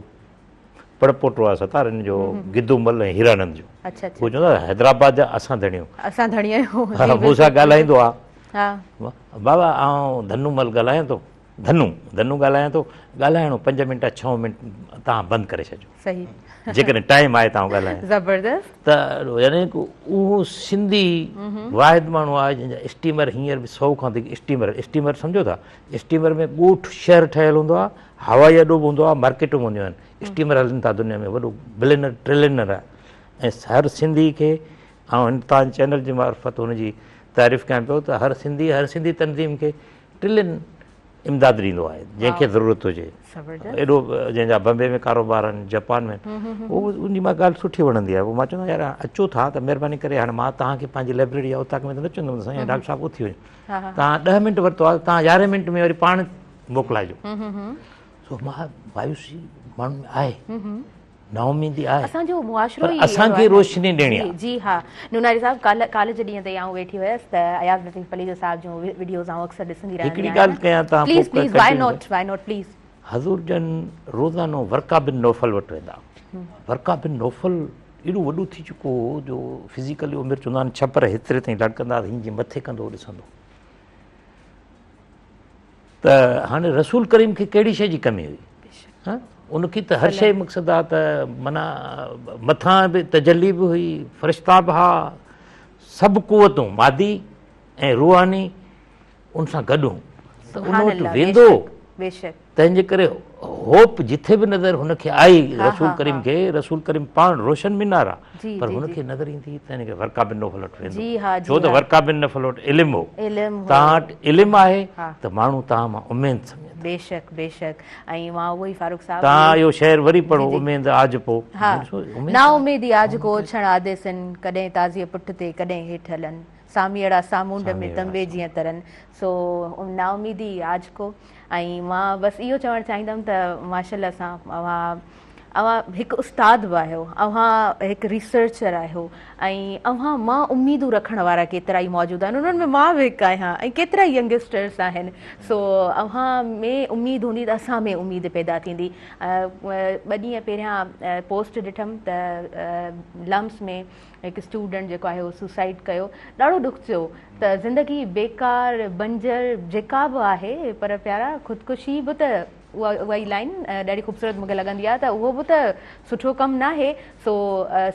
پڙپوٽو آهي ستارن جو گدو مل ۽ هيرانند جو اهو چوندو آهي حيدرآباد جا اسان ڌڻيون اسان ڌڻي آهيون مون سان ڳالهائيندو آهي بابا آئون ڌنو مل ڳالهايان ٿو ڌنو ڌنو ڳالهايان ٿو ڳالهائڻو پنج منٽ ڇهه منٽ توهان بند ڪري ڇڏجو صحيح جيڪڏهن ٽائيم آهي ته آئون ڳالهايان زبردست ته يعني اهو سنڌي واحد ماڻهو آهي جنهن جا اسٽيمر هينئر به 100 کان وڌيڪ اسٽيمر اسٽيمر سمجهو ٿا اسٽيمر ۾ ڳوٺ شهر ٺهيل هوندو آهي هوائي اڏو به هوندو آهي مارڪيٽون به هونديون آهن اسٽيمر هلن ٿا دنيا ۾ وڏو بلينر ٽريلينر آهي ۽ هر سنڌي کي آئون هن توهان چينل جي معرفت هن جي تعريف ڪيان پيو ته هر سنڌي هر سنڌي تنظيم کي ٽرلين امداد ڏيندو آهي جنهن کي ضرورت هجي ايڏو جنهن جا بمبي ۾ ڪاروبار آهن جپان ۾ اهو ان جي مان ڳالهه سٺي وڻندي آهي مان چوندو آهيان يار اچو ٿا ته مهرباني ڪري هاڻي مان توهان کي پنهنجي لائبريري يا اوطاق ۾ ته نه چوندم سائين ڊاڪٽر صاحب اٿي وڃو توهان 10 منٽ ورتو آهي توهان 11 منٽ ۾ وري پاڻ موڪلائجو سو مايوسي ماڻهن ۾ آهي نااميدي آهي. اسان جو معاشرو ئي اسان کي روشني ڏيڻي آهي. جي ها نوناري صاحب ڪالهه ڪالهه جي ڏينهن تي آئون ويٺي هيس ته اياز لطيف پليجو صاحب جون وڊيوز آئون اڪثر ڏسندي رهندي آهيان. هڪڙي ڳالهه ڪيان توهان please please why not why not please. حضور جن روزانو ورقه بن نوفل وٽ ويندا. ورقه بن نوفل ايڏو وڏو ٿي چڪو هو جو فزيڪلي عمر چوندا آهن ڇپر هيتري تائين لڙڪندا هئا هيئن جيئن مٿي ڪندو هو ڏسندو. ته هاڻي رسول ڪريم کي ڪهڙي شيء جي ڪمي هئي؟ ان کي ته هر شيء مقصد آ ته معنيٰ مٿان به تجلي به هئي، فرشتا به ها، سڀ قوتون مادي ۽ روحاني ان سان گڏ هيون ته ان وٽ ويندو تنهن جي ڪري هوپ جٿي به نظر هن کي آئي رسول ڪريم کي رسول ڪريم پاڻ روشن مينار آ پر هن کي نظر ايندي تنهن ڪري ورقه بن نوفل وٽ ويندو ڇو ته ورقه بن نوفل وٽ علم هو توهان وٽ علم آهي ته ماڻهو توهان مان اميد سمجهندا. بيشڪ بيشڪ ۽ مان اهو ئي فاروق صاحب. توهان اهو شعر وري پڙهو اميد آج پو. ها نا اميدي آج ڪو اوڇڻ آديسن ڪڏهن تازيء پٺ تي ڪڏهن هيٺ هلن ساميئڙا سامونڊ ۾ تنبي جيئن ترن سو نا اميدي آج ڪو ۽ مان بس اهو چوڻ چاهيندم ته ماشاءالله سان اوهان اوهان هڪ استاد به آهيو، اوهان هڪ ريسرچر آهيو ۽ اوهان مان اميدون رکڻ وارا ڪيترائي موجود آهن انهن ۾ مان به هڪ آهيان ۽ ڪيترائي ينگسٽرس آهن سو اوهان ۾ اميد هوندي ته اسان ۾ اميد پيدا ٿيندي. ٻه ڏينهن پهريان پوسٽ ڏٺم ته لمس ۾ هڪ اسٽوڊنٽ جيڪو آهي اهو سوسائيڊ ڪيو ڏاڍو ڏک ٿيو ته زندگي بيڪار بنجر جيڪا به آهي پر پيارا خودڪشي به ته اها ئي لائين ڏاڍي خوبصورت مون کي لڳندي آهي ته اهو به ته سٺو ڪم ناهي سو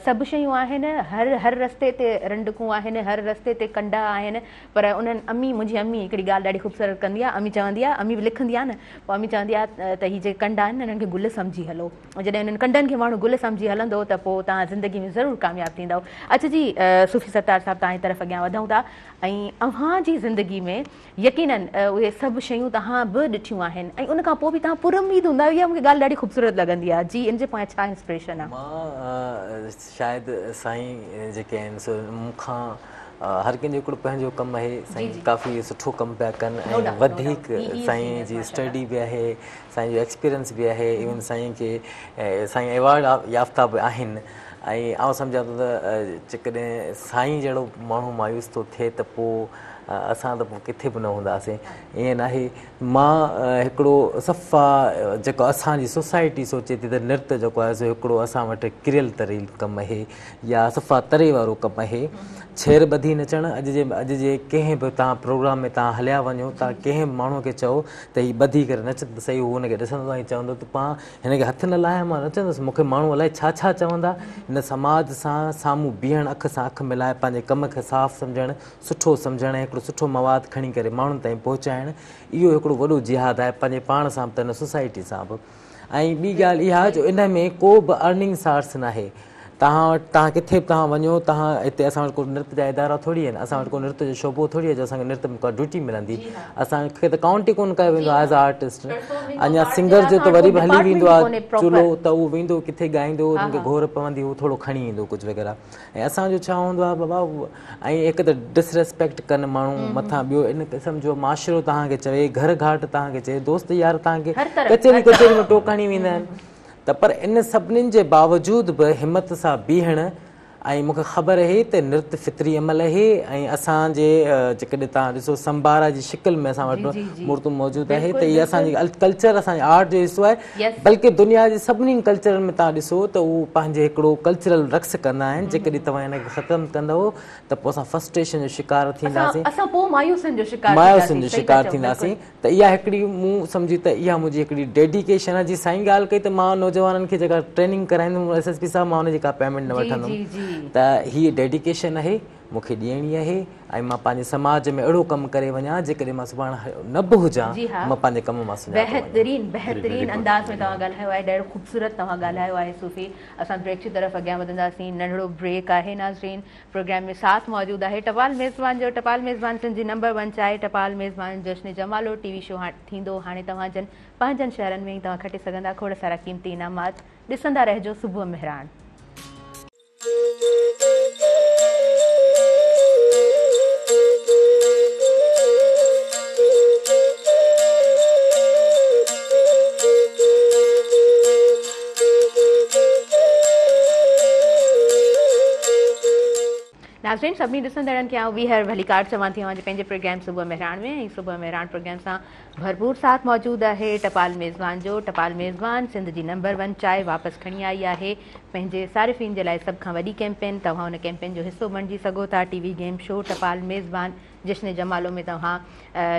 سڀ شيون آهن هر هر رستي تي رنڊڪون آهن هر رستي تي ڪنڊا آهن پر انهن امي منهنجي امي هڪڙي ڳالهه ڏاڍي خوبصورت ڪندي آهي امي چوندي آهي امي به لکندي آهي نه پوء امي چوندي آهي ته هي جيڪي ڪنڊا آهن انهن کي گل سمجهي هلو جڏهن انهن ڪنڊن کي ماڻهو گل سمجهي هلندو ته پوء توهان زندگي ۾ ضرور ڪامياب ٿيندؤ اڇا جي صوفي ستار صاحب توهان جي طرف اڳيان وڌون ٿا ۽ اوهان جي زندگي ۾ يقينن اهي سڀ شيون توهان به ڏٺيون آهن ۽ ان کان پوء به توهان پر اميد هوندا آهيو اها مون کي ڳالهه ڏاڍي خوبصورت لڳندي آهي جي ان جي پويان ڇا انسپريشن آهي؟ مان شايد سائين جيڪي آهن سو مون کان هر ڪنهن جو هڪڙو پنهنجو ڪم آهي سائين ڪافي سٺو ڪم پيا ڪن ۽ وڌيڪ سائين جي اسٽڊي به آهي سائين جو ايڪسپيرينس به آهي ايون سائين کي سائين ايوارڊ يافته به آهن ۽ آئون سمجهان ٿو ته جيڪڏهن سائين جهڙو ماڻهو مايوس ٿو ٿئي ته پوء اسان ته پوء ڪٿي به نه هونداسين ائين ناهي مان هڪڙو صفا جيڪو اسان جي سوسائٽي سوچي ٿي ته نرت جيڪو آهي سو هڪڙو اسان وٽ ڪريل تريل ڪم آهي يا صفا تري وارو ڪم آهي ڇير ٻڌي نچڻ اڄ جي اڄ جي ڪنهن به توهان پروگرام ۾ توهان هليا وڃو توهان ڪنهن به ماڻهو کي چئو ته هي ٻڌي ڪري نچ ته سهي هو هن کي ڏسندو ۽ چوندو ته پان هن کي هٿ نه لاهيان مان نچندس مون کي ماڻهو الائي ڇا ڇا چوندا هن سماج سان سامهون بيهڻ اک سان اک ملائي پنهنجي ڪم کي صاف سمجهڻ سٺو سمجهڻ ۽ هڪڙو سٺو مواد کڻي ڪري ماڻهن تائين پهچائڻ اهو هڪڙو وڏو جهاد آهي پنهنجي پاڻ سان به ته هن سوسائٽي سان به ۽ ٻي ڳالهه اها جو ان ۾ ڪو به ارننگ سارس ناهي توهان وٽ توهان ڪٿي به توهان وڃو توهان هتي اسان وٽ ڪو نرت جا ادارا ٿوري آهن اسان وٽ ڪو نرت جو شعبو ٿوري آهي جو اسان کي نرت ۾ ڪا ڊيوٽي ملندي اسان کي ته ڪائونٽ ئي ڪونه ڪيو ويندو آهي ايز آرٽسٽ اڃا سنگر جو ته وري به هلي ويندو آهي چلو ته اهو ويندو ڪٿي ڳائيندو ان کي گهور پوندي هو ٿورو کڻي ايندو ڪجهه وغيره ۽ اسان جو ڇا هوندو آهي بابا ۽ هڪ ته ڊس ريسپيڪٽ ڪن ماڻهو مٿان ٻيو ان قسم جو معاشرو توهان کي چوي گهر گهاٽ توهان کي چوي دوست يار توهان کي ڪچهري ڪچهري ۾ ٽوڪ هڻي ويندا آهن ته پر ان سڀنين جي باوجود به همت سان بيهڻ ۽ مون کي خبر آهي ته نرت فطري عمل آهي ۽ اسان جي جيڪڏهن توهان ڏسو سمبارا جي شڪل ۾ اسان وٽ مورتون موجود آهي ته هي اسان جي ڪلچر اسان جي آرٽ جو حصو آهي بلڪه دنيا جي سڀني ڪلچرن ۾ توهان ڏسو ته هو پنهنجي هڪڙو ڪلچرل رقص ڪندا آهن جيڪڏهن توهان ان کي ختم ڪندؤ ته پوء اسان فرسٽريشن جو شڪار ٿينداسين اسان پوء مايوسين جو شڪار مايوسين جو شڪار ٿينداسين ته اها هڪڙي مون سمجهي ته اها منهنجي هڪڙي ڊيڊيڪيشن آهي جي سائين ڳالهه ڪئي ته مان نوجوانن کي جيڪا ٽريننگ ڪرائيندم ايس ايس پي صاحب مان ان جي ڪا پيمينٽ نه وٺندم ته هي ڊيڊيڪيشن آهي مون کي ڏيڻي آهي ۽ مان پنهنجي سماج ۾ اهڙو ڪم ڪري وڃان جيڪڏهن مان سڀاڻ نه به هجان مان پنهنجي ڪم مان سڃاتو وڃان. بهترين بهترين انداز ۾ توهان ڳالهايو آهي ڏاڍو خوبصورت توهان ڳالهايو آهي صوفي اسان بريڪ جي طرف اڳيان وڌنداسين ننڍڙو بريڪ آهي ناظرين پروگرام ۾ ساٿ موجود آهي ٽپال ميزبان جو ٽپال ميزبان سنڌ جي نمبر ون چائي ٽپال ميزبان جشن جمالو ٽي وي شو ٿيندو هاڻي توهان جن پنهنجن شهرن ۾ ئي توهان کٽي سگهندا کوڙ سارا قيمتي انعامات ڏسندا رهجو صبح مهراڻ. ناظرين سڀني ڏسندڙن کي آئون ٻيهر ڀليڪار چوان ٿي اوهان جي پنهنجي پروگرام صبح مهراڻ ۾ ۽ صبح مهراڻ پروگرام سان ڀرپور ساٿ موجود آهي ٽپال ميزبان جو ٽپال ميزبان سنڌ جي نمبر ون چائي واپس کڻي آئي آهي پنهنجي صارفين جي لاء سڀ کان وڏي ڪيمپين، توهان ان ڪيمپين جو حصو بڻجي سگهو ٿا، ٽي وي گيم شو ٽپال ميزبان جشن جمالو ۾ توهان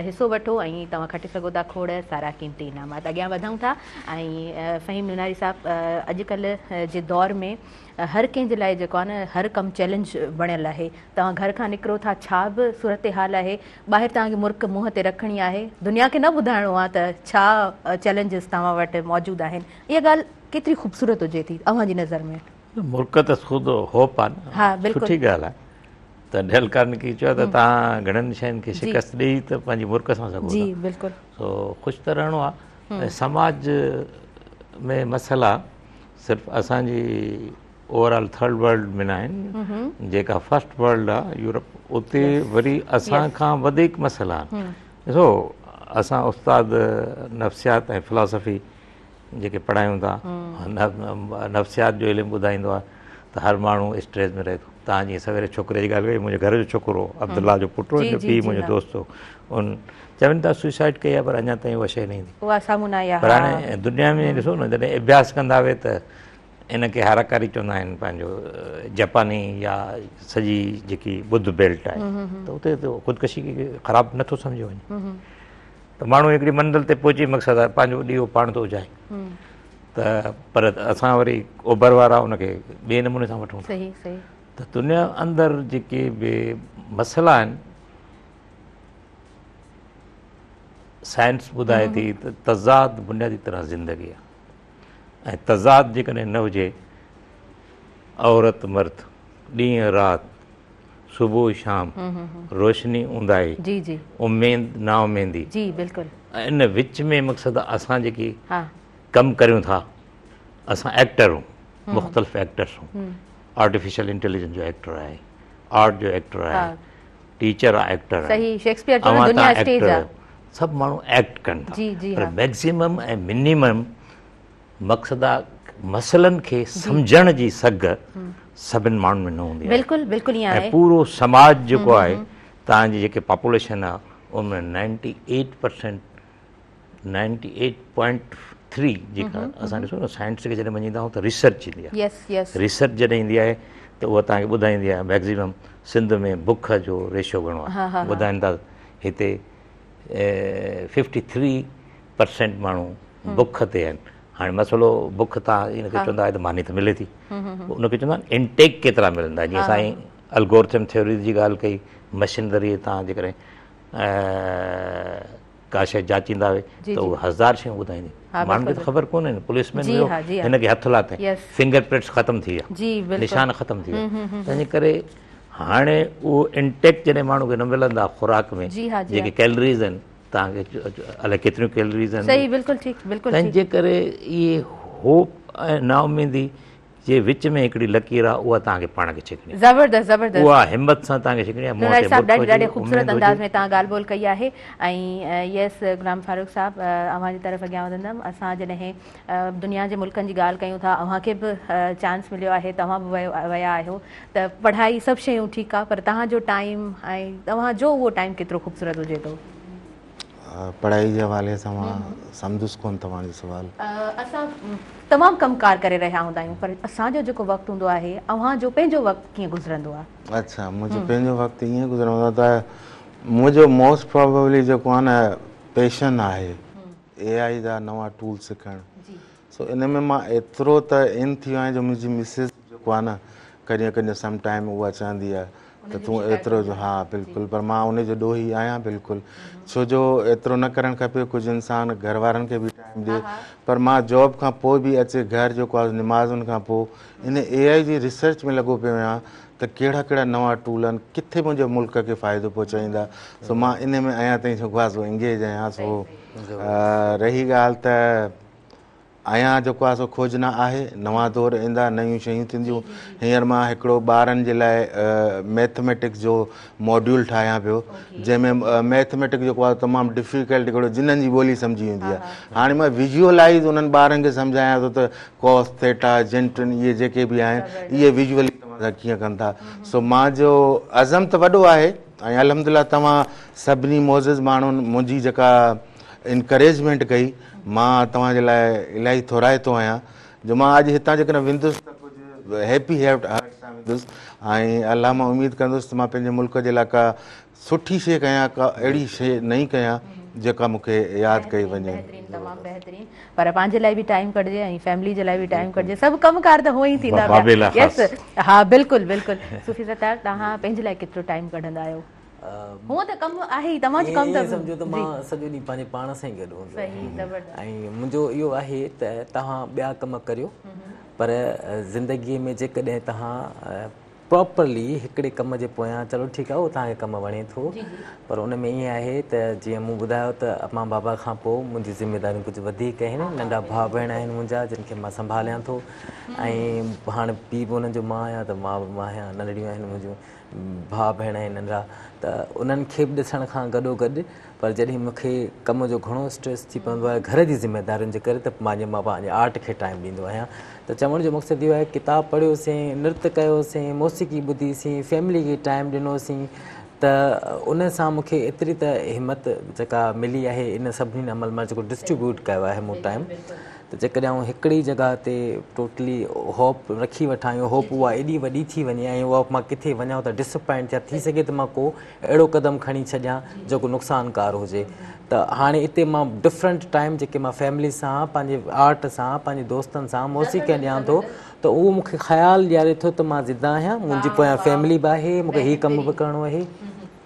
حصو وٺو ۽ توهان کٽي سگهو ٿا کوڙ سارا قيمتي انعامات. اڳيان وڌون ٿا ۽ فهيم نوناري صاحب اڄڪلهه جي دور ۾ هر ڪنهن جي لاء جيڪو آهي نه هر ڪم چئلينج بڻيل آهي توهان گهر کان نڪرو ٿا ڇا به صورتحال آهي ٻاهر توهان کي مرڪ منهن تي رکڻي آهي دنيا کي نه ٻڌائڻو آهي ته ڇا چئلينجز توهان وٽ موجود آهن اها ڳالهه ڪيتري خوبصورت هجي ٿي اوهان جي نظر ۾؟ مرڪ ته خود هوپ آ نه. ها بلڪل. سٺي ڳالهه آهي. ته ڊيل ڪارنگي چيو ته توهان گهڻن شين کي شڪست ڏئي ته پنهنجي مرڪ سان سگهو ٿا. جي بلڪل. سو خوش ته رهڻو آهي ۽ سماج ۾ مسئلا صرف اسان جي اوور آل ٿرڊ ورلڊ ۾ نه آهن، جيڪا فرسٽ ورلڊ آهي يورپ اتي وري اسان کان وڌيڪ مسئلا آهن. ڏسو اسان استاد نفسيات ۽ فلاسفي جيڪي پڙهايون ٿا نفسيات جو علم ٻڌائيندو آهي ته هر ماڻهو اسٽريس ۾ رهي ٿو. توهان جيئن سويري ڇوڪري جي ڳالهه ڪئي منهنجي گهر جو ڇوڪرو هو عبدالله جو پٽ هو ان جو پيء منهنجو دوست هو ان چون ٿا سوئسائيڊ ڪئي آهي پر اڃا تائين اها شيء نه ايندي اها سامهون نه آئي آهي پر هاڻي دنيا ۾ ڏسو نه جڏهن اڀياس ڪندا هئي ته ان کي هاراڪاري چوندا آهن پنهنجو جاپاني يا سڄي جيڪي ٻڌ بيلٽ آهي ته اتي ته خودڪشي کي خراب نٿو سمجهيو وڃي ته ماڻهو هڪڙي منزل تي پهچي مقصد آهي پنهنجو ڏيئو پاڻ ٿو اجهائي ته پر اسان وري اوڀر وارا ان کي ٻئي نموني سان وٺون ٿا ته دنيا اندر جيڪي به مسئلا آهن سائنس ٻڌائي ٿي ته تضاد بنيادي طرح زندگي آهي ۽ تضاد جيڪڏهن نه هجي عورت مرد ڏينهن رات صبح شام روشني اونداهي جي جي اميد نااميدي جي بلڪل ان وچ ۾ مقصد اسان جيڪي ڪم ڪريون ٿا اسان ايڪٽر هون مختلف ايڪٽرس هون آرٽيفيشل انٽيليجنس جو ايڪٽر آهي آرٽ جو ايڪٽر آهي ٽيچر آ ايڪٽر آهي صحيح شيڪسپيئر چيو دنيا اسٽيج آ سڀ ماڻهو ايڪٽ ڪن ٿا پر ميڪسيمم ۽ منيمم مقصد آ مسئلن کي سمجهڻ جي سگهه سڀن ماڻهن ۾ نه هوندي آهي بلڪل بلڪل ائين آهي ۽ پورو سماج جيڪو آهي توهان جي جيڪي پاپوليشن آ ان ۾ 98% 98.3 جيڪا اسان ڏسو نه سائنس کي جڏهن مڃيندا آهيون ته ريسرچ ايندي آهي يس يس ريسرچ جڏهن ايندي آهي ته اها توهان کي ٻڌائيندي آهي ميڪزيمم سنڌ ۾ بک جو ريشو گهڻو آهي ٻڌائين ٿا هتي 53% ماڻهو بک تي آهن هاڻي مسئلو بک تان ان کي چوندا آهي ته ماني ته ملي ٿي ان کي چوندا آهن انٽيڪ ڪيترا ملندا جيئن سائين الگورٿم ٿيوري جي ڳالهه ڪئي مشين ذريعي تان جيڪڏهن ڪا شيء جاچيندا هئي ته اهو هزار شيون ٻڌائيندي ماڻهن کي ته خبر ڪونهي نه پوليس مين ويو هن کي هٿ لاتائين فنگر پرنٽس ختم ٿي ويا نشان ختم ٿي ويا تنهن جي ڪري هاڻي اهو انٽيڪ جڏهن ماڻهو کي نه ملندا خوراڪ ۾ جيڪي ڪيلريز آهن توهان کي الائي ڪيتريون ڪيلريز آهن صحيح بلڪل ٺيڪ بلڪل تنهن جي ڪري اهي هوپ ۽ نااميدي جي وچ ۾ هڪڙي لڪير آ اها توهان کي پاڻ کي ڇڪڻي آ. زبردست زبردست. اها همت سان توهان کي ڇڪڻي آ منهن نوناري تي صاحب مرڪ ڏاڍي هجي ڏاڍي خوبصورت اميد انداز هجي. ۾ توهان ڳالهه ٻولهه ڪئي آهي ۽ يس غلام فاروق صاحب اوهان جي طرف اڳيان وڌندم اسان جڏهن دنيا جي ملڪن جي ڳالهه ڪيون ٿا اوهان کي به چانس مليو آهي توهان به ويا آهيو ته پڙهائي سڀ شيون ٺيڪ آ پر توهان جو ٽائيم ۽ توهان جو اهو ٽائيم ڪيترو خوبصورت هجي ٿو. پڙهائي جي حوالي سان مان سمجهيس ڪونه توهان جو سوال. اسان تمام ڪم ڪار ڪري رهيا هوندا آهيون پر اسان جو جيڪو وقت هوندو آهي اوهان جو پنهنجو وقت ڪيئن گذرندو آهي؟ اڇا منهنجو پنهنجو وقت ائين گذرندو آهي ته منهنجو موسٽ پرابيبلي جيڪو آهي نه پيشن آهي اي آئي جا نوان ٽول سکڻ سو ان ۾ مان ايترو ته ان ٿي ويو آهيان جو منهنجي مسز جيڪو آهي نه ڪڏهن ڪڏهن سم ٽائيم اها چوندي آهي ته تون ايترو جو ها بلڪل پر مان ان جو ڏوهي آهيان بلڪل ڇو جو ايترو نه ڪرڻ کپي ڪجهه انسان گهر وارن کي به ٽائيم ڏي پر مان جاب کان پوء به اچي گهر جيڪو آهي نمازن کان پوء ان اي آئي جي ريسرچ ۾ لڳو پيو آهيان ته ڪهڙا ڪهڙا نوان ٽول آهن ڪٿي منهنجي ملڪ کي فائدو پهچائيندا سو مان ان ۾ اڃا تائين جيڪو آهي سو انگيج آهيان سو رهي ڳالهه ته اڃا جيڪو آهي سو کوجنا آهي، نوان دور ايندا، نيون شيون ٿينديون. هينئر مان هڪڙو ٻارن جي لاء ميٿميٽڪس جو ماڊيول ٺاهيان پيو، جنهن ۾ ميٿميٽڪس جيڪو آهي تمام ڊفيڪلٽ هڪڙو جنن جي ٻولي سمجهي ويندي آهي. هاڻي مان ويزوئلائيز انهن ٻارن کي سمجهايان ٿو ته ڪوس ٿيٽا، جنٽن اهي جيڪي به آهن اهي ويزوئلي توهان سان ڪيئن ڪن ٿا. سو مان جو عزم ته وڏو آهي ۽ الحمدلله توهان سڀني معزز ماڻهن منهنجي جيڪا انڪريجمينٽ ڪئي مان توهان جي لاء الاهي ٿورائتو آهيان جو مان اڄ هتان جيڪڏهن ويندس ته ڪجهه هيپي هارٽ سان ويندس ۽ الله مان اميد ڪندس ته مان پنهنجي ملڪ جي لاء ڪا سٺي شيء ڪيان ڪا اهڙي شيء نئين ڪيان جيڪا مون کي ياد ڪئي وڃي. بهترين تمام بهترين پر پنهنجي لاء به ٽائيم ڪڍجي ۽ فيملي جي لاء به ٽائيم ڪڍجي سڀ ڪم ڪار ته هونئن ئي ٿيندا پيا يس ها بلڪل بلڪل صوفي ستار توهان پنهنجي لاء ڪيترو ٽائيم ڪڍندا آهيو؟ هونء ته ڪم آهي ئي توهان جو ڪم ته ائين سمجهو ته مان سڄو ڏينهن پنهنجي پاڻ سان ئي گڏ هوندو آهيان ۽ منهنجو اهو آهي ته توهان ٻيا ڪم ڪريو پر زندگيء ۾ جيڪڏهن توهان پراپرلي هڪڙي ڪم جي پويان چلو ٺيڪ آهي اهو توهان کي ڪم وڻي ٿو پر ان ۾ ائين آهي ته جيئن مون ٻڌايو ته امان بابا کان پوء منهنجي ذميداريون ڪجهه وڌيڪ آهن ننڍا ڀاء ڀيڻ آهن منهنجا جن کي مان سنڀاليان ٿو ۽ هاڻي پيء به انهن جو مان آهيان ته ماء به مان آهيان ننڍڙيون آهن منهنجون ڀاء ڀيڻ آهن ننڍڙا ته انهن کي به ڏسڻ کان گڏو گڏ پر جڏهن مون کي ڪم جو گهڻو اسٽريس ٿي پوندو آهي گهر جي ذميدارين جي ڪري ته مان پنهنجي آرٽ کي ٽائيم ڏيندو آهيان ته چوڻ جو مقصد اهو آهي ڪتاب پڙهيوسين نرت ڪيوسين موسيقي ٻڌيسين فيملي کي ٽائيم ڏنوسين ته ان سان مون کي ايتري ته همت جيڪا ملي آهي ان سڀني عمل مان جيڪو ڊسٽريبيوٽ ڪيو آهي مون ٽائيم ته جيڪڏهن آئون هڪڙي جڳهه تي ٽوٽلي هوپ رکي وٺان ۽ هوپ اها ايڏي وڏي ٿي وڃي ۽ اها مان ڪٿي وڃان ته ڊسپوائنٽ ٿيان ٿي سگهي ته مان ڪو اهڙو قدم کڻي ڇڏيان جيڪو نقصانڪار هجي ته هاڻي اتي مان ڊفرنٽ ٽائيم جيڪي مان فيملي سان پنهنجي آرٽ سان پنهنجي دوستن سان موسيقي ڏيان ٿو ته اهو مون کي خيال ڏياري ٿو ته مان زنده آهيان منهنجي پويان فيملي به آهي مون کي هي ڪم به ڪرڻو آهي.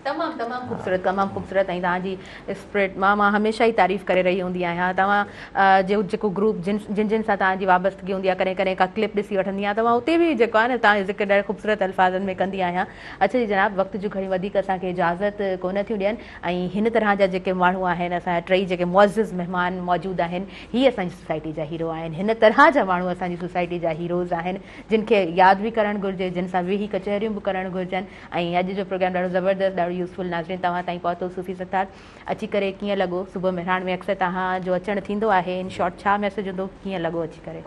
تمام تمام خوبصورت تمام خوبصورت ۽ توهان جي اسپرٽ مان مان هميشه ئي تعريف ڪري رهي هوندي آهيان توهان جو جيڪو گروپ جن جن جن سان توهان جي وابستگي هوندي آهي ڪڏهن ڪڏهن ڪا ڪلپ ڏسي وٺندي آهيان ته مان اتي به جيڪو آهي نه توهان جو ذڪر ڏاڍي خوبصورت الفاظن ۾ ڪندي آهيان اڇا جي جناب وقت جون گهڙيون وڌيڪ اسان کي اجازت ڪونه ٿيون ڏين ۽ هن طرح جا جيڪي ماڻهو آهن اسان جا ٽئي جيڪي معزز مهمان موجود آهن هي اسان جي سوسائٽي جا هيرو آهن هن طرح جا ماڻهو اسان جي سوسائٽي جا هيروز آهن جن کي ياد به ڪرڻ گهرجي جن سان ويهي ڪچهريون به ڪرڻ گهرجن ۽ اڄ جو پروگرام ڏاڍو زبردست ڏاڍو يوزفل ناظرين توهان تائين پهتو صوفي ستار اچي ڪري ڪيئن لڳو صبح مهراڻ ۾ اڪثر توهان جو اچڻ ٿيندو آهي ان شارٽ ڇا ميسيج هوندو ڪيئن لڳو اچي ڪري.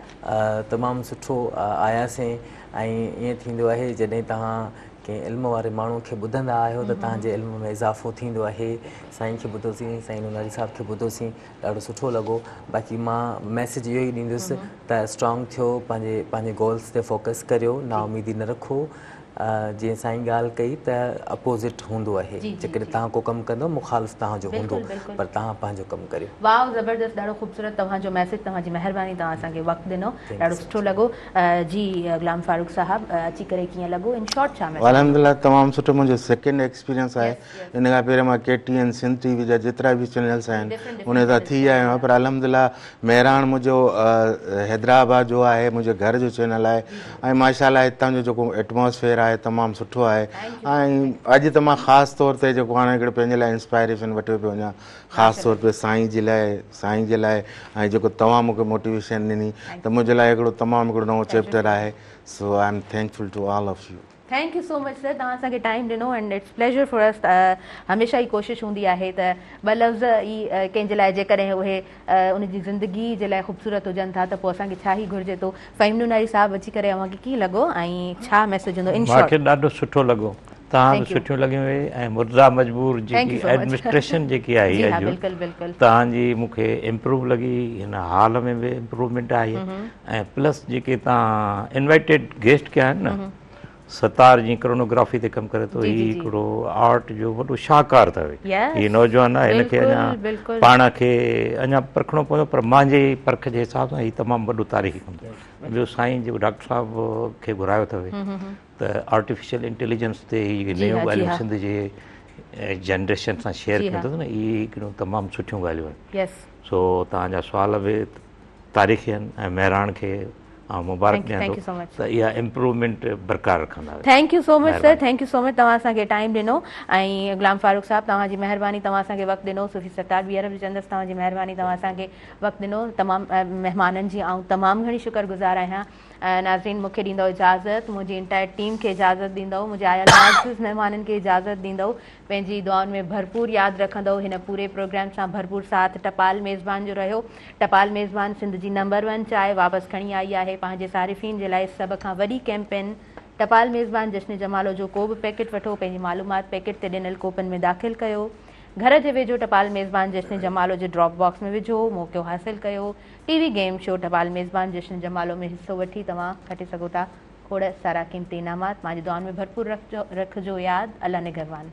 تمام سٺو آياسين ۽ ائين ٿيندو آهي جڏهن توهان ڪنهن علم واري ماڻهو کي ٻڌندا آهيو ته توهان جي علم ۾ اضافو ٿيندو آهي سائين کي ٻڌوسين سائين نوناري صاحب کي ٻڌوسين ڏاڍو سٺو لڳو باقي مان ميسيج اهو ئي ڏيندس ته اسٽرانگ ٿيو پنهنجي پنهنجي گولس تي فوڪس ڪريو نااميدي نه رکو جيئن سائين ڳالهه ڪئي ته اپوزٽ هوندو آهي جيڪڏهن توهان ڪو ڪم ڪندو مخالف توهان جو هوندو پر توهان پنهنجو ڪم ڪريو. واو زبردست ڏاڍو خوبصورت توهان جو ميسيج توهان جي مهرباني توهان اسان کي وقت ڏنو ڏاڍو سٺو لڳو جي غلام فاروق صاحب اچي ڪري ڪيئن لڳو ان شارٽ ڇا ميسيج. الحمدلله تمام سٺو منهنجو سيڪنڊ ايڪسپيرينس آهي ان کان پهريان مان K T N Sindh T V جا جيترا به چينلس آهن ان تان ٿي آيو آهيان پر الحمدلله مهراڻ منهنجو حيدرآباد جو آهي منهنجي گهر جو چينل آهي ۽ ماشاء الله هتان جو جيڪو ايٽماسفيئر آهي تمام سٺو آهي ۽ اڄ ته مان خاص طور تي جيڪو آهي هڪڙو پنهنجي لاء انسپائريشن وٺيو پيو وڃان خاص طور تي سائين جي لاء سائين جي لاء ۽ جيڪو توهان مون کي موٽيويشن ڏني ته منهنجي لاء هڪڙو تمام هڪڙو نئون چيپٽر آهي so I am thankful to all of you. Thank you so much sir توهان اسان کي ٽائيم ڏنو and it's pleasure for us هميشه هي ڪوشش هوندي آهي ته ٻه لفظ ئي ڪنهن جي لاء جيڪڏهن اهي ان جي زندگي جي لاء خوبصورت هجن ٿا ته پوء اسان کي ڇا ئي گهرجي ٿو فهيم نوناري صاحب اچي ڪري اوهان کي ڪيئن لڳو ۽ ڇا ميسيج هوندو ان شارٽ. مونکي ڏاڍو سٺو لڳو توهان به سٺيون لڳيون اهي ۽ مرزا مجبور جيڪي ايڊمنسٽريشن جيڪي آئي اڄ توهان جي مون کي امپروو لڳي هن هال ۾ به امپروومينٽ آئي ۽ پلس جيڪي توهان انوائيٽيڊ گيسٽ ڪيا آهن نه ستار جيئن ڪرونوگرافي تي ڪم ڪري ٿو هي هڪڙو آرٽ جو وڏو شاهڪار اٿو هي نوجوان آهي هن کي اڃا پاڻ کي اڃا پرکڻو پوندو پر مانجي پرک جي حساب سان هي تمام وڏو تاريخي ڪم اٿو ٻيو سائين جيڪو ڊاڪٽر صاحب کي گهرايو اٿو ته آرٽيفيشل انٽيليجنس تي هي نيون ڳالهيون سنڌ جي جنريشن سان شيئر ڪيون اٿس نه اهي هڪڙيون تمام سٺيون ڳالهيون آهن سو توهان جا سوال به تاريخي آهن ۽ مهراڻ کي آئون مبارڪ ڏيان ٿو ته اها امپروومينٽ برقرار رکندا. Thank you so much sir thank you so much توهان اسان کي ٽائيم ڏنو ۽ غلام فاروق صاحب توهان جي مهرباني توهان اسان کي وقت ڏنو صوفي ستار ٻيهر به چوندس توهان جي مهرباني توهان اسان کي وقت ڏنو تمام مهمانن جي آئون تمام گهڻي شڪر گذار آهيان ناظرين مون کي ڏيندؤ اجازت منهنجي انٽائر ٽيم کي اجازت ڏيندؤ منهنجي آيل معزز مهمانن کي اجازت ڏيندؤ پنهنجي دعائن ۾ ڀرپور ياد رکندؤ. هن پوري پروگرام سان ڀرپور ساٿ ٽپال ميزبان جو رهيو. ٽپال ميزبان سنڌ جي نمبر ون چانهه واپس کڻي آئي آهي پنهنجي صارفين جي لاء سڀ کان وڏي ڪيمپين ٽپال ميزبان جشن جمالو جو ڪو به پيڪيٽ وٺو پنهنجي معلومات پيڪيٽ تي ڏنل ڪوپن ۾ داخل ڪيو گهر جي ويجهو ٽپال ميزبان جشن جمالو جي ڊراپ باڪس ۾ وجهو موقعو حاصل ڪيو ٽي وي گيم شو ٽپال ميزبان جشن جمالو ۾ حصو وٺي توهان کٽي سگهو ٿا. کوڙ سارا قيمتي انعامات. مانجي دعائن ۾ ڀرپور رکجو ياد. الله نگهبان.